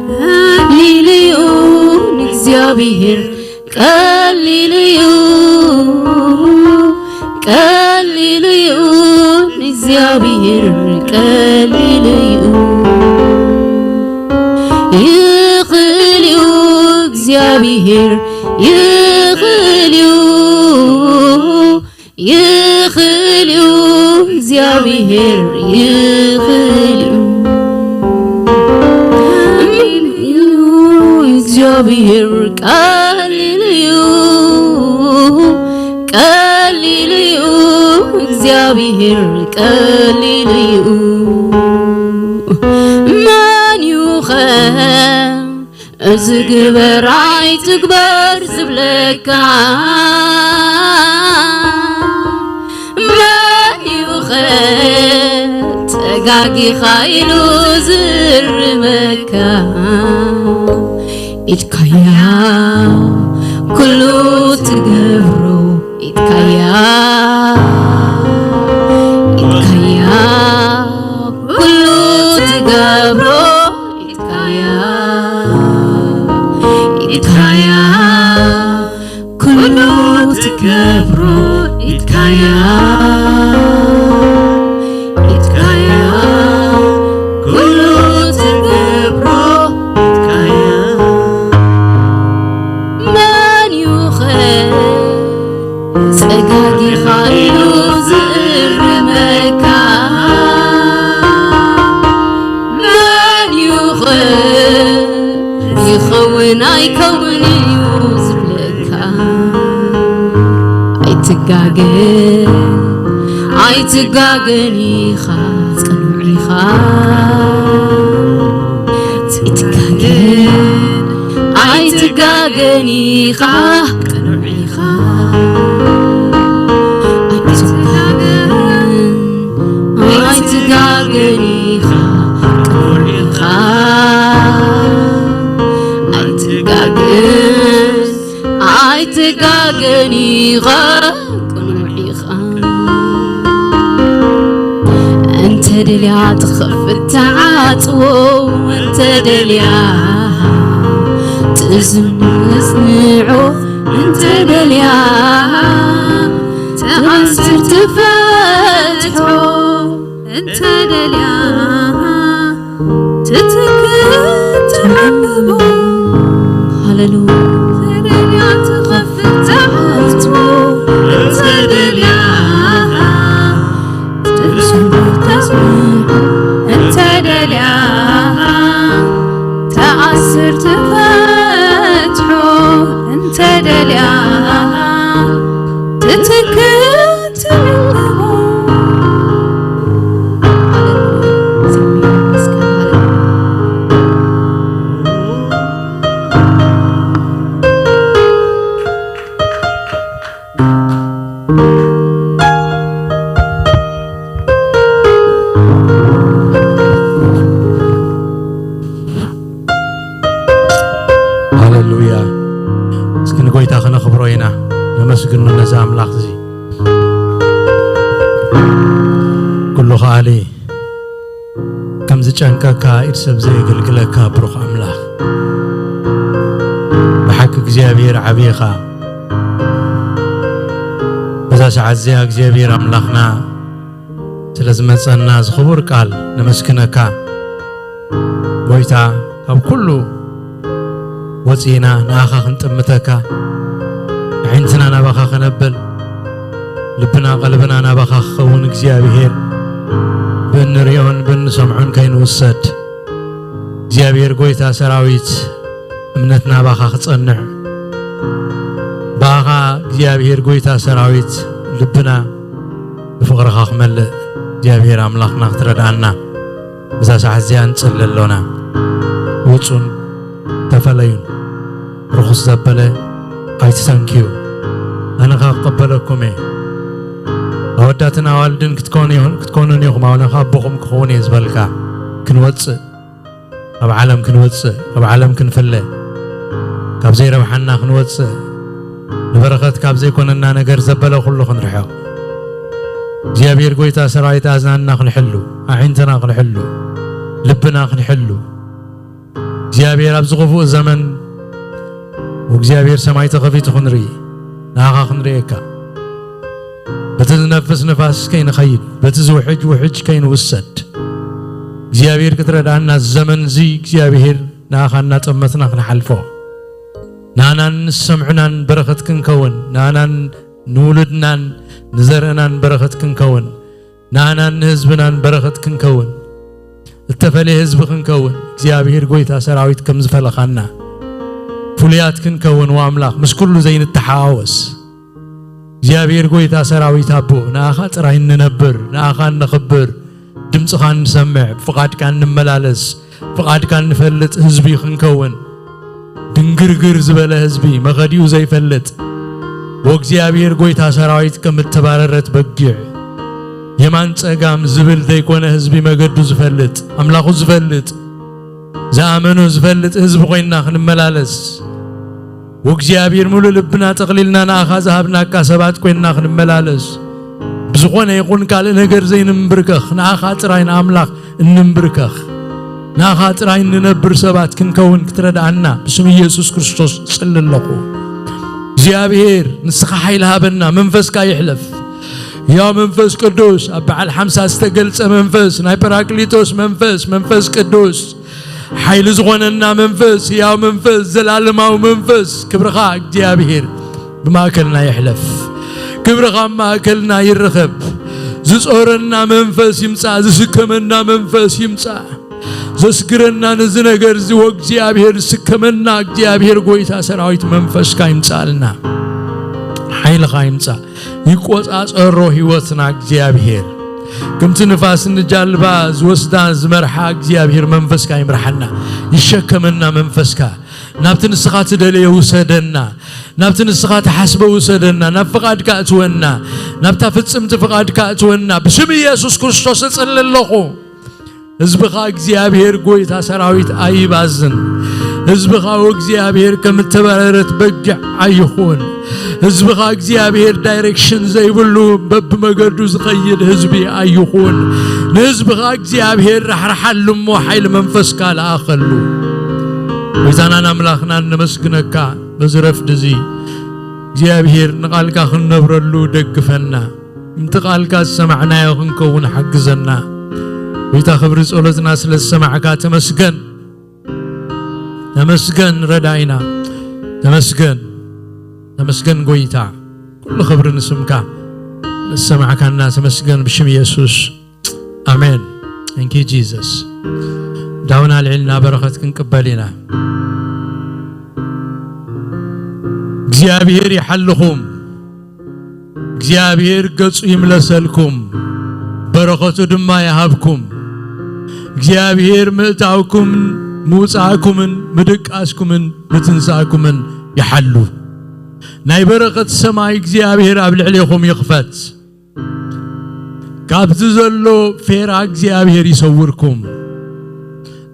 ቀሊል እዩ ንእግዚኣብሔር፣ ቀሊል እዩ፣ ቀሊል እዩ ንእግዚኣብሔር፣ ቀሊል እዩ። ይኽእል እዩ እግዚኣብሔር፣ ይኽእል እዩ፣ ይኽእል እዩ እግዚኣብሔር፣ ይኽእል እዩ። እዩ እግዚኣብሔር፣ ቀሊል እዩ፣ ቀሊል እዩ እግዚኣብሔር፣ ቀሊል እዩ። መን እዩ ኸ እዚ ግበር ኣይትግበር ዝብለካ? መን እዩ ኸ ጸጋጊኻ ኢሉ ዝእርመካ? ኢድካያ ኩሉ ትገብሮ፣ ኢድካያ፣ ኢድካያ ኩሉ ትገብሮ፣ ኢድካያ፣ ኢድካያ ኩሉ ትገብሮ፣ ኢድካያ፣ ኢድካያ ኩሉ ትገብሮ፣ ኢድካያ። መን እዩ ኸ ጸጋጊኻ ኢሉ ዝእርመካ? መን እዩ ኸ ይኸውን ኣይከውንን እዩ ዝብለካ? ኣይትጋገ፣ ኣይትጋገን ኢኻ፣ ጽኑዕ ኢኻ። ኣይትጋገ፣ ኣይትጋገን ኢኻ፣ ቅኑዕ ኢኻ። ኣይትጋገን፣ ኣይትጋገን ኢኻ፣ ቅኑዕ ኢኻ። ኣይትጋገን፣ ኣይትጋገን ኢኻ፣ ቅኑዕ ኢኻ። እንተ ደልያ ትኸፍት ትዓጽዎ፣ እንተ ደልያ ትእዝን ትጽንዖ፣ እንተ ደልያ ትኣስር ትፈትሖ፣ እንተ ደልያ ትትክእ ትዕምሞ። ሃሌሉያ። እንተ ደልያ ትኸፍት ትዓጽዎ፣ እንተ ደልያ እንተ ደልያ ተኣስር ትፈትሖ፣ እንተ ደልያ ትትክእ ትዕልቦ። ጨንቀካ፣ ኢድ ሰብ ዘየገልግለካ ብሩኽ ኣምላኽ። ብሓቂ እግዚኣብሔር ዓብዪኻ። በዛ ሰዓት እዚኣ እግዚኣብሔር ኣምላኽና ስለ ዝመጸና ዝኽቡር ቃል ነመስግነካ። ጎይታ፣ ካብ ኩሉ ወጺእና ንኣኻ ክንጥምተካ፣ ኣዒንትና ናባኻ ከነብል፣ ልብና ቀልብና ናባኻ ክኸውን እግዚኣብሔር፣ ብእንሪኦን ብእንሰምዖን ከይንውሰድ፣ እግዚኣብሔር ጎይታ ሰራዊት፣ እምነትና ባኻ ክጸንዕ፣ ባኻ እግዚኣብሔር ጎይታ ሰራዊት፣ ልብና ብፍቕርኻ ክመልእ እግዚኣብሔር ኣምላኽና ክትረድኣና፣ እዛ ሰዓት እዚኣ ንጽሊ ኣሎና። ውጹን ተፈለዩን፣ ርኹስ ዘበለ ኣይትሰንክዩ። ኣነ ኸኣ ክቕበለኩም እየ። ኣወዳትን ኣዋልድን ክትኮኑ፣ ክትኮኑን ኢኹም፣ ኣነ ኸኣ ኣቦኹም ክኸውን እየ ዝበልካ፣ ክንወጽእ፣ ካብ ዓለም ክንወጽእ፣ ካብ ዓለም ክንፍለ፣ ካብ ዘይረብሓና ክንወጽእ፣ ንበረኸት ካብ ዘይኮነና ነገር ዘበለ ኩሉ ክንርሕቕ። እግዚኣብሔር ጎይታ ሰራዊት ኣዝናንና ክንሕሉ፣ ኣዒንትና ክንሕሉ፣ ልብና ክንሕሉ። እግዚኣብሔር ኣብዚ ክፉእ ዘመን እግዚኣብሔር ሰማይ ተኸፊቱ ክንርኢ፣ ንኣኻ ክንርእየካ፣ በቲ ዝነፍስ ንፋስ ከይንኸይድ፣ በቲ ዝውሕጅ ውሕጅ ከይንውሰድ፣ እግዚኣብሔር ክትረድኣና፣ ዘመን እዚ እግዚኣብሔር ንኣኻ እናጠመትና ክንሓልፎ፣ ንኣናን ንሰምዑናን በረኸት ክንከውን፣ ንኣናን ንውሉድናን ንዘርእናን በረኸት ክንከውን፣ ንኣናን ንህዝብናን በረኸት ክንከውን፣ እተፈለየ ህዝቢ ክንከውን፣ እግዚኣብሔር ጎይታ ሰራዊት ከም ዝፈለኻና፣ ፍሉያት ክንከውን፣ ወኣምላኽ፣ ምስ ኩሉ ዘይንተሓዋወስ፣ እግዚኣብሔር ጎይታ ሰራዊት ኣቦ፣ ንኣኻ ጥራይ እንነብር፣ ንኣኻ እነኽብር፣ ድምፅኻ እንሰምዕ፣ ብፍቓድካ እንመላለስ፣ ፍቓድካ እንፈልጥ ህዝቢ ክንከውን፣ ድንግርግር ዝበለ ህዝቢ፣ መኸዲኡ ዘይፈልጥ፣ ወእግዚኣብሔር ጎይታ ሰራዊት ከም እተባረረት በጊዕ፣ የማን ጸጋም ዝብል ዘይኮነ ህዝቢ፣ መገዱ ዝፈልጥ፣ ኣምላኹ ዝፈልጥ፣ ዝኣመኖ ዝፈልጥ ህዝቢ ኮይንና ክንመላለስ፣ ወእግዚኣብሔር፣ ሙሉእ ልብና ጠቕሊልና ንኣኻ ዝሃብናካ ሰባት ኮይንና ክንመላለስ፣ ብዝኾነ ይኹን ካልእ ነገር ዘይንምብርከኽ፣ ንኣኻ ጥራይ ንኣምላኽ እንምብርከኽ፣ ንኣኻ ጥራይ እንነብር ሰባት ክንከውን ክትረድኣና ብስም ኢየሱስ ክርስቶስ እጽሊ ኣለኹ። እግዚኣብሔር፣ ንስኻ ሓይሊ ሃበና፣ መንፈስካ ይሕለፍ። ሕያው መንፈስ ቅዱስ፣ ኣብ በዓል ሓምሳ ዝተገልጸ መንፈስ፣ ናይ ጳራቅሊጦስ መንፈስ፣ መንፈስ ቅዱስ፣ ሓይሊ ዝኾነና መንፈስ፣ ሕያው መንፈስ፣ ዘላለማዊ መንፈስ፣ ክብርኻ እግዚኣብሔር ብማእከልና ይሕለፍ። ክብርኻ ኣብ ማእከልና ይረኸብ። ዝጾረና መንፈስ ይምጻእ፣ ዝስከመና መንፈስ ይምጻእ። ዘስግረና ነዚ ነገር እዚ ወእግዚኣብሔር ዝስከመና እግዚኣብሔር ጎይታ ሰራዊት መንፈስካ ይምጻእልና። ሓይልኻ ይምጻእ። ይቆጻጸሮ ህይወትና እግዚኣብሔር። ከምቲ ንፋስ ንጃልባ ዝወስዳ ዝመርሓ እግዚኣብሔር መንፈስካ ይምርሓና። ይሸከመና መንፈስካ። ናብቲ ንስኻ ትደለዮ ውሰደና። ናብቲ ንስኻ ትሓስቦ ውሰደና። ናብ ፍቓድካ እትወና። ናብታ ፍጽምቲ ፍቓድካ እትወና። ብስም ኢየሱስ ክርስቶስ እጽሊ ኣለኹ። ህዝብኻ እግዚኣብሔር ጎይታ ሰራዊት ኣይባዝን። ህዝብኻ እግዚኣብሔር ከም እተባረረት በጊዕ ኣይኹን። ህዝብኻ እግዚኣብሔር ዳይሬክሽን ዘይብሉ በብመገዱ ዝኸይድ ህዝቢ ኣይኹን። ንህዝብኻ እግዚኣብሔር ራሕርሓሉ እሞ ሓይሊ መንፈስካ ለኣኸሉ። ጎይታናን ኣምላኽናን ነመስግነካ በዚ ረፍዲ እዚ እግዚኣብሔር ንቓልካ ክንነብረሉ ደግፈና። እምቲ ቃልካ ዝሰማዕናዮ ክንከውን ሓግዘና። ጎይታ ክብሪ ጸሎትና ስለ ዝሰማዕካ ተመስገን። ተመስገን ረዳኢና። ተመስገን። ተመስገን ጎይታ። ኩሉ ክብሪ ንስምካ። ዝሰማዕካና ተመስገን ብሽም ኢየሱስ። ኣሜን። Thank you Jesus። ዳውና ኣልዒልና በረኸት ክንቅበል ኢና። እግዚኣብሔር ይሓልኹም። እግዚኣብሔር ገጹ ይምለሰልኩም፣ በረኸቱ ድማ ይሃብኩም። እግዚኣብሔር ምእታውኩምን ምውጻእኩምን ምድቃስኩምን ምትንሳእኩምን ይሓሉ። ናይ በረኸት ሰማይ እግዚኣብሔር ኣብ ልዕሌኹም ይኽፈት። ካብዚ ዘሎ ፌራ እግዚኣብሔር ይሰውርኩም።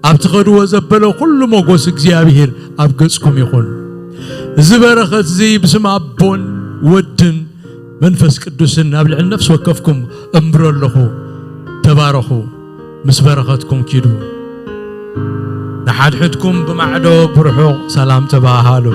ኣብ ትኸድዎ ዘበለ ኩሉ ሞጎስ እግዚኣብሔር ኣብ ገጽኩም ይኹን። እዚ በረኸት እዚ ብስም ኣቦን ወድን መንፈስ ቅዱስን ኣብ ልዕሊ ነፍሲ ወከፍኩም እምብሮ ኣለኹ። ተባረኹ። ምስ በረኸትኩም ኪዱ። ንሓድሕድኩም ብማዕዶ ብርሑቕ ሰላም ተባሃሃሉ።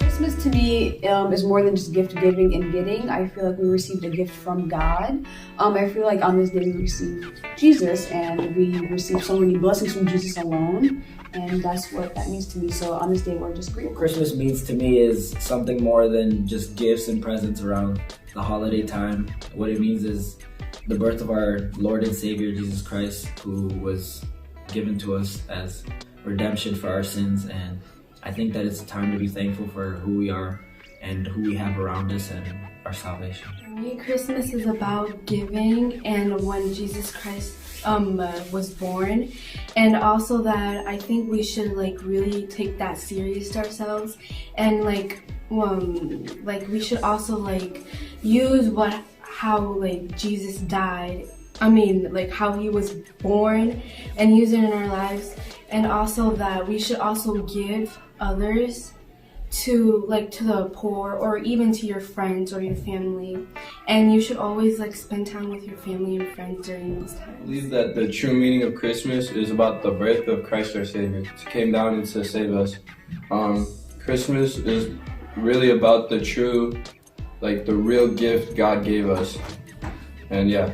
Christmas to me um, is more than just gift giving and getting. I feel like we received a gift from God. Um, I feel like on this day we received Jesus and we received so many blessings from Jesus alone. And that's what that means to me. So on this day we're just grateful. What Christmas means to me is something more than just gifts and presents around the holiday time. What it means is the birth of our Lord and Savior Jesus Christ, who was given to us as redemption for our sins. And I think that it's a time to be thankful for who we are and who we have around us and our salvation. For me, Christmas is about giving and when Jesus Christ um uh, was born, and also that I think we should like really take that serious to ourselves, and like um like we should also like use what how like Jesus died. I mean, like how he was born, and use it in our lives, and also that we should also give others to like to the poor or even to your friends or your family, and you should always like spend time with your family and friends during those I times. believe that the true meaning of Christmas is about the birth of Christ our Savior. He came down to save us. Um, Christmas is really about the true, like the real gift God gave us. And yeah.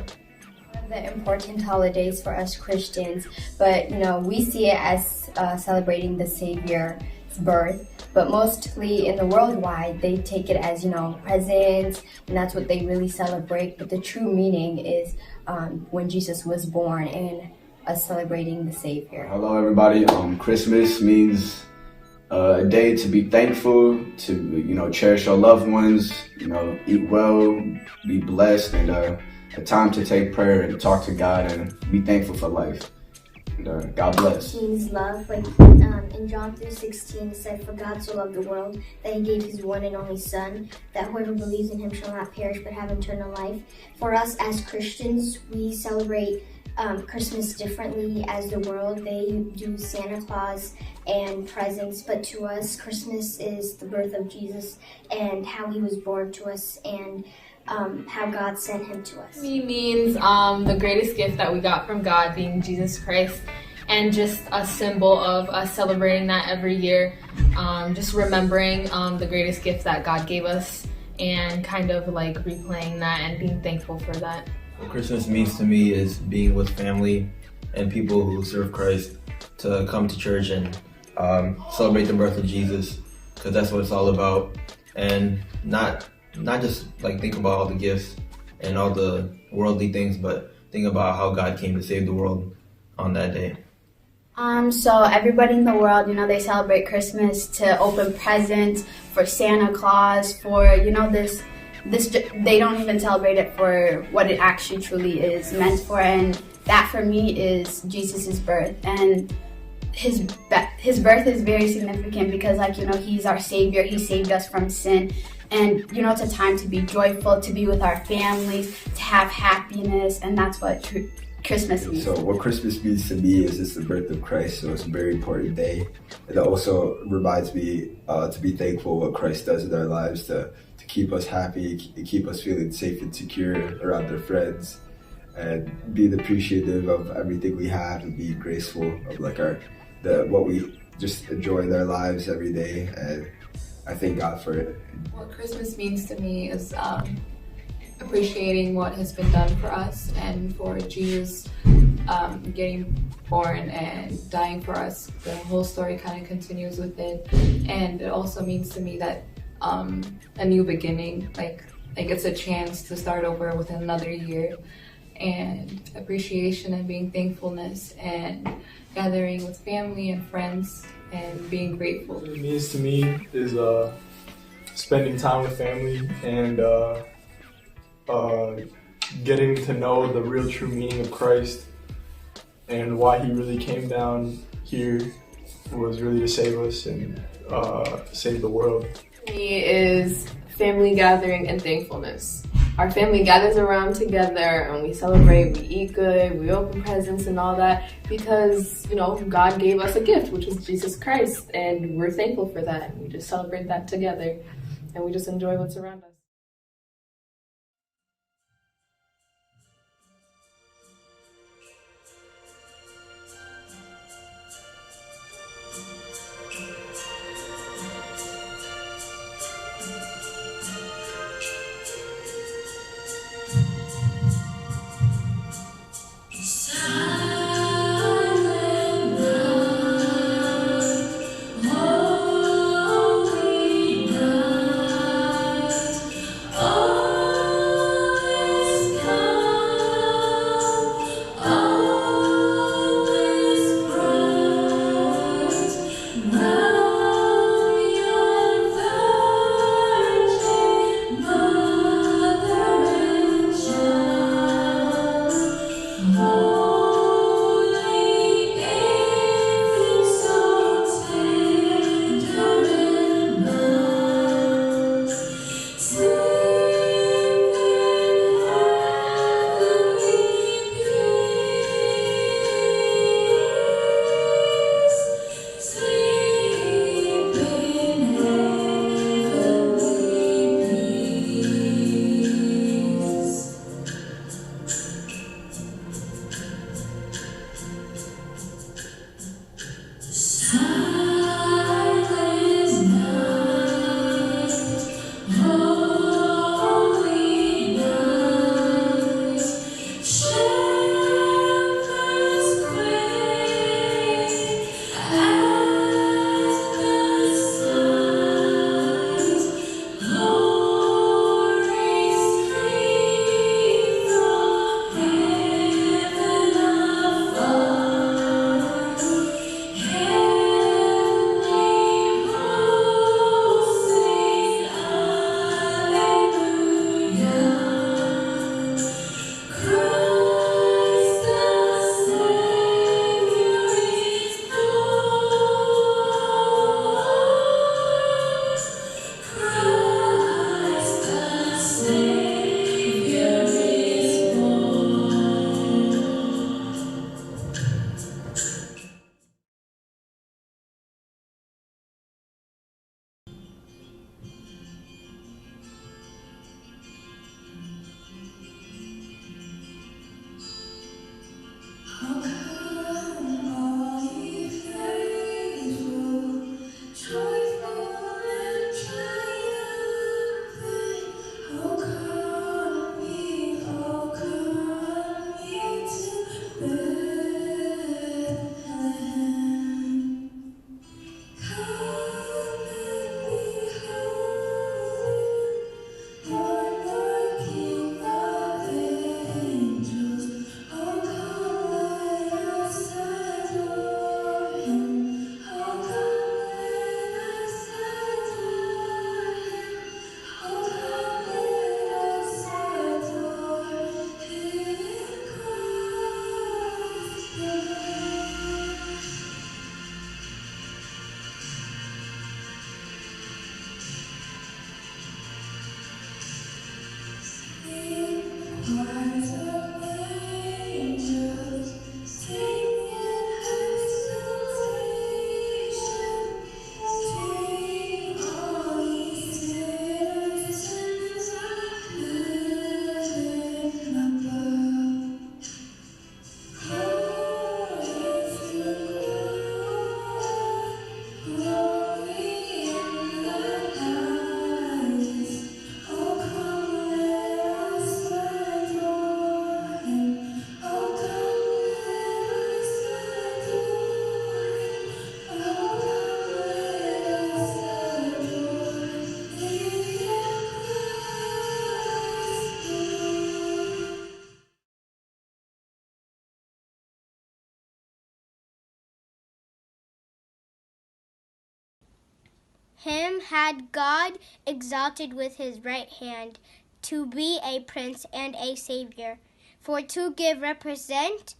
The important holidays for us Christians, but you know, we see it as uh, celebrating the Savior's birth. But mostly in the worldwide, they take it as, you know, presents, and that's what they really celebrate. But the true meaning is um, when Jesus was born and us celebrating the Savior. Hello, everybody. Um, Christmas means uh, a day to be thankful, to, you know, cherish your loved ones, you know, eat well, be blessed, and uh, a time to take prayer and talk to God and be thankful for life. And uh, God bless. Means love. Like um, in John three sixteen, it said, "For God so loved the world that he gave his one and only Son, that whoever believes in him shall not perish but have eternal life." For us as Christians, we celebrate um, Christmas differently as the world. They do Santa Claus and presents, but to us, Christmas is the birth of Jesus and how he was born to us and um, how God sent him to us. Me means um, the greatest gift that we got from God being Jesus Christ, and just a symbol of us celebrating that every year. Um, just remembering um, the greatest gift that God gave us and kind of like replaying that and being thankful for that. What Christmas means to me is being with family and people who serve Christ to come to church and um, celebrate the birth of Jesus, because that's what it's all about. And not not just like think about all the gifts and all the worldly things, but think about how God came to save the world on that day. Um, so everybody in the world, you know, they celebrate Christmas to open presents for Santa Claus, for, you know, this, this, they don't even celebrate it for what it actually truly is meant for. And that for me is Jesus' birth. And his, his birth is very significant because, like, you know, he's our savior. He saved us from sin. And, you know, it's a time to be joyful, to be with our families, to have happiness. And that's what tr- Christmas means. So what Christmas means to me is it's the birth of Christ, so it's a very important day. It also reminds me uh, to be thankful what Christ does in our lives to, to keep us happy, to keep us feeling safe and secure around our friends, and being appreciative of everything we have and being graceful of like our the what we just enjoy their lives every day. And I thank God for it. What Christmas means to me is um, appreciating what has been done for us and for Jesus um, getting born and dying for us. The whole story kind of continues with it, and it also means to me that um, a new beginning, like like it's a chance to start over with another year, and appreciation and being thankfulness and gathering with family and friends and being grateful. What it means to me is uh, spending time with family and uh, uh, getting to know the real true meaning of Christ. and why he really came down here was really to save us and uh, save the world. Is family gathering and thankfulness. Our family gathers around together and we celebrate, we eat good, we open presents and all that because, you know, God gave us a gift, which is Jesus Christ, and we're thankful for that. And we just celebrate that together and we just enjoy what's around us. Him had God exalted with his right hand to be a prince and a savior. For to give represent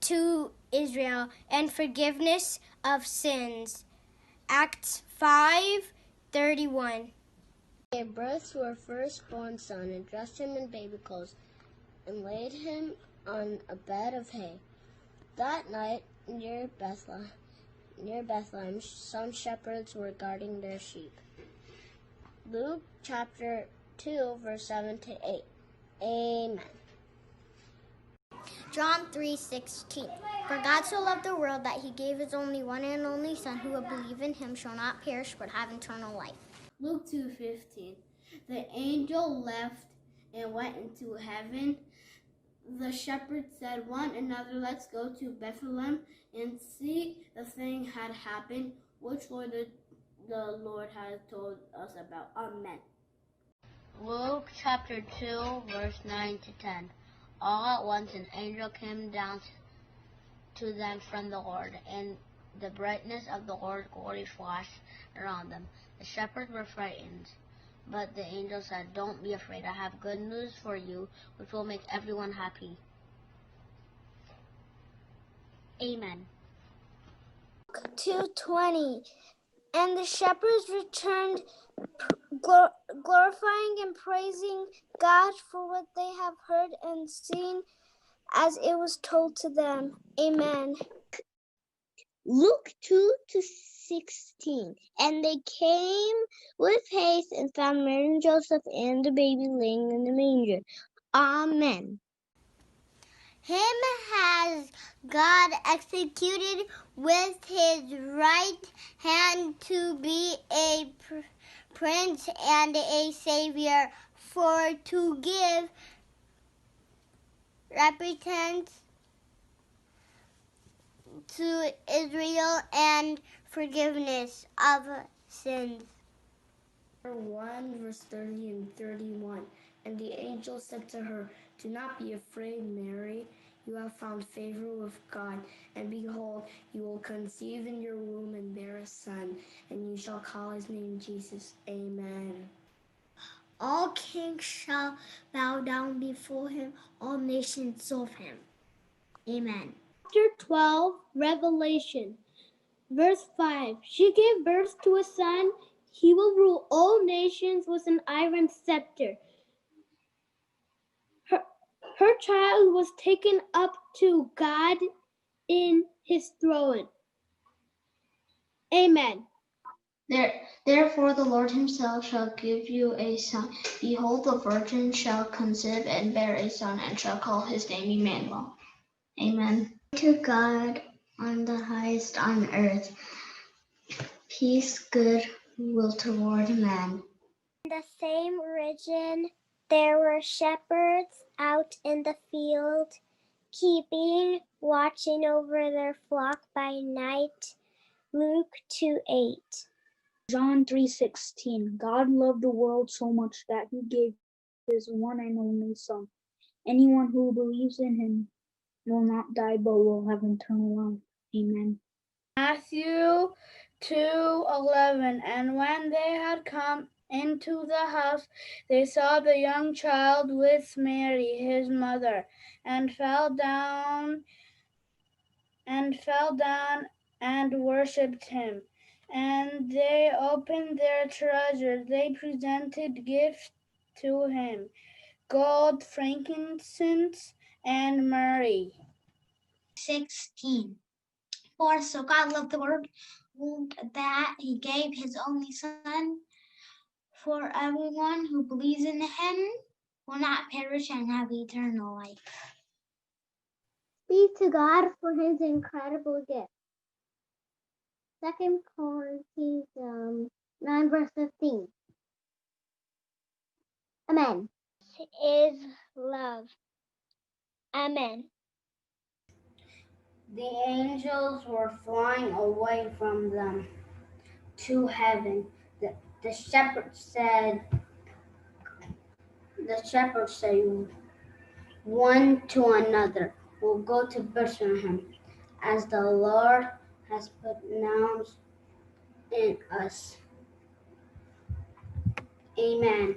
to Israel and forgiveness of sins. Acts five thirty-one. They gave birth to her firstborn son and dressed him in baby clothes and laid him on a bed of hay. That night, near Bethlehem, near Bethlehem, some shepherds were guarding their sheep. Luke chapter two, verse seven to eight. Amen. John three sixteen. For God so loved the world that he gave his only one and only Son, who would believe in him shall not perish but have eternal life. Luke two fifteen. The angel left and went into heaven. The shepherds said one another, "Let's go to Bethlehem and see the thing had happened, which Lord the, the Lord had told us about." Amen. Luke chapter two, verse nine to ten. All at once an angel came down to them from the Lord, and the brightness of the Lord's glory flashed around them. The shepherds were frightened, but the angel said, "Don't be afraid. I have good news for you, which will make everyone happy." Amen. Two twenty. And the shepherds returned, glor- glorifying and praising God for what they have heard and seen as it was told to them. Amen. Luke two to sixteen. And they came with haste and found Mary and Joseph and the baby laying in the manger. Amen. Him has God executed with his right hand to be a pr- prince and a savior, for to give repentance to Israel and forgiveness of sins. One, verse thirty and thirty-one. And the angel said to her, "Do not be afraid, Mary. You have found favor with God. And behold, you will conceive in your womb and bear a son, and you shall call his name Jesus." Amen. All kings shall bow down before him, all nations serve him. Amen. Chapter twelve, Revelation. Verse five. She gave birth to a son. He will rule all nations with an iron scepter. Her, her child was taken up to God in his throne. Amen. There, therefore, the Lord himself shall give you a son. Behold, the virgin shall conceive and bear a son, and shall call his name Emmanuel. Amen. To God on the highest on earth, peace, good will toward men. In the same region, there were shepherds out in the field, keeping, watching over their flock by night. Luke two eight. John three sixteen. God loved the world so much that he gave his one and only Son. Anyone who believes in him will not die but will have eternal life. Amen. Matthew two eleven. And when they had come into the house, they saw the young child with Mary, his mother, and fell down, and fell down and worshipped him. And they opened their treasures. They presented gifts to him: gold, frankincense, and myrrh. Sixteen. For so God loved the world that he gave his only Son, for everyone who believes in him will not perish and have eternal life. Be to God for his incredible gift. Second Corinthians um, nine, verse fifteen. Amen. Is love. Amen. The angels were flying away from them to heaven. The, the shepherds said, the shepherds said one to another, "We'll go to Bethlehem, as the Lord has pronounced in us." Amen.